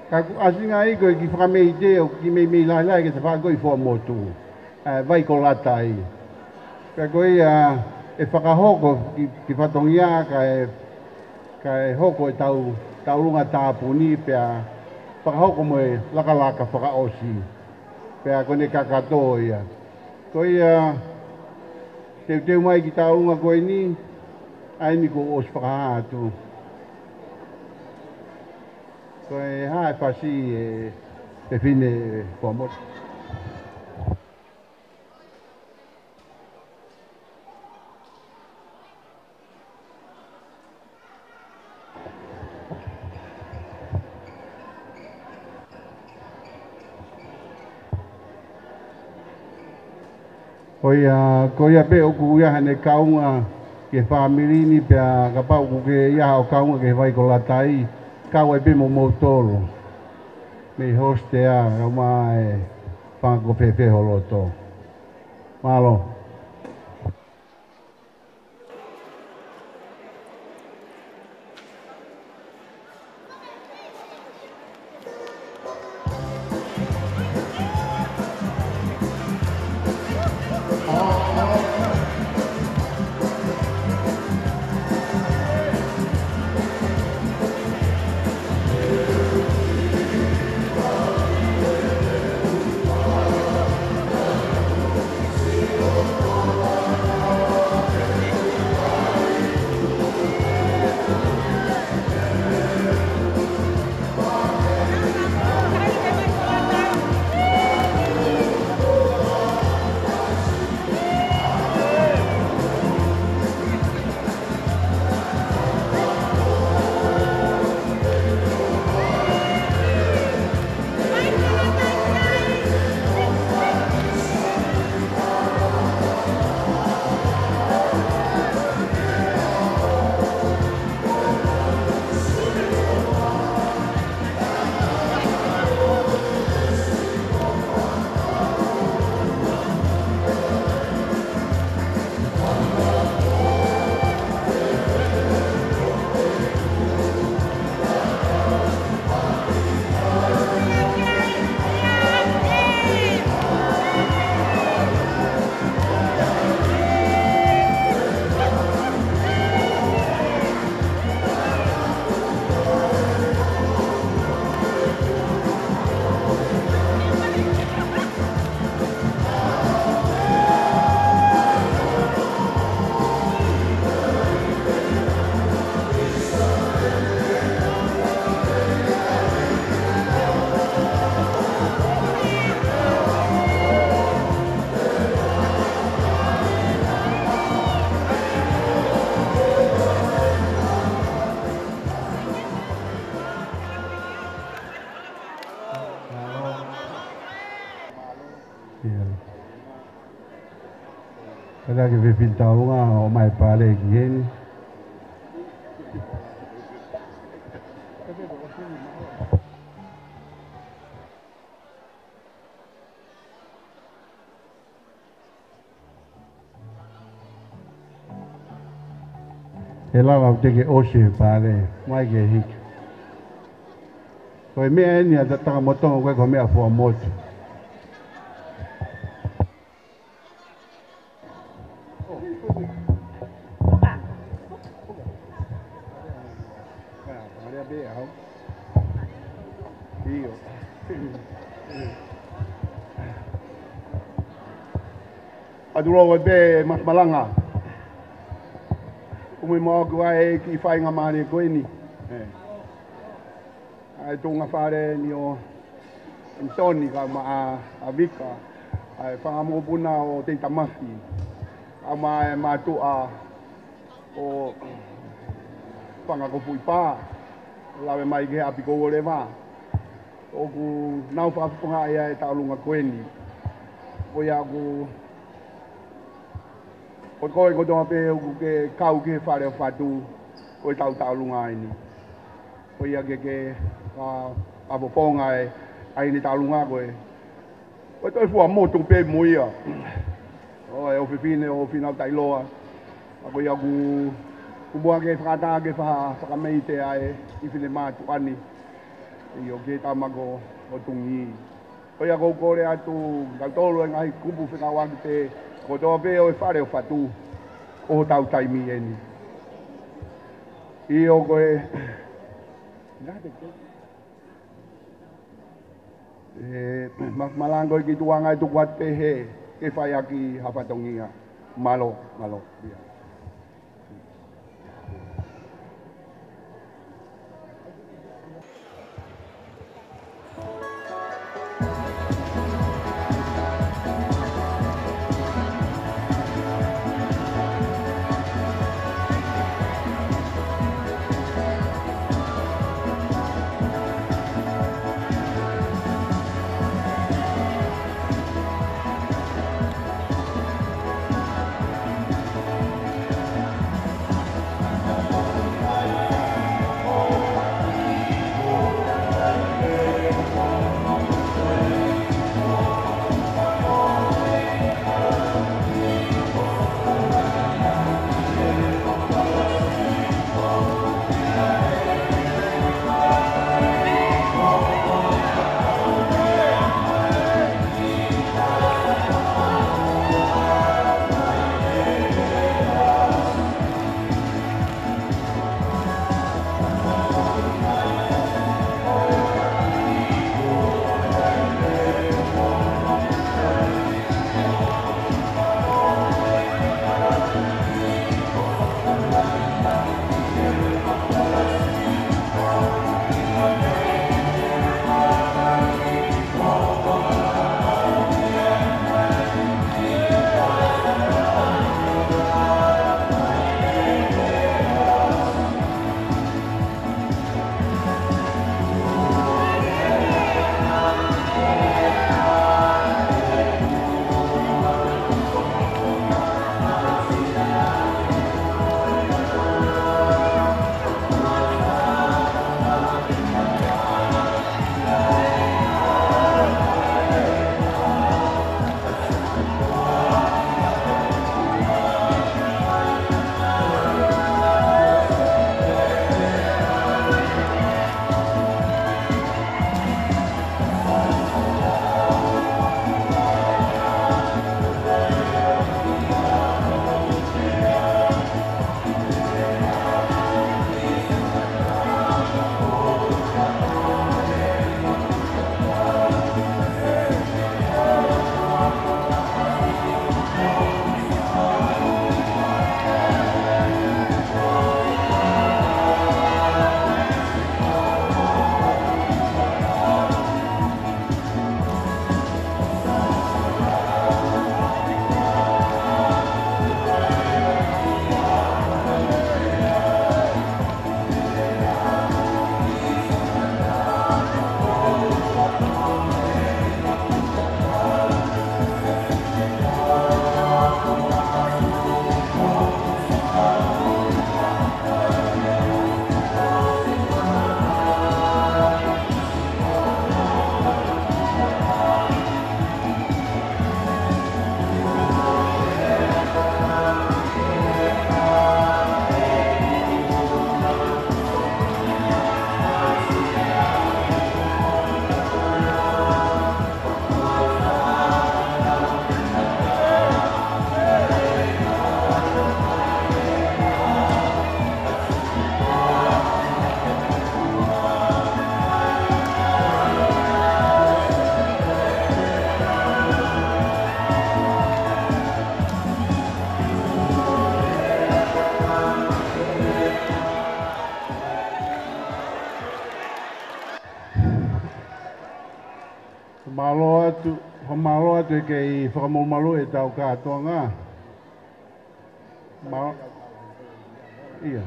ka ʻoku ʻasi ange ai ko e kiʻi fakameite ʻoku kiʻi meimei lahilahi ki he tafaʻaki ko ē ʻi Fuaʻamotu, ē, Vaikolatai. Pea ko ia ʻe fakahoko ki, ki fatongia kae, kae hoko ʻetau tauʻolunga tāpuni pea fakahoko mo e lakalaka fakaʻosi. Pea ko ʻene kakato ia. Ko ia, teuteu mai kiʻi tauʻolunga ko eni, ʻa eni kuo ʻosi fakahā atu. Ko e hā e fasi ē, ʻe fine Fuaʻamotu. Ko ia, ko ia pē ʻoku ʻi ai haʻane kaunga ki he fāmili ni pea kapau ʻoku ke ʻi ai haʻo kaunga ki he Vaikolatai, kau ai pē mo moutolu. Mei Hostea, kau mai e fanga ko fēfē ho loto. Mālō. Ke fefine tauʻolunga ʻo mai pale ki heni. He lava ʻo te ke ʻosi e pale, mai ke hiki. Ko e meʻa eni ʻa e tangata motongo ko e ko e meʻa fua motu. ʻIo. ʻAtu lōua pē Masimalanga. Kumi mo aku ai ki fainga mane ko eni. ʻE. ʻA e tuʻunga fale ni ʻo ʻAnisitoni kae ʻumaʻā ʻa Vika, ʻa e fanga mokopuna ʻo Teitamafi, kae ʻumaʻā e mātuʻa ʻo Fanga Kofuʻi Pā, lave mai ki he ʻapi ko Uoleva. ʻOku nau fakafofongaʻi ʻa e tauʻolunga ko eni. Ko ia ʻoku ʻOku ʻikai ko e kotoa pē ʻoku ke kau ki he fale ʻo fatu ʻo e tauʻolunga eni. Ko ia ke ke, ʻa, ʻa fofonga e, ʻa eni tauʻolunga ko e. Ko e toe fua motu pē mo ia. ʻO e ʻofefine ʻo Fīnau Tailoa. ʻA ko ia ʻoku, ʻoku muʻa ke fakatā ke fa-, fakameite ʻa e ʻi fine mātuʻa ni. ʻIo ke tama ko ʻo Tungi. Ko ia ʻoku ou kole atu, kitautolu e ngaahi kupu fekauʻaki pē, kotoa pē ʻo e fale ʻo fatu, ʻo hotau taimi eni. ʻIo ko e, ʻe, ma-, Masimalanga ko e ki tuʻa ngaahi tuku atu pē he, ke fai ʻaki ha fatongia. Mālō, mālō. ʻIa. Te kei fakamolumalu e tau kātoanga. Ma-, ia.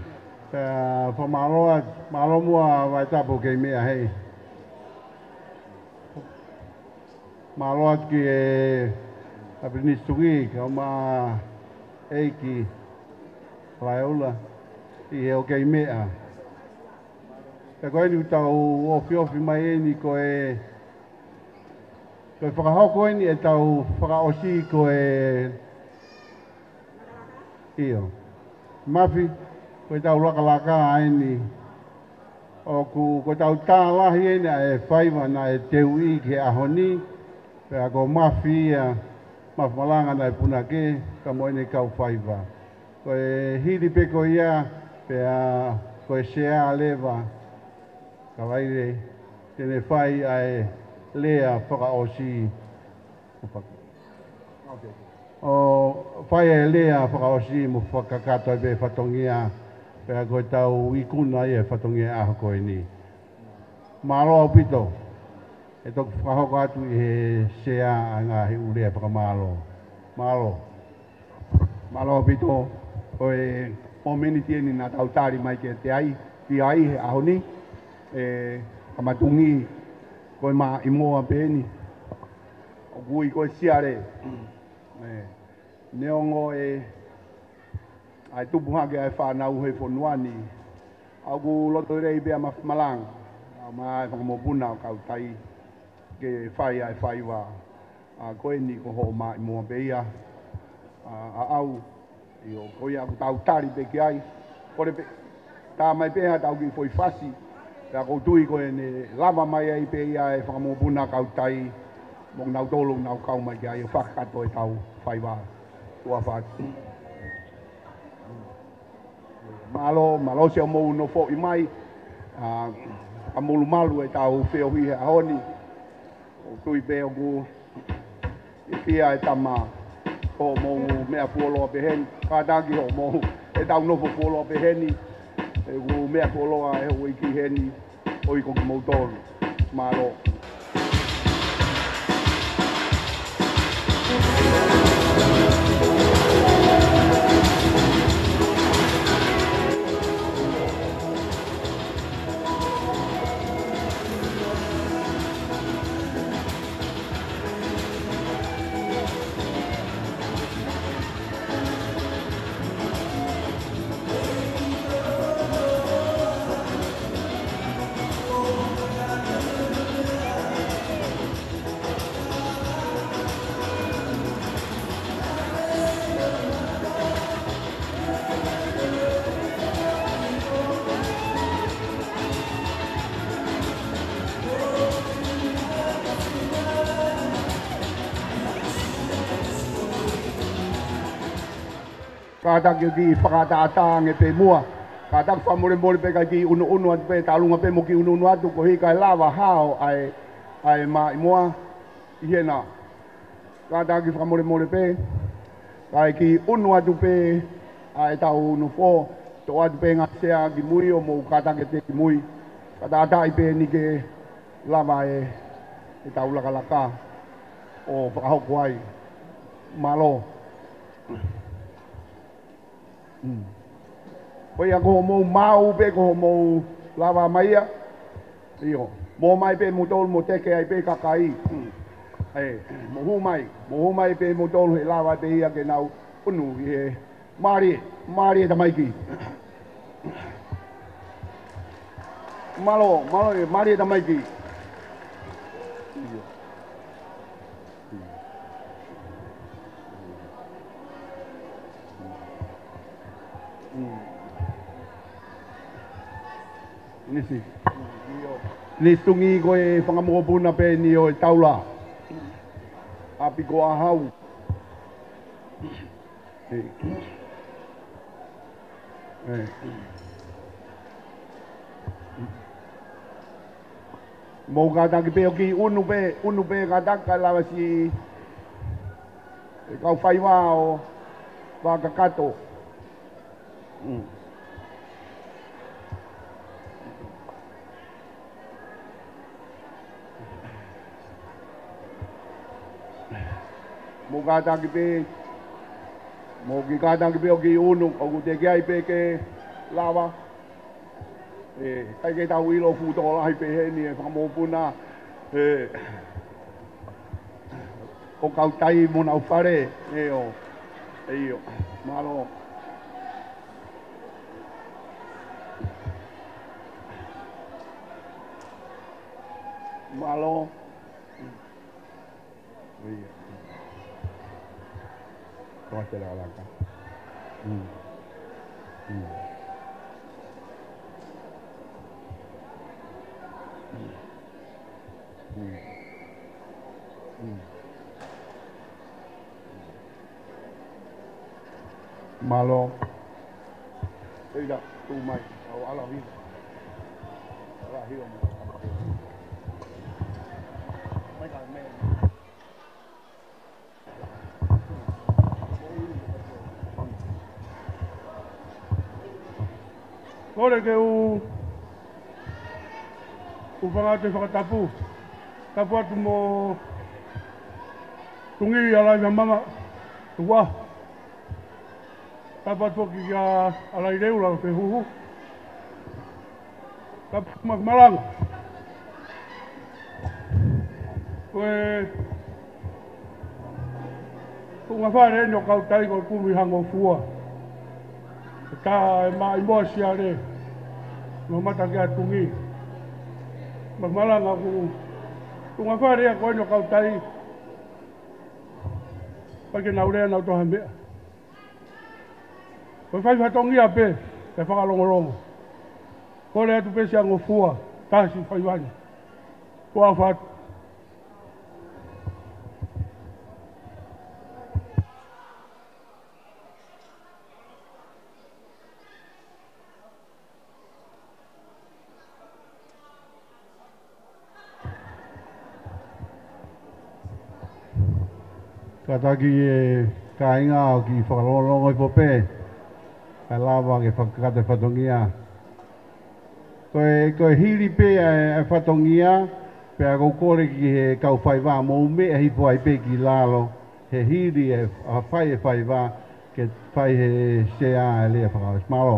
Pea fakamālō atu, mālō muʻa Vaitapu kei meʻa hei. Mālō atu ki he ʻApilinisi Tuʻi, kae ʻumaʻā ʻEiki Laeula, ʻi he ʻoku kei meʻa. Pea ko eni ʻoku tau ofiofi mai eni ko e, ko e fakahoko eni e tau fakaʻosi ko e, ʻio. Mafi, ko e tau lakalaka eni. ʻOku, ko e tau tā lahi eni ʻa e faiva naʻe teuʻi ki he ʻaho ni, pea ko Mafi ia, Mafi Malanga naʻe punake, kae ʻumaʻā ʻene kau faiva. Ko e hili pē ko ia, pea ko e sea leva, Kalaile, te ne fai ʻa e lea fakaʻosi. ʻO fai e lea fakaʻosi mo fakakakato ai pē fatongia, pea ko e tau ikuna ia e fatongia ʻaho ko eni. Mālō ʻaupito, ʻe toki fakahoko atu ʻe he sea ʻa e ngaahi ʻū lea fakamālō. Mālō. Mālō ʻaupito, ko e momeniti eni naʻa tau tali mai kiate ai, ki ai he ʻaho ni, ʻe Kamatungi, ko e Maʻimoa pē eni. ʻOku ui ko e Siale. ʻE, neongo e, ʻa e tupu hake ʻa e fānau he fonua ni, ʻoku loto lelei pē ʻa Mafi Malanga, ʻa, mo e fakamokopuna ʻo Kau Tai, ke fai ʻa e faiva, ʻa, ko eni ko hoʻo Maʻimoa pē ia, ʻa, ʻa au, ʻio, ko ia ʻoku tau tali pē ki ai, kole pē, tā mai pē ha tau kiʻi foʻi fasi, pea ʻoku ou tui ko ʻene lava mai ai pē ia e fakamokopuna Kau Tai, mo kinautolu naʻa nau kau mai ki ai ʻo fakakakato e tau faiva. Tuʻa ʻofa atu. Mālō, mālō siʻomou nofoʻi mai, ʻa, fakamolumalu e tau feohi he ʻaho ni. ʻOku ou tui pē ʻoku ʻi ai e tama hoʻomou meʻa fuoloa pehē ni, kātaki hoʻomou, e tau nofo fuoloa pehē ni, ʻoku meʻa fuoloa e houʻeiki heni, ʻo ʻi ko kimoutolu. Mālō. Kātaki ʻo kiʻi fakaʻataʻatā ange pē muʻa. Kātaki fakamolemole pē kae kiʻi ʻunuʻunu atu pē, tālunga pē mo kiʻi ʻunuʻunu atu, koeʻuhi kae lava hao ʻa e, ʻa e Maʻimoa ʻi hena. Kātaki fakamolemole pē, kae kiʻi ʻunu atu pē ʻa e tau nofo, toʻo atu pē ngaahi sea ki mui ʻo mou kātaki ʻiate kimui. Kātaki pē eni ke lava e, e tau lakalaka ʻo fakahoko ai. Mālō. Mm. Ko ia ko hoʻomou maʻu pē ko hoʻomou lava mai ia. ʻIo. Mo mai pē moutolu mo teke ai pē kakai. Mm. ʻE, mo hū mai. Mo hū mai pē moutolu he lava pē ia ke nau ʻunu ʻi he mālie, mālie tamaiki. Mālō, mālō, mālie tamaiki. ʻIo. Nisi. Nisi Tungi ko e fanga mokopuna pē eni ʻo e taula. ʻApi ko ʻAhau. ʻE. ʻE. Mou kātaki pē ʻo kiʻi ʻunu pē, ʻunu pē kātaki kae lava siʻi kau faiva ʻo fakakakato. Mm. Mou kātaki pē, mou kiʻi kātaki pē ʻo kiʻi ʻunu, ʻoku teʻeki ai pē ke lava. ʻE, ʻikai ke tau ʻilo fuʻu tokolahi pē heni ʻe fakamokopuna, ʻe, ʻo kau tai mo nau fale, ʻio, ʻio, mālō. Mālō. ʻIo. Ko te la la ka. Mm. Mm. Mm. Mm. Mālō. ʻEita, tuʻu mai. ʻAu ala hiva. Ala hiva mo. Mai ka mai. Kole ke u, u fanga te fakatapu. Tapu atu mo Tungi Alai Mama. Tua. Tapu atu foki kia Alai Leu la Fehuhu. Tapu Makumalanga. Ko e tuʻunga fale eni ʻo kau tai ko e kumi hangofua. Ka e maʻimoa siale. No mata kia Tungi. Makumalanga ko e tuʻunga fale ia ko eni ʻo kau tai. ʻIkai ke nau lea nau toha meʻa. Ko e fai fatongia pē, ke fakalongolongo. Kole atu pē siʻa ngofua, tasi fai vani. Kua fat. Kātaki e kāinga ʻo kiʻi fakalongolongo hifo pē. Kae lava ke fakakakato e fatongia. Ko e, ko e hili pē ʻa e, ʻa e fatongia, pea ʻoku ou kole ki he kau faiva mou meʻa hifo ai pē ki lalo, he hili e, ʻa fai e faiva, ke fai he sea e lea fakaʻosi. Mālō.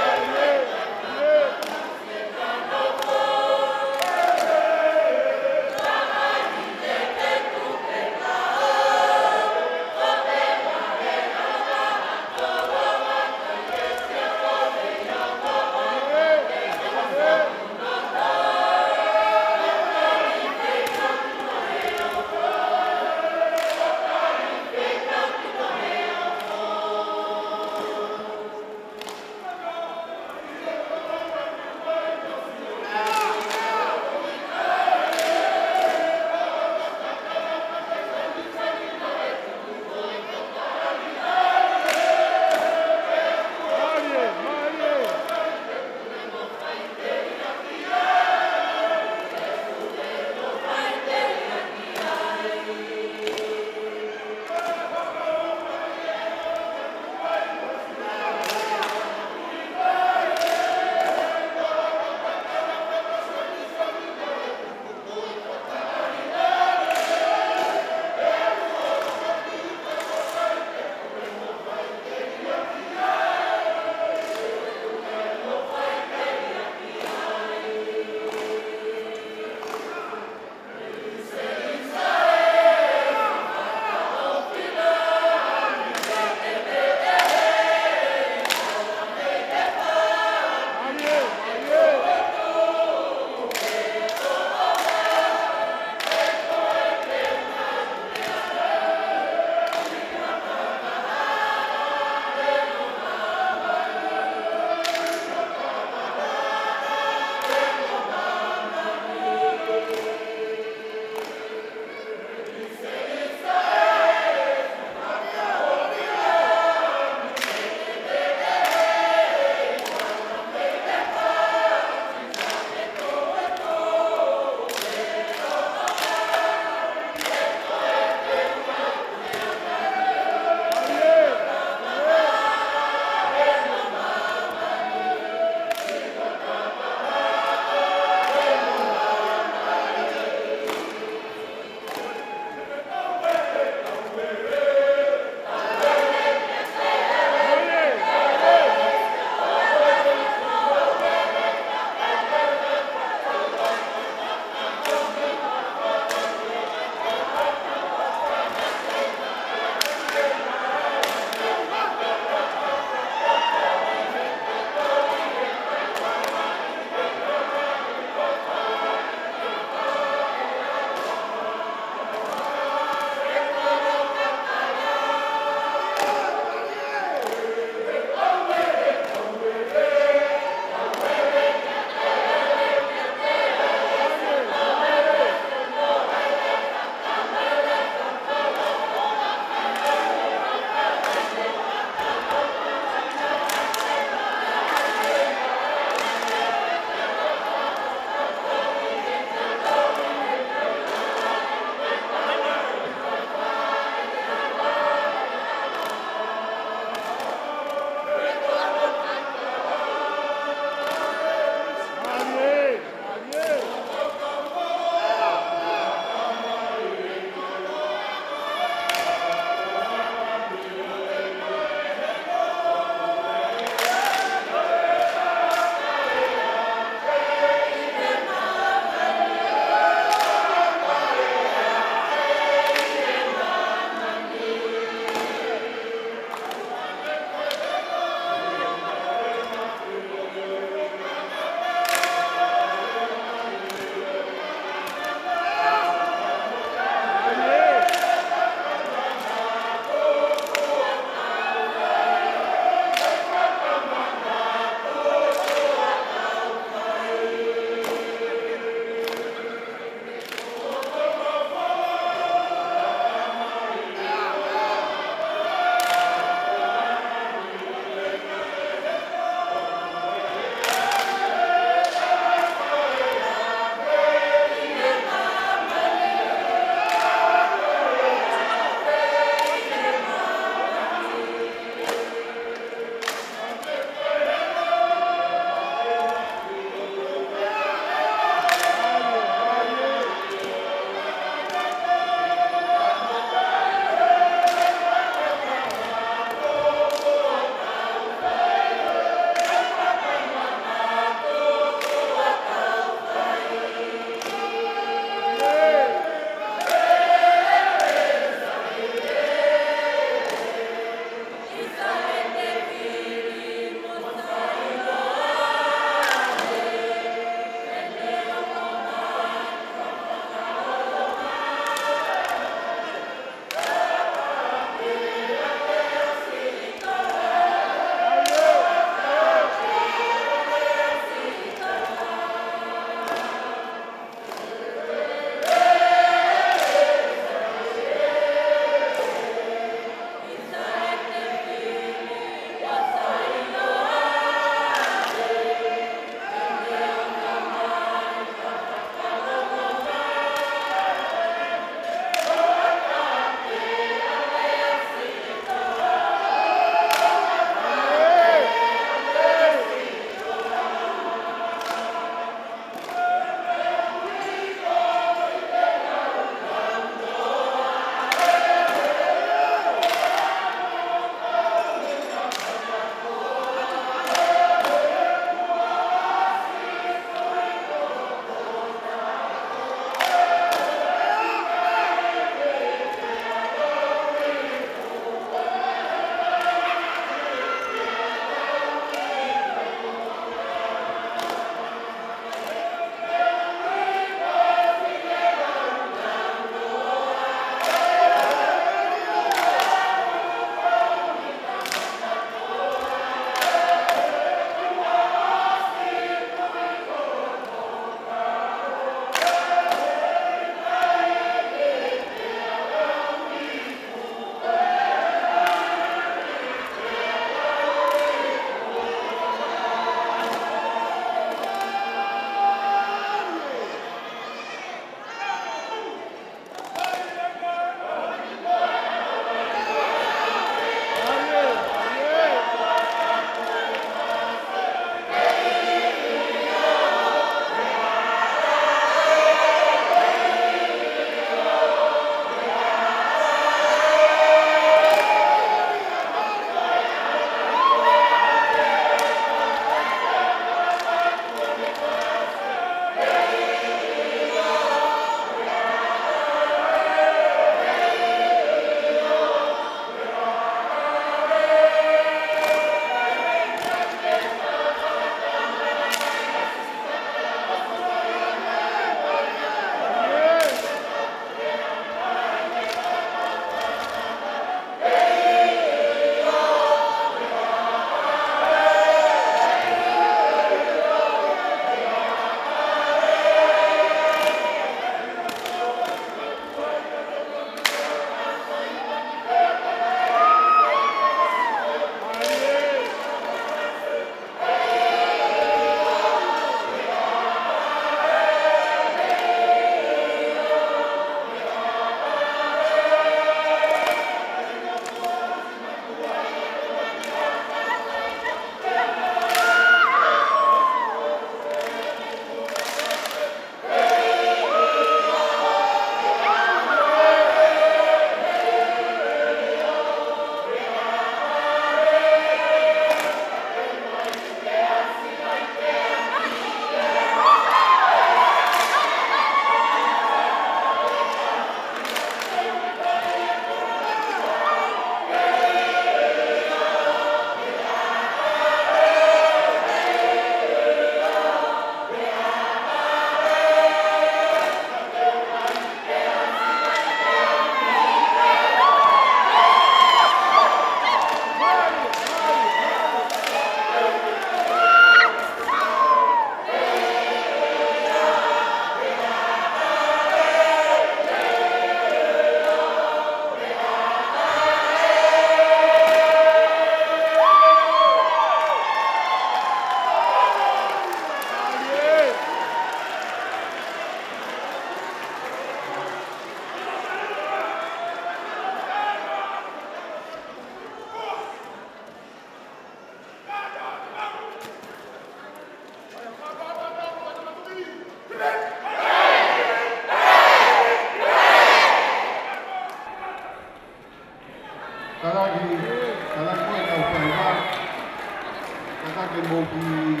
Ke mou kiʻi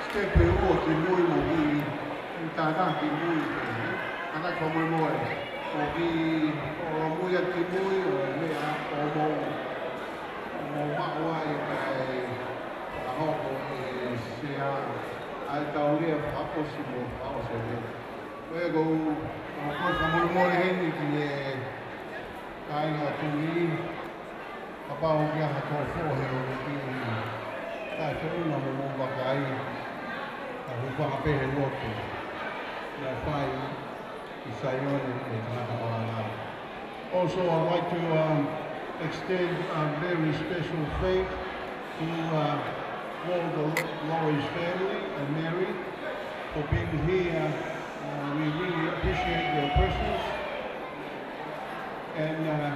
step ʻe ua ki mui, mou kiʻi tānaki ki mui pē, ē? Tānaki fakamolemole. Mou kiʻi ʻolunga ki mui ʻo meʻa ʻo mou, ʻo mou maʻu ai kae fakahoko ʻe Sea ʻa e tau lea fakaʻosi mo fakaʻosi ē. Ko ia ʻoku ou, ʻoku ou fakamolemole heni ki he kāinga Tuʻi, kapau ʻoku ʻi ai ha tō fohe ʻoku kiʻi taʻefeʻunga mo mou vakai, ka hūfanga pē he lotu naʻe fai ʻi Saione ʻe he tangata malanga. Also, I'd like to, um, extend a very special thanks to, uh, all the Lawrence family and Mary for being here. Uh, we really appreciate your presence. And, uh,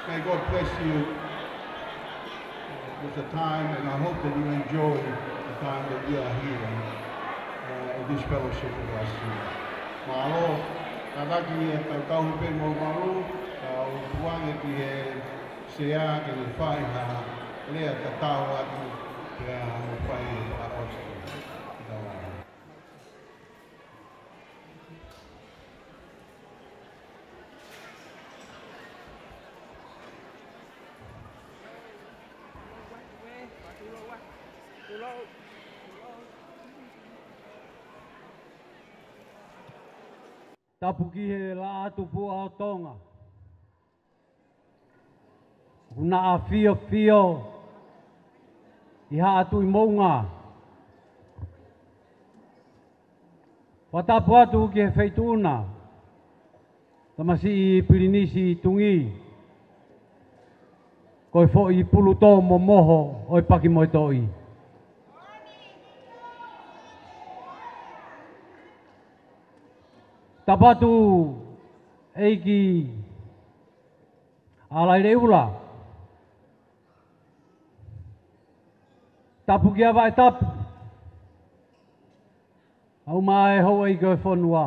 may God bless you with the time, and I hope that you enjoy the time that you are here, uh, in this fellowship with us. Mālō, kātaki e tautau pē mo malu, ka u tuku ange ki he Sea ke ne fai ha lea tatau atu, pea mo fai e fakaʻosi. Tapu ki he Laʻā Tupuʻa ʻo Tonga. ʻOku na ʻafiofio ʻi Haʻa Tuʻi Moʻunga. Fakatapu atu ki he Feituʻuna, Tamasiʻi Pilinisi Tuʻi, ko e foʻi pulutō momoho ʻo e Paki mo e Toʻi. Tapu atu ʻEiki ʻAlaileʻula. Tapu kia Vaʻetapu. ʻAu mai houʻeiki ʻo e fonua.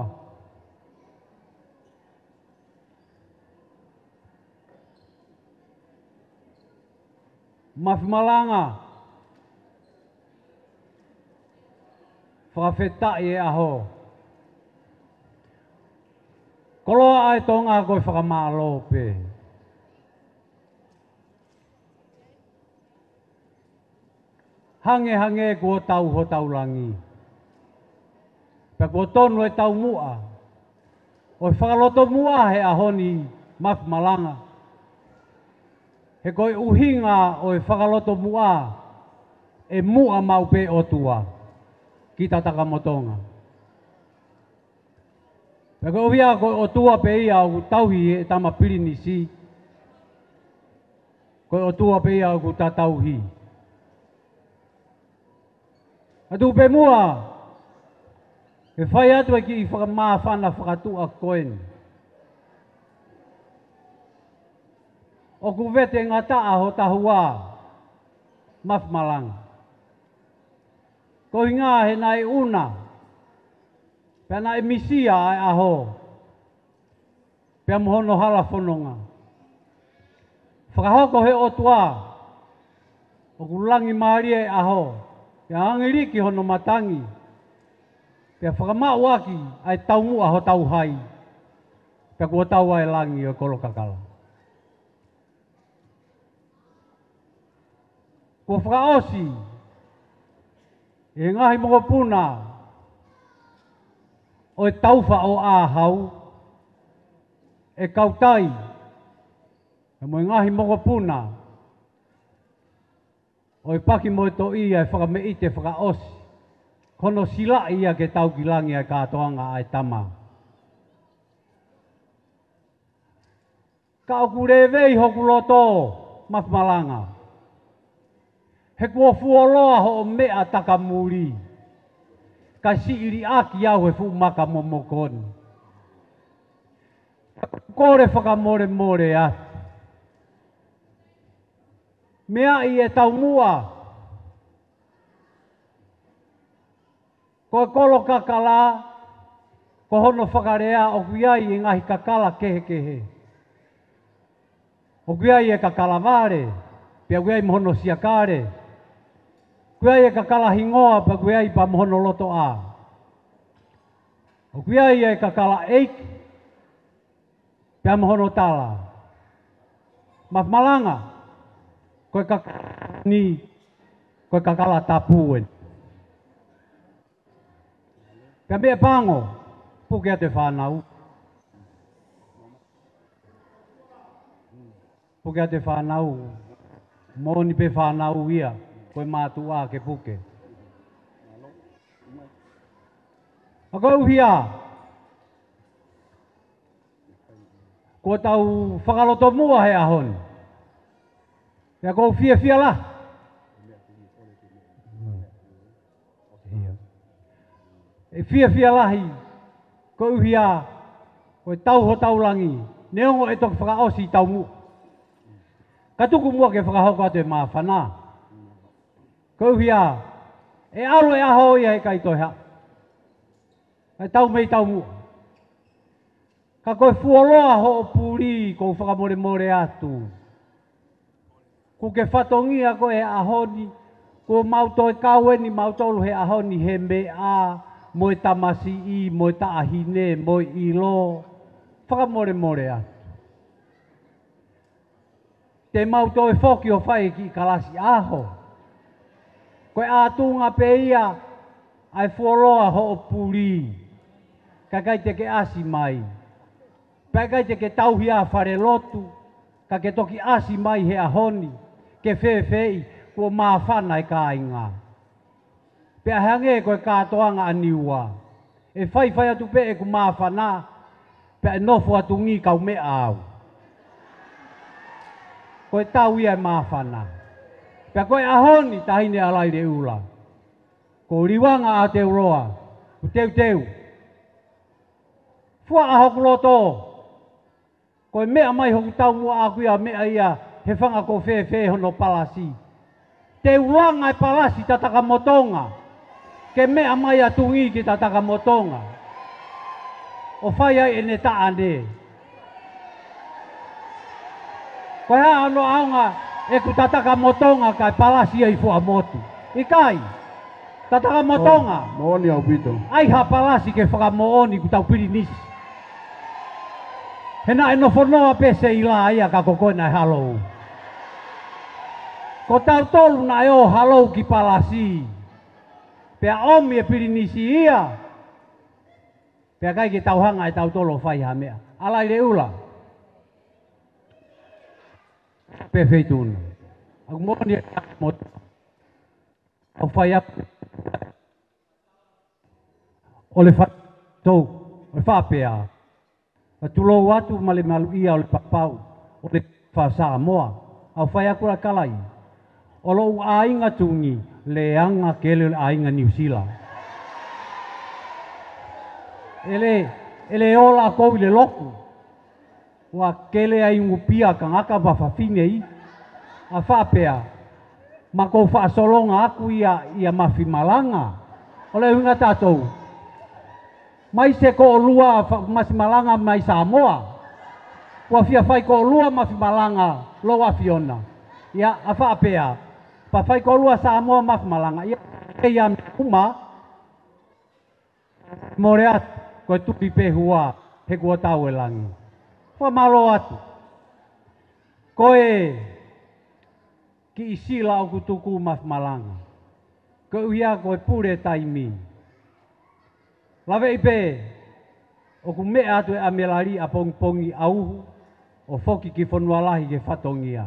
Mafi Malanga. Fakafetaʻi e ʻaho. Koloa ʻa e Tonga ko e fakamālō pē. Hangehangē kuo tau hotau langi. Pea kuo tonu e taumuʻa ʻo e fakalotomuʻa he ʻaho ni, Mafi Malanga. He ko e ʻuhinga ʻo e fakalotomuʻa ʻe muʻa maʻu pē ʻOtua ki Tatakamotonga. Pea ko ia ko e ʻOtua pē ia ʻoku tauhi ʻe he tama pilinisi. Ko e ʻOtua pē ia ʻoku ta tauhi. Ka tuku pē muʻa ke fai atu e kiʻi fakamāfana fakatuʻa ko eni. ʻOku vete ngataʻa ho tahua, Mafi Malanga. Ko e ʻuhinga he naʻe ʻuna, pea naʻe misia ʻa e ʻaho, pea mo hono hala fononga. Fakahoko he ʻOtua ʻoku langi mālie e ʻaho, pea angiliki hono matangi, pea fakamaʻu ʻaki ʻa e taumuʻa hotau hai, pea kuo tau ʻa e langi ʻo e kolo kakala. Kuo fakaʻosi ʻe he ngaahi mokopuna ʻo e Taufa ʻo ʻĀhau, ʻe Kautai, pea mo e ngaahi mokopuna ʻo e Paki mo e Toʻi ʻa e fakameʻite fakaʻosi, ko hono silaʻi ia ke tau ki langi ʻa e kātoanga ʻa e tama. Ka ʻoku lēvei hoku loto, Mafi Malanga. He kuo fuoloa hoʻo meʻa takamuli, kae siʻi liʻaki au he fuʻu maka momoko ni. Kole fakamolemole atu. Meaʻi e taumuʻa, ko e kolo kakala, ko hono fakalea ʻoku ʻi ai e ngaahi kakala kehekehe. ʻOku ʻi ai e kakala vale, pea ʻoku ʻi ai mo hono siakale. ʻOku ʻi ai e kakala hingoa pea ʻoku ʻi ai pea mo hono lotoʻā. ʻOku ʻi ai e kakala ʻeiki pea mo hono tala. Mafimalanga, ko e kakala ni, ko e kakala tapu eni. Pea meʻapango, puke atu e fānau. Puke atu e fānau. Moʻoni pē fānau ia, ko e mātuʻa ke puke. ʻA ko e ʻuhi ā, kuo tau fakalotomuʻa he ʻaho ni. Pea ʻoku ou fiefia lahi. ʻE fiefia lahi, koeʻuhi ā, ko e tau hotau langi, neongo ʻe toki fakaʻosi taumuʻa. Ka tuku muʻa ke fakahoko atu e māfana. Koeʻuhi ā, ʻe ʻalu e ʻaho ia ʻe ʻikai toe haʻu. ʻE tau mei taumuʻa. Ka ko e fuoloa hoʻo puli, ʻoku ou fakamolemole atu. Kuo ke fatongia koe he ʻaho ni, kuo mau toe kau eni mautolu he ʻaho ni he meʻa, mo e tamasiʻi, mo e taʻahine, mo e ʻilo. Fakamolemole atu. Te mau toe foki ʻo fai e kiʻi kalasi ʻaho. Ko e ʻātunga pē ia ʻa e fuoloa hoʻo puli. Ka ʻikai te ke ʻasi mai. Pea ʻikai te ke tauhi ʻa e falelotu. Ka ke toki ʻasi mai he ʻaho ni. Ke fēfeeʻi kuo māfana e kāinga. Pea hangē ko e kātoanga ʻa Niua. ʻE faifai atu pē ʻeku māfana, pea ʻe nofo atu ngī kaumeʻa au. Ko e tau ia e māfana. Pea ko e ʻaho ni, Taʻahine ʻAlaileʻula. Ko Liuanga ʻAteuloa, ʻoku teuteu. Fua ʻa hoku loto. Ko e meʻa mai hoku taumuʻa ʻaku ia, meʻa ia he fanga ko fēfē hono palasi. Te u langa e palasi Tatakamotonga. Ke meʻa mai atu ngī ki Tatakamotonga. ʻO fai ai ʻene taʻane. Ko e hā hono ʻaonga ʻeku Tatakamotonga kae palasi ai Fuaʻamotu. ʻIkai. Tatakamotonga. Moʻoni ʻaupito. ʻAi ha palasi ke fakamoʻoni ʻoku tau pilinisi. He naʻe nofo noa pē Seila ia ka ko koe naʻe halou. Ko tautolu naʻe ō halou ki palasi. Pea ʻomi e pilinisi ia. Pea ʻikai ke tau hanga ʻe tautolu ʻo fai ha meʻa. ʻAlaileʻula. Pea Feituʻuna. ʻOku moʻoni e mo ʻOku fai atu. ʻO le fa-, tou, ʻo le faʻa pea. Ka tulou atu ma le maluʻia ʻo le papau, ʻo le fa Samoa. ʻOku fai aku la kalai. ʻO loʻu ʻāinga Tungi, le anga kele ʻo le ʻāinga Niu Sila. ʻE le, ʻe le ola kou i le loku. ʻOua kele ai ngupia ka ngaka ma fafine ʻi ʻa faʻa pea. Ma kou faʻasolonga aku ia, ia Mafimalanga. ʻO le uhinga tatou. Mai se ko ʻolua fa-, Mafimalanga mai Samoa. ʻOua fia fai ko ʻolua Mafimalanga lou ʻAfiona. Ia ʻa faʻa pea. Pea fai ko ʻolua Samoa Mafimalanga. Ia, ia me uma. Mole atu, ko e tuʻi pē hua, he kuo tau e langi. Fakamālō atu. Ko e kiʻi sila ʻoku tuku Mafimalanga. Koeʻuhi ko e pule taimi. Laveʻi pē, ʻoku meʻa atu e ʻamelali ʻapongipongi ʻauhu, ʻo foki ki Fonualahi ke fatongia.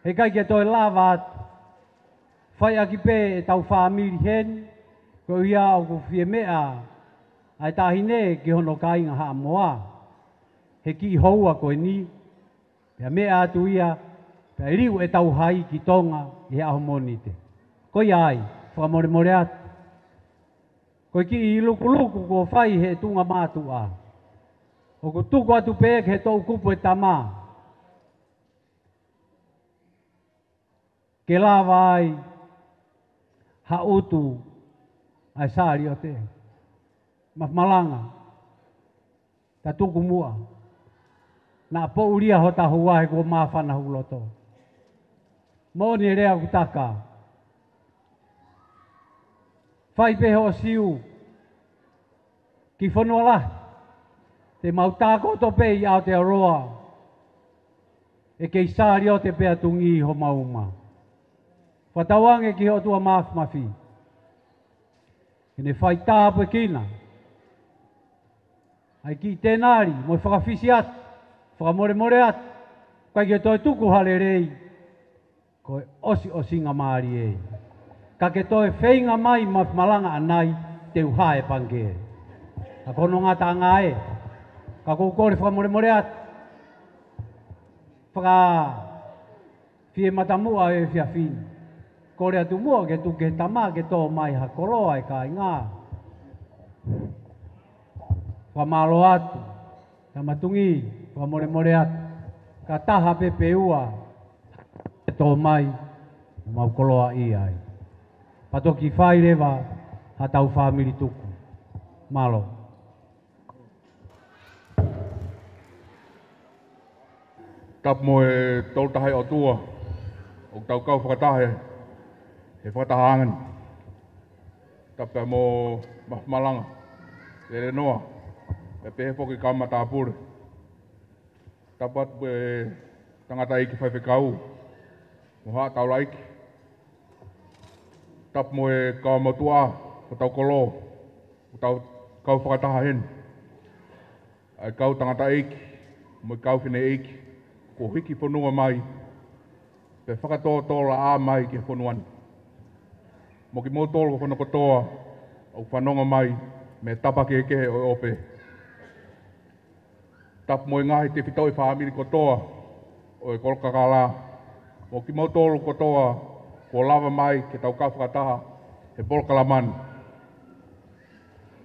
He ʻikai ke toe lava atu. Fai ʻaki pē ʻetau fāmili heni, koeʻuhi ʻoku fie meʻa ʻa e taʻahine ki hono kāinga Haʻamoa. He kiʻi houa ko eni, pea meʻa atu ia, pea liu ʻetau hai ki Tonga ʻi he ʻaho Mōnite. Ko ia ai, fakamolemole atu. Ko e kiʻi lukuluku kuo fai he tuʻunga mātuʻa. ʻOku tuku atu pē ki he toʻukupu e tama. Ke lava ai ha ʻutu ʻa e saliote. Mafimalanga, ta tuku muʻa. Naʻa poʻulia hota hua he kuo māfana hoku loto. Moʻoni e lea ʻoku taka. Fai pē hoʻo siu ki fonua lahi, te mau tākoto pē ʻi Aotearoa, ʻe kei Saliote pē ʻa Tungī homau uma. Fakatauange ki he ʻOtua Mafimafi ke ne faitāpuekina ʻa e kiʻi tenali mo e fakafisi atu, fakamolemole atu, ʻikai ke toe tuku ha lelei, ko e ʻosiʻosingamālie. Ka ke toe feinga mai Mafimalanga ʻanai, te u hā e pangikē. Ka ko hono ngataʻanga ē, ka ʻoku ou kole fakamolemole atu, faka fie matamuʻa ʻo e efiafi ni. Kole atu muʻa ke tuku ki he tama ke tō mai ha koloa ʻe kāinga. Fakamālō atu, Tama Tungī, fakamolemole atu. Ka taha pē pe ua ʻe tō mai, mau koloaʻia ai. Pea toki fai leva haʻatau fāmili tuku. Mālō. Tapu mo e Tolu Tahaʻi ʻOtua ʻoku tau kau fakataha he, he fakatahaʻanga ni. Tapu pea mo Mafimalanga, Lelenoa, pea pehē foki kau matāpule. Tapu atu mo e tangataʻeiki faifekau mo haʻa taulaʻeiki. Tapu mo e kau motuʻa, ko hotau kolo, ko hotau kau fakataha heni. ʻA e kau tangataʻeiki mo e kau fineʻeiki kuo hiki fonua mai, pea fakatōtōlaʻā mai ki he fonua ni. Mo kimoutolu ko hono kotoa ʻoku fanongo mai mei he tapa kehekehe ʻo e ʻope. Tapu mo e ngaahi tefitoʻi fāmili kotoa ʻo e Kolokakala, mo kimoutolu kotoa kuo lava mai ke tau kau fakataha he polokalama ni.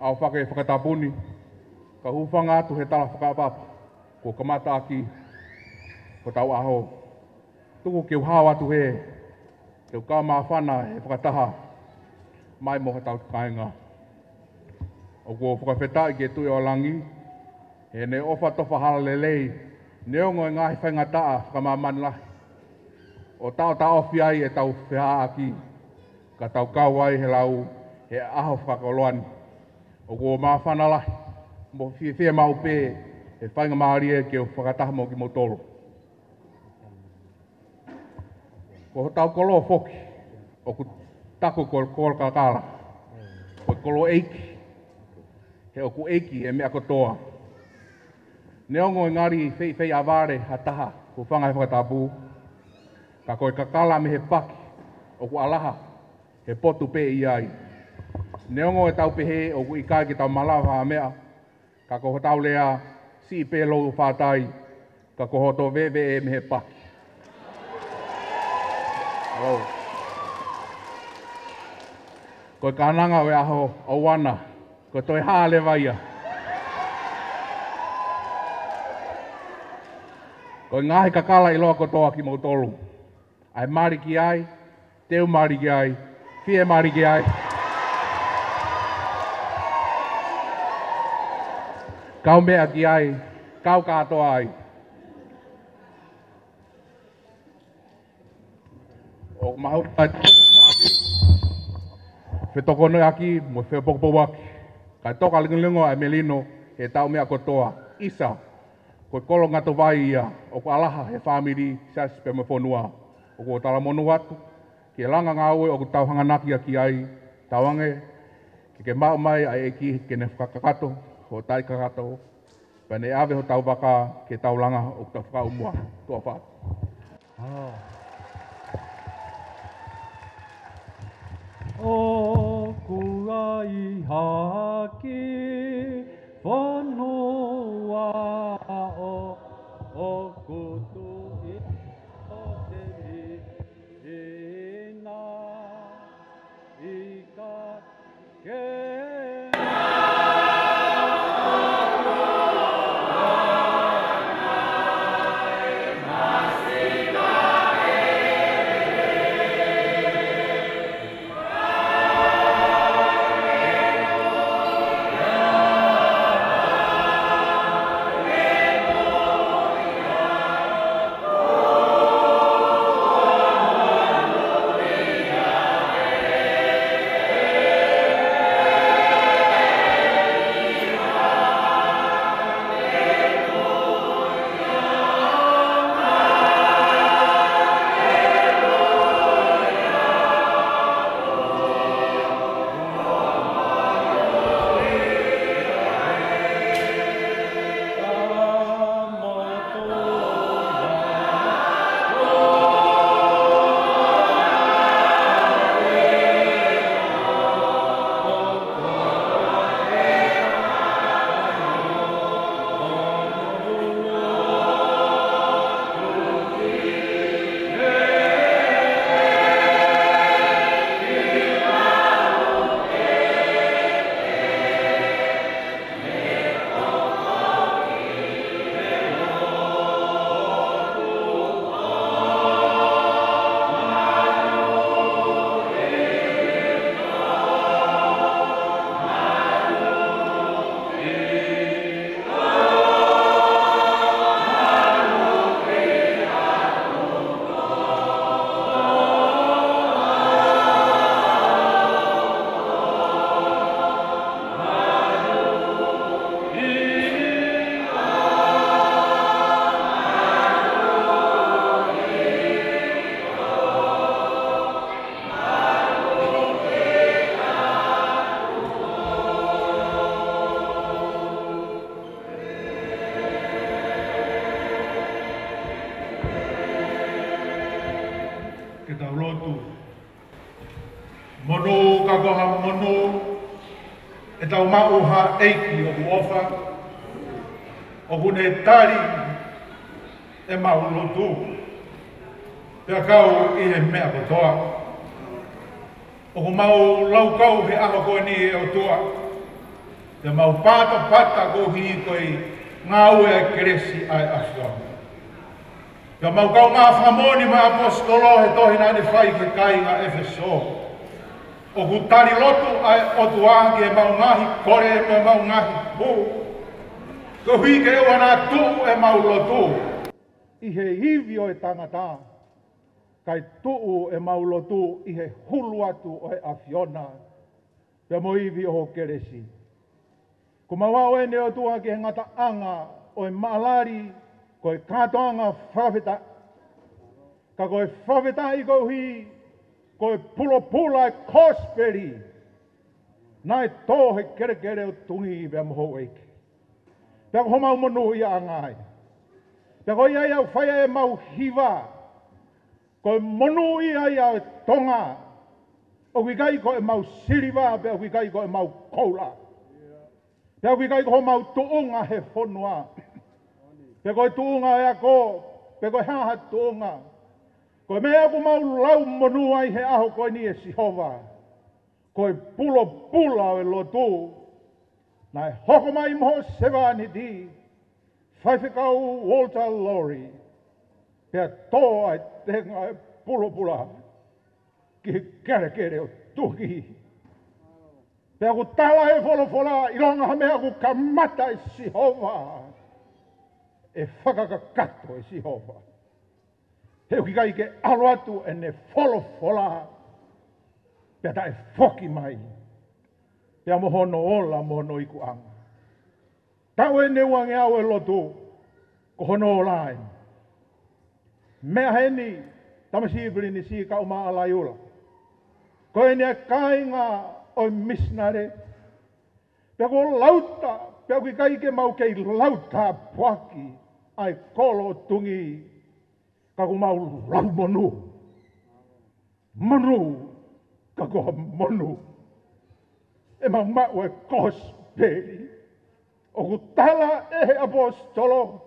ʻOfa ke fakatapu ni, kau hūfanga atu he tala fakaʻapaʻapa kuo kamata ʻaki hotau ʻaho. Tuku ke u hao atu hē, ke u kau māfana he fakataha mai mo hotau kāinga. ʻOku ou fakafetaʻi ki he Tuʻi ʻo Langi, heʻene ʻofa tofa hala lelei, neongo e ngaahi faingataʻa fakamāmani lahi, ʻo taʻotaʻofi ai ʻetau feʻaʻaki, ka tau kau ai he lau he ʻaho fakakoloa ni. ʻOku ou māfana lahi mo fiefia maʻu pē he faingamālie ke u fakataha mo kimoutolu. Ko hotau kolo foki ʻoku taku ko e Kolokakala, ko e kolo ʻeiki, he ʻoku ʻeiki e meʻa kotoa. Neongo e ngali feifei ʻa vale ha taha kuo hūfanga he fakatapu, ka ko e kakala mei he paki ʻoku ʻalaha he potu pē ʻi ai. Neongo ʻetau pehē ʻoku ʻikai ke tau malava ha meʻa, ka ko hotau lea, siʻi pē lou fātai, ka ko hoto veveʻe mei he paki. Hello. Ko e kānanga ʻo e ʻaho ʻoua naʻa toe hā leva ia. Ko e ngaahi kakala ʻiloa kotoa kimoutolu. ʻAi mali ki ai, teu mali ki ai, fie mali ki ai. Kau meʻa ki ai, kau kātoa ai. ʻOku mahuʻinga ʻa e fetokonoʻaki mo e fepoupouaki, kae toka lingolingo ʻa e melino he tau meʻa kotoa. ʻIsa, ko e kolo ngata vai ia ʻoku ʻalaha he fāmili, siasi pea mo e fonua. ʻOku ou talamonū atu ki he langa ngāue ʻoku tau hanganaki ʻaki ai, tauange ke ke maʻu mai ʻa e ʻEiki ke ne fakakakato hoʻo taʻekakato, pea ne ʻave hotau vaka ke tau langa ʻoku tau fakaʻumaʻā. Tuʻa ʻofa atu. ʻOku ʻi ha kiʻi fonua ʻo ʻoku tuʻi ʻo te ina ika ke Ke tau lotu. Monū ka ko ha monū ʻetau maʻu ha ʻEiki ʻoku ʻofa, ʻoku ne tali ʻemau lotu, pea kau ʻi he meʻa kotoa. ʻOku mau laukau he ʻaho ko eni ʻe ʻOtua, pea mau patapata koeʻuhi ko e ngāue ʻa e kelesi ʻa e ʻAfiona. Pea mau kaungā fakamoʻoni mo e ʻaposetolo he tohi naʻa ne fai ki he kāinga ʻEfesō. ʻOku tali lotu ʻa e ʻOtua ki heʻemau ngaahi kole mo ʻemau ngaahi hū, koeʻuhi ke ʻoua naʻa tuʻu ʻemau lotu ʻi he ivi ʻo e tangata, kae tuʻu ʻemau lotu ʻi he hulu atu ʻo e ʻAfiona, pea mo e ivi ʻo ho kelesi. Ko mau aʻu eni ʻOtua ki he ngataʻanga ʻo e maʻalali, ko e kātoanga fakafetaʻi. Ka ko e fakafetaʻi koeʻuhi ko e pulopula ʻa e kosipeli naʻe tō he kelekele ʻo Tungi pea mo houʻeiki. Pea ko homau monūʻiaʻanga ia. Pea ko ia ia ʻoku fai ai ʻemau hiva, ko e monūʻia ia ʻo e Tonga. ʻOku ʻikai ko ʻemau siliva, pea ʻoku ʻikai ko ʻemau koula, pea ʻoku ʻikai ko homau tuʻunga he fonua, pe ko e tuʻunga ʻo e ako, pe ko e hā ha tuʻunga. Ko e meʻa ʻoku mau lau monū ai he ʻaho ko eni ʻe Sihova, ko e pulopula ʻo e lotu naʻe hoko mai mo ho sevāniti, Faifekau Walter Lori, pea tō ʻa e tenga ʻo e pulopula ki he kelekele ʻo Tungi. Pea ʻoku tala ʻe he folofola, ʻilonga ha meʻa ʻoku kamata ʻe Sihova, ʻe fakakakato ʻe Sihova. He ʻoku ʻikai ke ʻalu atu ʻene folofola pea taʻe foki mai, pea mo hono ola mo hono ikuʻanga. Taʻu ʻe nima ngeau ʻo e lotu, ko hono ola eni. Meʻa heni, Tamasiʻi Pilinisi kae ʻumaʻā ʻAlaiula. Ko eni ʻa e kāinga ʻo e misinale, pea kuo lauta, pea ʻoku ʻikai ke mau kei lauta poaki ʻa e kolo ʻo Tungi, ka ʻoku mau lau monū. Monū ka ko ha monū ʻemau maʻu e kosipeli. ʻOku tala ʻe he ʻaposetolo,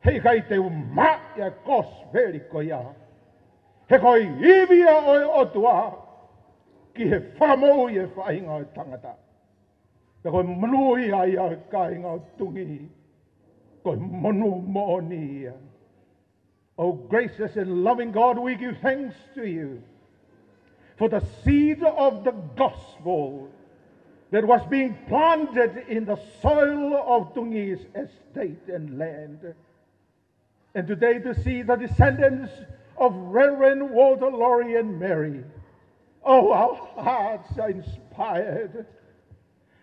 heʻikai te u maʻu e kosipeli ko ia, he ko e ivi ia ʻo e ʻOtua ki he fakamoʻui e faʻahinga ʻo e tangata. Pea ko e monū ia ia ʻo e kāinga ʻo Tungi, ko e monū moʻoni ia. Oh, gracious and loving God, we give thanks to you for the seed of the gospel that was being planted in the soil of Tungi's estate and land. And today to see the descendants of Reverend Walter Lori and Mary. Oh, our hearts are inspired.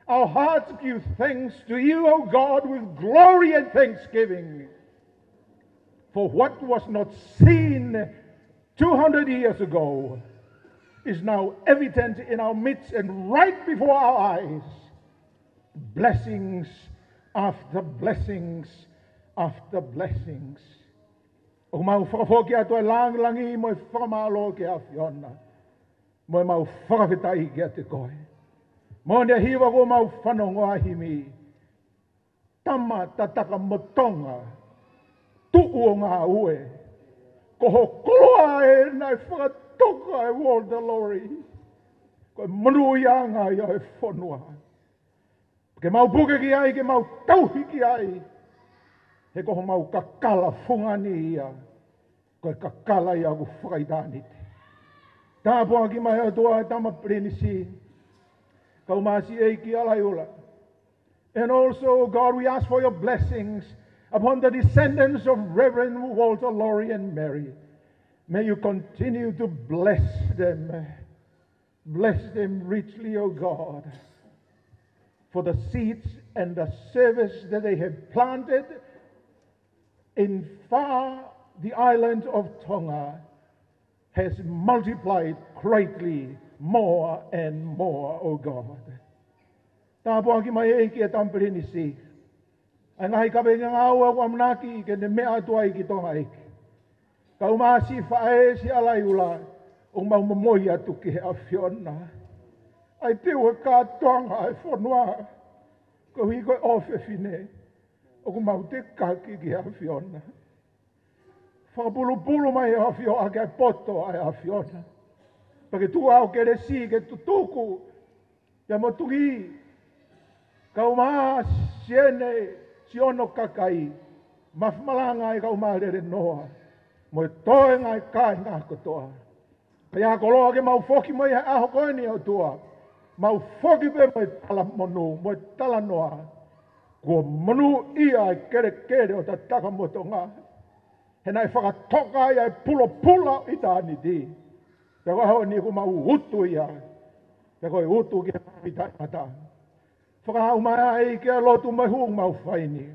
Our hearts give thanks to you, O God, with glory and thanksgiving. For what was not seen two hundred years ago is now evident in our midst and right before our eyes. Blessings after blessings after blessings. ʻOku mau fakafoki atu e langilangi mo e fakamālō ki he ʻAfiona, mo ʻemau fakafetaʻi kiate koe. Mo ʻene hiva kuo mau fanongo ai, himi, Tama Tataka mo Tonga, Tuʻu ʻo Ngāue, ko ho koloa ē naʻe fakatoka ʻe Walter Lori. Ko e monūʻiaʻanga ia ʻo e fonua. Ke mau puke ki ai, ke mau tauhi ki ai, he ko homau kakala fungani ia, ko e kakala ia ʻoku fakaʻitāniti. Tāpuaki mai ʻOtua e Tama Pilinisi, kae ʻumaʻā siʻi ʻEiki ʻAlaiula. And also, God, we ask for your blessings upon the descendants of Reverend Walter Lori and Mary. May you continue to bless them. Bless them richly, O God, for the seeds and the service that they have planted in far the island of Tonga has multiplied greatly more and more, O God. Tāpuaki mai ʻEiki e Tama Pilinisi, ʻa e ngaahi kavenga ngāue ʻoku ʻamanaki ke ne meʻa atu ai ki Tonga ʻEiki. Kae ʻumaʻā siʻi faʻē, siʻi ʻAlaiula, ʻoku mau momoi atu ki he ʻAfiona. ʻAi pē ʻa e kātoanga ʻa e fonua, koeʻuhi ko e ʻofefine, ʻoku mau tekaki ki he ʻAfiona. Fakapulupulu mai ʻe ʻAfio ʻa e poto ʻa e ʻAfiona. Pea ke tuku ʻa e kelesi ke tutuku ia mo tuki kau mā siene siono kakai, mafimalanga ʻa e kau mā lele noa, mo e toenga ʻa e kāinga kotoa. Ka ʻi ai ha koloa ke mau foki mai he ʻaho ko eni ʻOtua, mau foki pē mo e talamonū, mo e talanoa. Kuo monūʻia ʻa e kelekele ʻo Tatakamotonga. He naʻe fakatoka ai ʻa e pulopula ʻo ʻitāniti. Pea ko e ʻaho ni kuo mau utu ia. Pea ko e utu ki he mafitaʻi mata. Fakahā mai ʻEiki ʻa e lotu mo e hū ʻoku mau fai ni.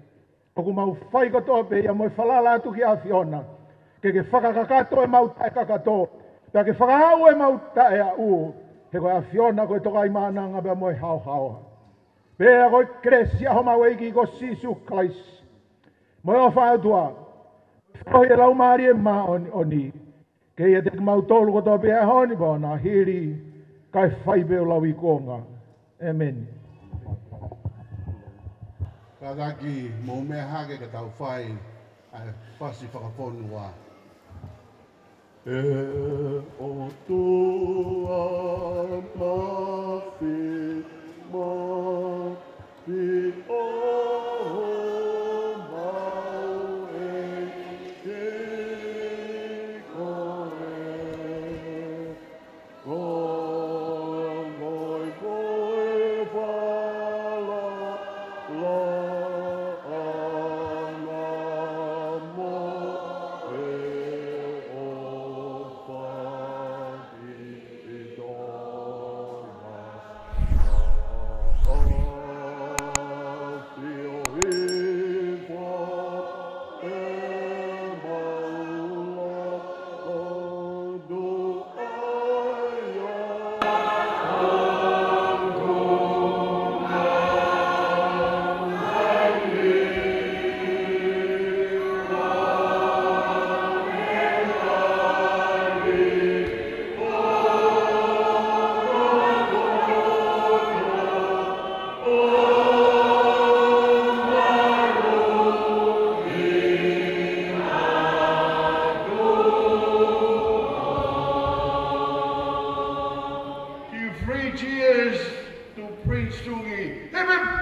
ʻOku mau fai kotoa pē ia mo e falala atu ki he ʻAfiona. Ke ke fakakakato ʻemau taʻekakato. Pea ke fakaaʻu ʻemau taʻeaʻu. He ko e ʻAfiona ko e tokaimaʻananga pea mo e haohaoa. Pea ko e kelesi ʻa homau ʻEiki ko Sīsū Kalaisi, mo e ʻofa ʻa e ʻOtua, feohi ʻa e Laumālie Māʻoniʻoni, ke ʻiate kimautolu kotoa pē he ʻaho ni pea ʻo na hili, kae fai pē ʻo lauikuonga. ʻĒmeni. Kātaki, mou meʻa hake ka tau fai ʻa e fasi fakafonua. ʻE ʻOtua mafi, mafi ʻo mau ʻEiki koe. Ko koe ko e falala ʻa e ʻOtua mo e ʻofa ʻi tōna ʻAfio ʻi Give three cheers to Prince Tungi. Hip, hip.